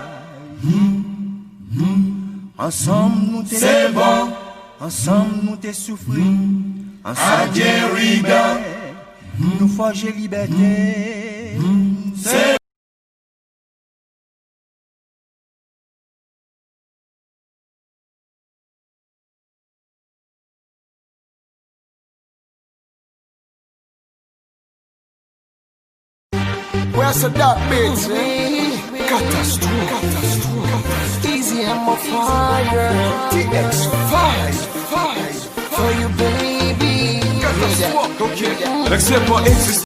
Ansanm nou te. Se bon. Ansanm nou te soufri. Ansanm. Adje Widan. Nou fòje libète. Se Where's the dark beats? Catastrophe. Easy, I'm on fire. T X five. For you, baby. Catastrophe. Ok. Nèg se pa egziste.